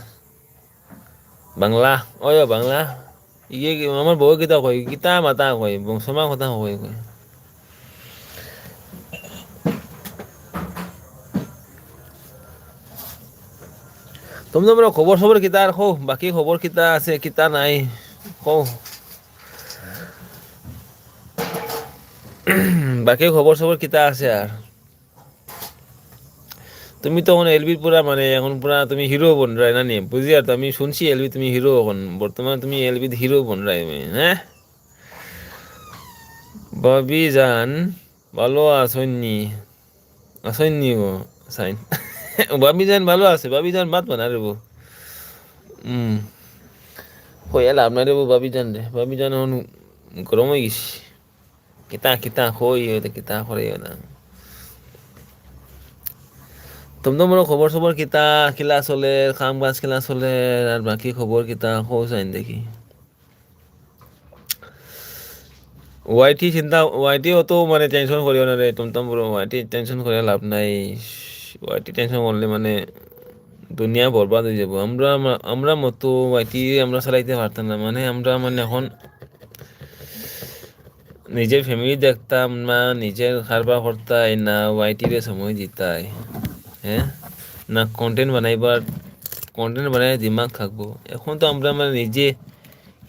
বাংলা, ওই বাংলা। ইয়ে কি, আমার বউ কিতা কয়, কিতা মাতা কয়, বংশমা কথা কয়, কয়। তোমরা, তোমরা খবর সবর কিতা আর কও, বাকি খবর কিতা আছে, কিতা নাই, কও। বাকি খবর সবর কিতা আছে আর? তুমি তো এখন এলবির পুরা, মানে, এখন পুরা তুমি হিরো বনরায় না নি? বুঝি আর তো, আমি শুনছি এলবি তুমি হিরো এখন, বর্তমানে তুমি এলবির হিরো বনরায়, হ্যাঁ? ভাবি জান, ভালো আছইন নি? আছইন নি গো, সাইন। ভাবি জান ভালো আছে, ভাবি জান মাত বানা রে বো। হুম। কইয়া লাভ নাই রে বো, ভাবি জান রে। ভাবি জান এখন গরম হয়ে গেছি। কিতা, কিতা, কই, ওটা কিতা করে, ওটা। তুমতো মোর খবর সবর কিতা, কিলা চলে, কাম কাজ কিলা চলে, আর বাকি খবর কিতা, কও চাইন দেখি। ওয়াইটি চিন্তা, ওয়াইটি অত মানে টেনশন করিও না রে, তুমতাম পুরো ওয়াইটি টেনশন করে লাভ নাই। ওয়াইটি টেনশন করলে মানে দুনিয়া বরবাদ হয়ে যাবো। আমরা, আমরা মতো ওয়াইটি আমরা চালাইতে পারতাম না, মানে আমরা মানে এখন নিজের ফ্যামিলি দেখতাম না, নিজের কারবার করতাই না, ওয়াইটি রে সময় দিতাই, হ্যাঁ, না কন্টেন্ট বানাইবার, কন্টেন্ট বানাই দিমাগ থাকবো। এখন তো আমরা মানে নিজে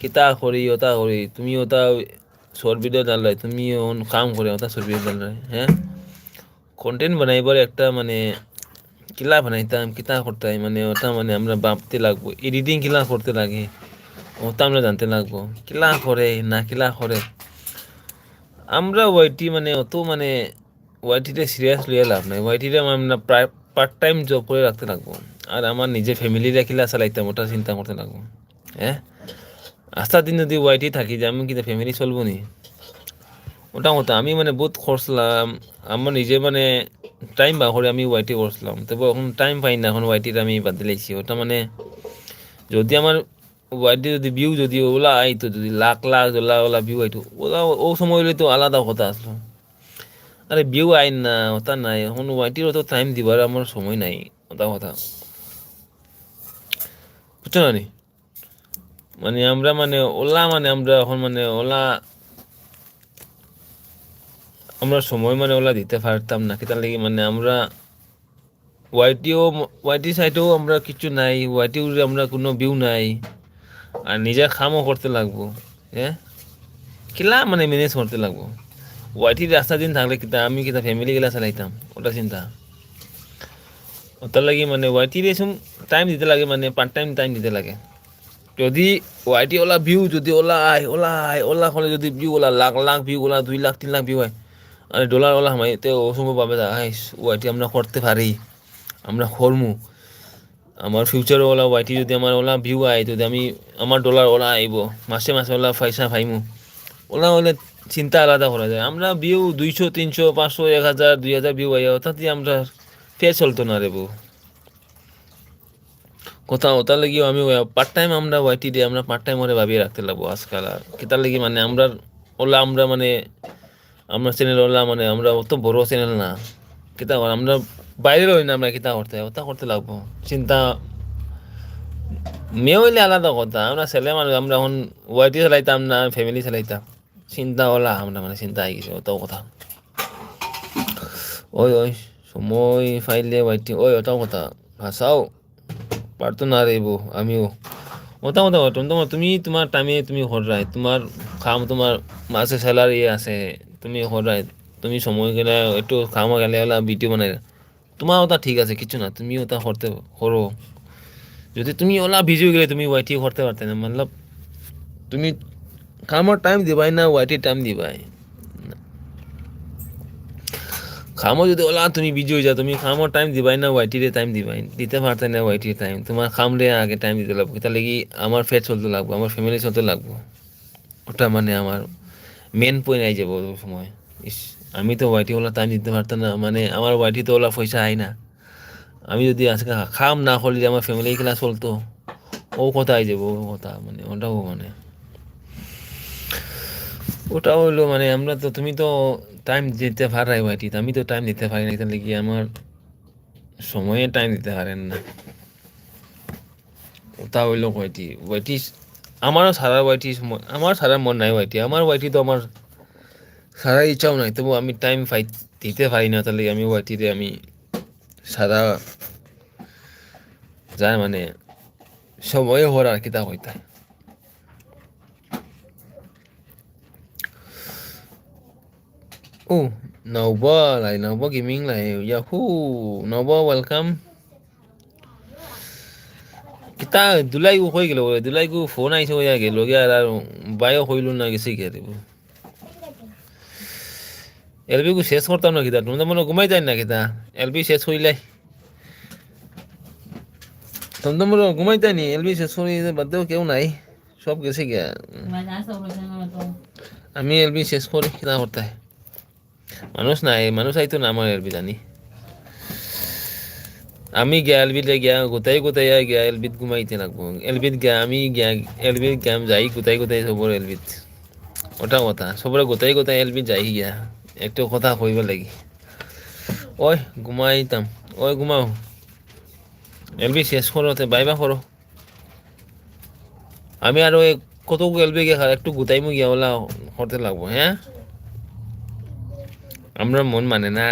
কিতা করি, ওটা করি, তুমি ওটা শর্ট ভিডিও ডাললাই, তুমি অন কাম করে ওটা শর্ট ভিডিও ডাললাই, হ্যাঁ? কন্টেন্ট বানাইবার একটা মানে কিলা বানাইতাম, কিতা করতাম, মানে ওটা মানে আমরা ভাবতে লাগবো, এডিটিং কিলা করতে লাগে, ওটা আমরা জানতে লাগবো, কিলা করে না কিলা করে। আমরা ওয়াইটি মানে অত মানে ওয়াইটিতে সিরিয়াস লইয়া লাভ নাই। ওয়াইটিতে আমরা প্রায় পার্ট টাইম জব করে রাখতে লাগবো। আর আমার নিজে ফ্যামিলিরে কিলা চালাইতাম, ওটা চিন্তা করতে লাগবো। হ্যাঁ, আস্তা দিন যদি ওয়াইটি থাকি যে আমি কিতা ফ্যামিলি চলবো নি? ওটা কথা আমি মানে বহুত করছিলাম, আমার নিজে মানে টাইম বার করে আমি ওয়াইটি করছিলাম, তবে এখন টাইম পাই না, এখন ওয়াইটির আমি বাদ দিলাইছি। ওটা মানে যদি আমার ওয়াইটি যদি ভিউ যদি ওলা আইতো, যদি lakh lakh OLA OLA view আইতো, ওলা ও সময় হইলে তো আলাদা কথা আসলো। আরে ভিউ আইন না, ওটা নাই, এখন ওয়াইটির অত টাইম দিবার আমার সময় নাই, ওটা কথা। বুঝছো না নি? মানে আমরা মানে ওলা মানে আমরা এখন মানে ওলা আমরা সময় মানে ওলা দিতে পারতাম না, কিতার লাগি মানে আমরা ওয়াইটিও, ওয়াইটি সাইটেও আমরা কিছু নাই, ওয়াইটির আমরা কোনো ভিউ নাই। আর নিজের কামও করতে লাগবো। হ্যাঁ, কিলা মানে ম্যানেজ করতে লাগবো। ওয়াইটির রাস্তা দিন থাকলে কিতা আমি কিতা ফ্যামিলি গেলা চালাইতাম, ওটা চিন্তা। ওটার লাগি মানে ওয়াইটির এসব টাইম দিতে লাগে, মানে পার্ট টাইম টাইম দিতে লাগে। যদি ওয়াইটি ওলা ভিউ যদি ওলা আয় ওলা আয় ওলা করে যদি view OLA lakh lakh view OLA দুই লাখ তিন লাখ ভিউ হয়, আর ডলার ওলা হামাই, তে অসম্ভব ভাবে দা আইস ওয়াইটি আমরা করতে পারি, আমরা করমু। আমার ফিউচার ওলা ওয়াইটি যদি আমার ওলা ভিউ আয়, যদি আমি আমার ডলার ওলা আইব, মাসে মাসে ওলা পয়সা পাইমু, ওলা হলে চিন্তা আলাদা করা যায়। আমরা ভিউ দুইশো তিনশো পাঁচশো এক হাজার দুই হাজার ভিউ আইয়া, ওটাতে আমরা ফের চলতো না রে বউ। কথা ওটার লাগিও আমি পার্ট টাইম আমরা ওয়াইটি দিয়ে আমরা পার্ট টাইম ওরে ভাবিয়ে রাখতে লাগবো আজকাল। আর কিতার লাগি মানে আমরা ওলা আমরা মানে আমরা চ্যানেল ওলা মানে আমরা অত বড় চ্যানেল না, কিতা কর আমরা বাইরে রই না, আমরা কিতা করতে ওটা করতে লাগবো চিন্তা। মেয়ে হইলে আলাদা কথা, আমরা ছেলে মানুষ, আমরা এখন ওয়াইটি চালাইতাম না, ফ্যামিলি চালাইতাম। চিন্তা ওলা আমরা মানে চিন্তা আই গেছে, ওটাও কথা। ওই ওই সময় পাইলে ওয়াইটি, ওই ওটাও কথা। হাসাও, পারতো না রে বউ, আমিও। ওটা কথা, ওটা তোমার, তুমি তোমার টাইমে তুমি হররাই, তোমার কাম তোমার মাসে স্যালারি আছে, তুমি হররাই, তুমি সময় গেলে একটু কামো গেলে ওলা ভিডিও বানাই, তোমার ওটা ঠিক আছে, কিছু না, তুমি ওটা করতে করো। যদি তুমি ওলা ভিডিও গেলে তুমি ওয়াইটি করতে পারতে না, মতলব তুমি কামর টাইম দিবাই না ওয়াইটি টাইম দিবাই। কামো যদি ওলা তুমি বিজি হয়ে যাও, তুমি কামর টাইম দিবাই না ওয়াইটি রে টাইম দিবাই, দিতে পারতে না ওয়াইটি টাইম, তোমার কাম রে আগে টাইম দিতে লাগবো। তাহলে কি আমার ফেট চলতে লাগবো, আমার ফ্যামিলি চলতে লাগবো, ওটা মানে আমার মেন পয়েন্ট আই যাবো ওই সময়। ইস, আমি তো ওয়াইটি ওলা টাইম দিতে পারতাম না, মানে আমার ওয়াইটি তো ওলা পয়সা আয় না। আমি যদি আজকে কাম না করলে আমার ফ্যামিলি কিলা চলতো, ও কথা আই যাব, ও কথা মানে, ওটাও মানে, ওটা হইলো মানে, আমরা তো, তুমি তো টাইম দিতে পারাই ওয়াইটিতে, আমি তো টাইম দিতে পারি না, এটা লিখি আমার সময়ে টাইম দিতে পারেন না। ওটা হইলো ওয়াইটি, ওয়াইটি, আমারও সারা ওয়াইটি সময়, আমার সারা মন নাই ওয়াইটি, আমার ওয়াইটি তো আমার সারা ইচ্ছাও নাই, তবু আমি টাইম পাই, দিতে পারি না, তাহলে আমি ওয়াইটিতে আমি সারা যায় মানে সময় হর আর কিতা হইতা। ও, নাওবা লাই, নাওবা গেমিং লাই, ইয়াহু, নাওবা ওয়েলকাম। কিতা দুলাইগু কই গেল? দুলাইগু ফোন আইছে, ওই গেল গিয়া, আর আর বাইও কইল না, গেছে গিয়া রে। এলবি গু শেষ করতাম না কিতা? তোমরা মনে ঘুমাই যায় না কিতা? এলবি শেষ হইলাই। তোমরা মনে ঘুমাই যায়নি? এলবি শেষ করে বাদ দেও, কেউ নাই, সব গেছে গিয়া। আমি এলবি শেষ করি কিতা করতে? মানুষ নাই, মানুষ আইতো না আমার এলবি জানি। আমি গিয়া এলবিতে গিয়া গোটাই গোটাই গিয়া এলবিত ঘুমাইতে লাগবো। এলবিত গিয়া আমি গিয়া এলবিত গিয়া আমি যাই গোটাই গোটাই সবর এলবিত। ওটা কথা, সবরে গোটাই গোটাই এলবিত যাই গিয়া। একটু কথা কইবার লাগি। ওই ঘুমাইতাম, ওই ঘুমাও। এলবি শেষ করো, তে বাই বাই করো। আমি আরো এক-, কত এলবি গিয়া একটু গোটাই মুই গিয়া ওলা করতে লাগবো, হ্যাঁ? আমরা মন মানে না।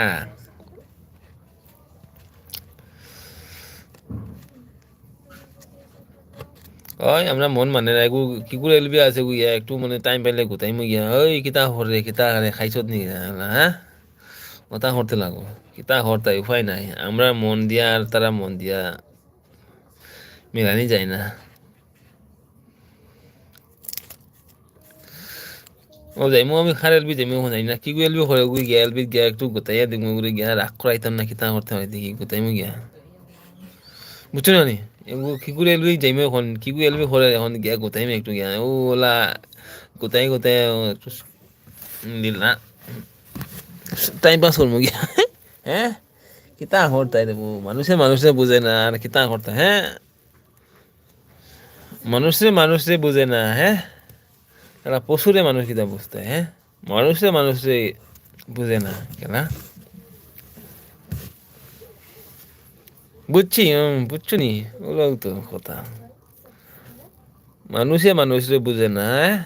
ওই, আমরা মন মানে না, এগু কিগুর এলবি আছে গু ইয়া, একটু মানে টাইম পাইলে গোটাই মুই গিয়া, ওই কিতা হরে, কিতা হরে, খাইছত নি, হ্যাঁ? ওটা করতে লাগবো, কিতা করতে, উপায় নাই, আমরা মন দিয়া আর তারা মন দিয়া মিলানি যায় না। ও যাইমু আমি খার এলবি যাইমু, এখন জানি না কি গু এলবি করে, ওগুই গিয়া এলবি গিয়া একটু গোটাইয়া দিমু, ওগুই গিয়া রাগ করাইতাম না, কিতা করতে হয় দেখি গোটাইমু গিয়া, বুঝছো না নি? এগু কি করে এলবি যাইমু এখন, কি গু এলবি করে এখন গিয়া গোটাইমু একটু গিয়া, ও ওলা গোটাই গোটাই একটু দিল না, টাইম পাস করমু গিয়া। হ্যাঁ, কিতা করতে রে, মানুষে মানুষে বুঝে না, আর কিতা করতে, হ্যাঁ। মানুষে মানুষে বুঝে না, হ্যাঁ? তারা পশুরে মানুষ কিতা বুঝতে, হ্যাঁ? মানুষে মানুষে বুঝে না, কেন? বুঝছি, হুম, বুঝছো নি? ওগুলো তো কথা। মানুষে মানুষে বুঝে না, হ্যাঁ?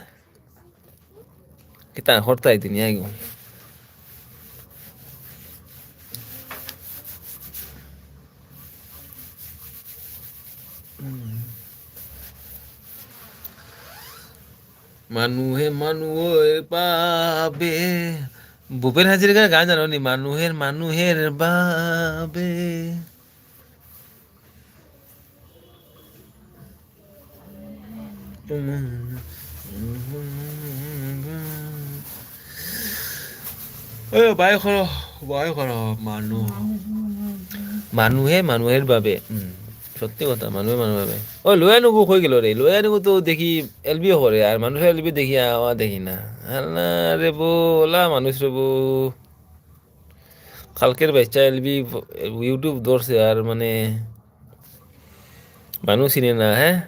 কিতা করতাই তুমি আইগো? মানুহে মানুহে পাবে। ভূপেন হাজরিকার গান জানো নি? মানুহের মানুহের বাবে। এ, বাই করো, বাই করো, মানু-, মানুহে মানুহের বাবে। উম, সত্যি কথা, মানুহে মানুহের বাবে। ও, লয়া নুগু কই গেল রে? লয়া নুগু তো দেখি এলবিও করে, আর মানুষের এলবি দেখি আওয়া দেখি না। আল্লাহ রে বো, ওলা মানুষ রে বো। কালকের বাচ্চা এলবি YouTube ধরছে আর মানে মানুষ চিনে না, হ্যাঁ?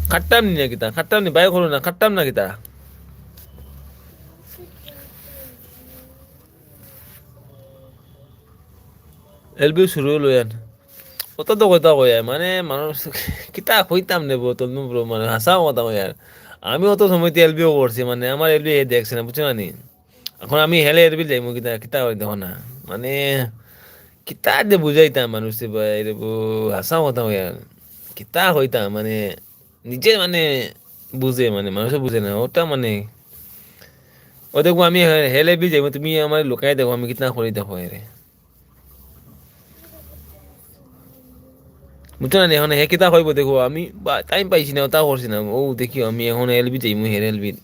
খাটতাম নি না কিতা? খাটতাম নি, বাই করো না, খাটতাম না কিতা? এলবি শুরু হলো ইয়ান। অত তো কথা কই আর, মানে, মানুষ কিতা কইতাম নেব, তন্দু ব্রো, মানে, হাসা কথা কই আর। আমি অত সময় তো এলবিও করছি, মানে, আমার এলবি এ দেখছে না, বুঝছো না নি? এখন আমি হেলে এলবি যাইমু, কিতা, কিতা কই দেখো না। মানে, কিতা যে বুঝাইতাম মানুষ, ভাই রে বো, হাসা কথা কই আর। কিতা কইতাম, মানে, নিজে, মানে, বুঝে, মানে, মানুষে বুঝে না, ওটা, মানে, ও দেখবো, আমি হে-, হেলে বি যাইমু, তুমি আমার লুকাই দেখো, আমি কিতা করি দেখো এরে। বুঝছো না নি? এখন হে কিতা কইবো দেখো, আমি বা টাইম পাইছি না, ওটা করছি না। ও দেখিও, আমি এখন এলবি যাইমু, হের এলবি।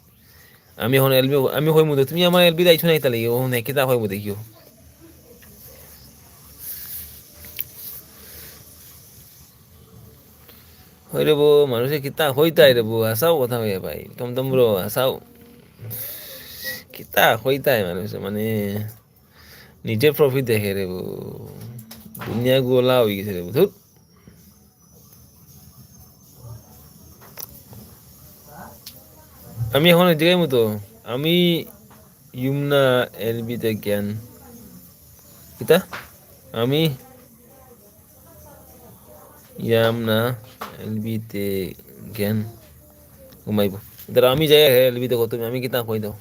আমি এখন এলবি, আমি কইমু তো, তুমি আমার এলবি যাইছো না, ইতা লাগি, ও নে কিতা কইবো দেখিও। হই রে বো, মানুষে কিতা কইতাই রে বো, হাসাও কথা কইয়া ভাই, টমটম ব্রো, হাসাও। কিতা কইতাই মানুষে, মানে, নিজে প্রফিট দেখে রে বু। দুনিয়া গোলা হয়ে গেছে রে বু। ধুর। আমি এখন এক জায়গায় মতো। আমি ইমনা এলবিতে জ্ঞান। কিতা? আমি ইয়ামনা এলবিতে জ্ঞান। ঘুমাইব। ধর আমি যাই এলবিতে কত আমি কিতা কই দাও।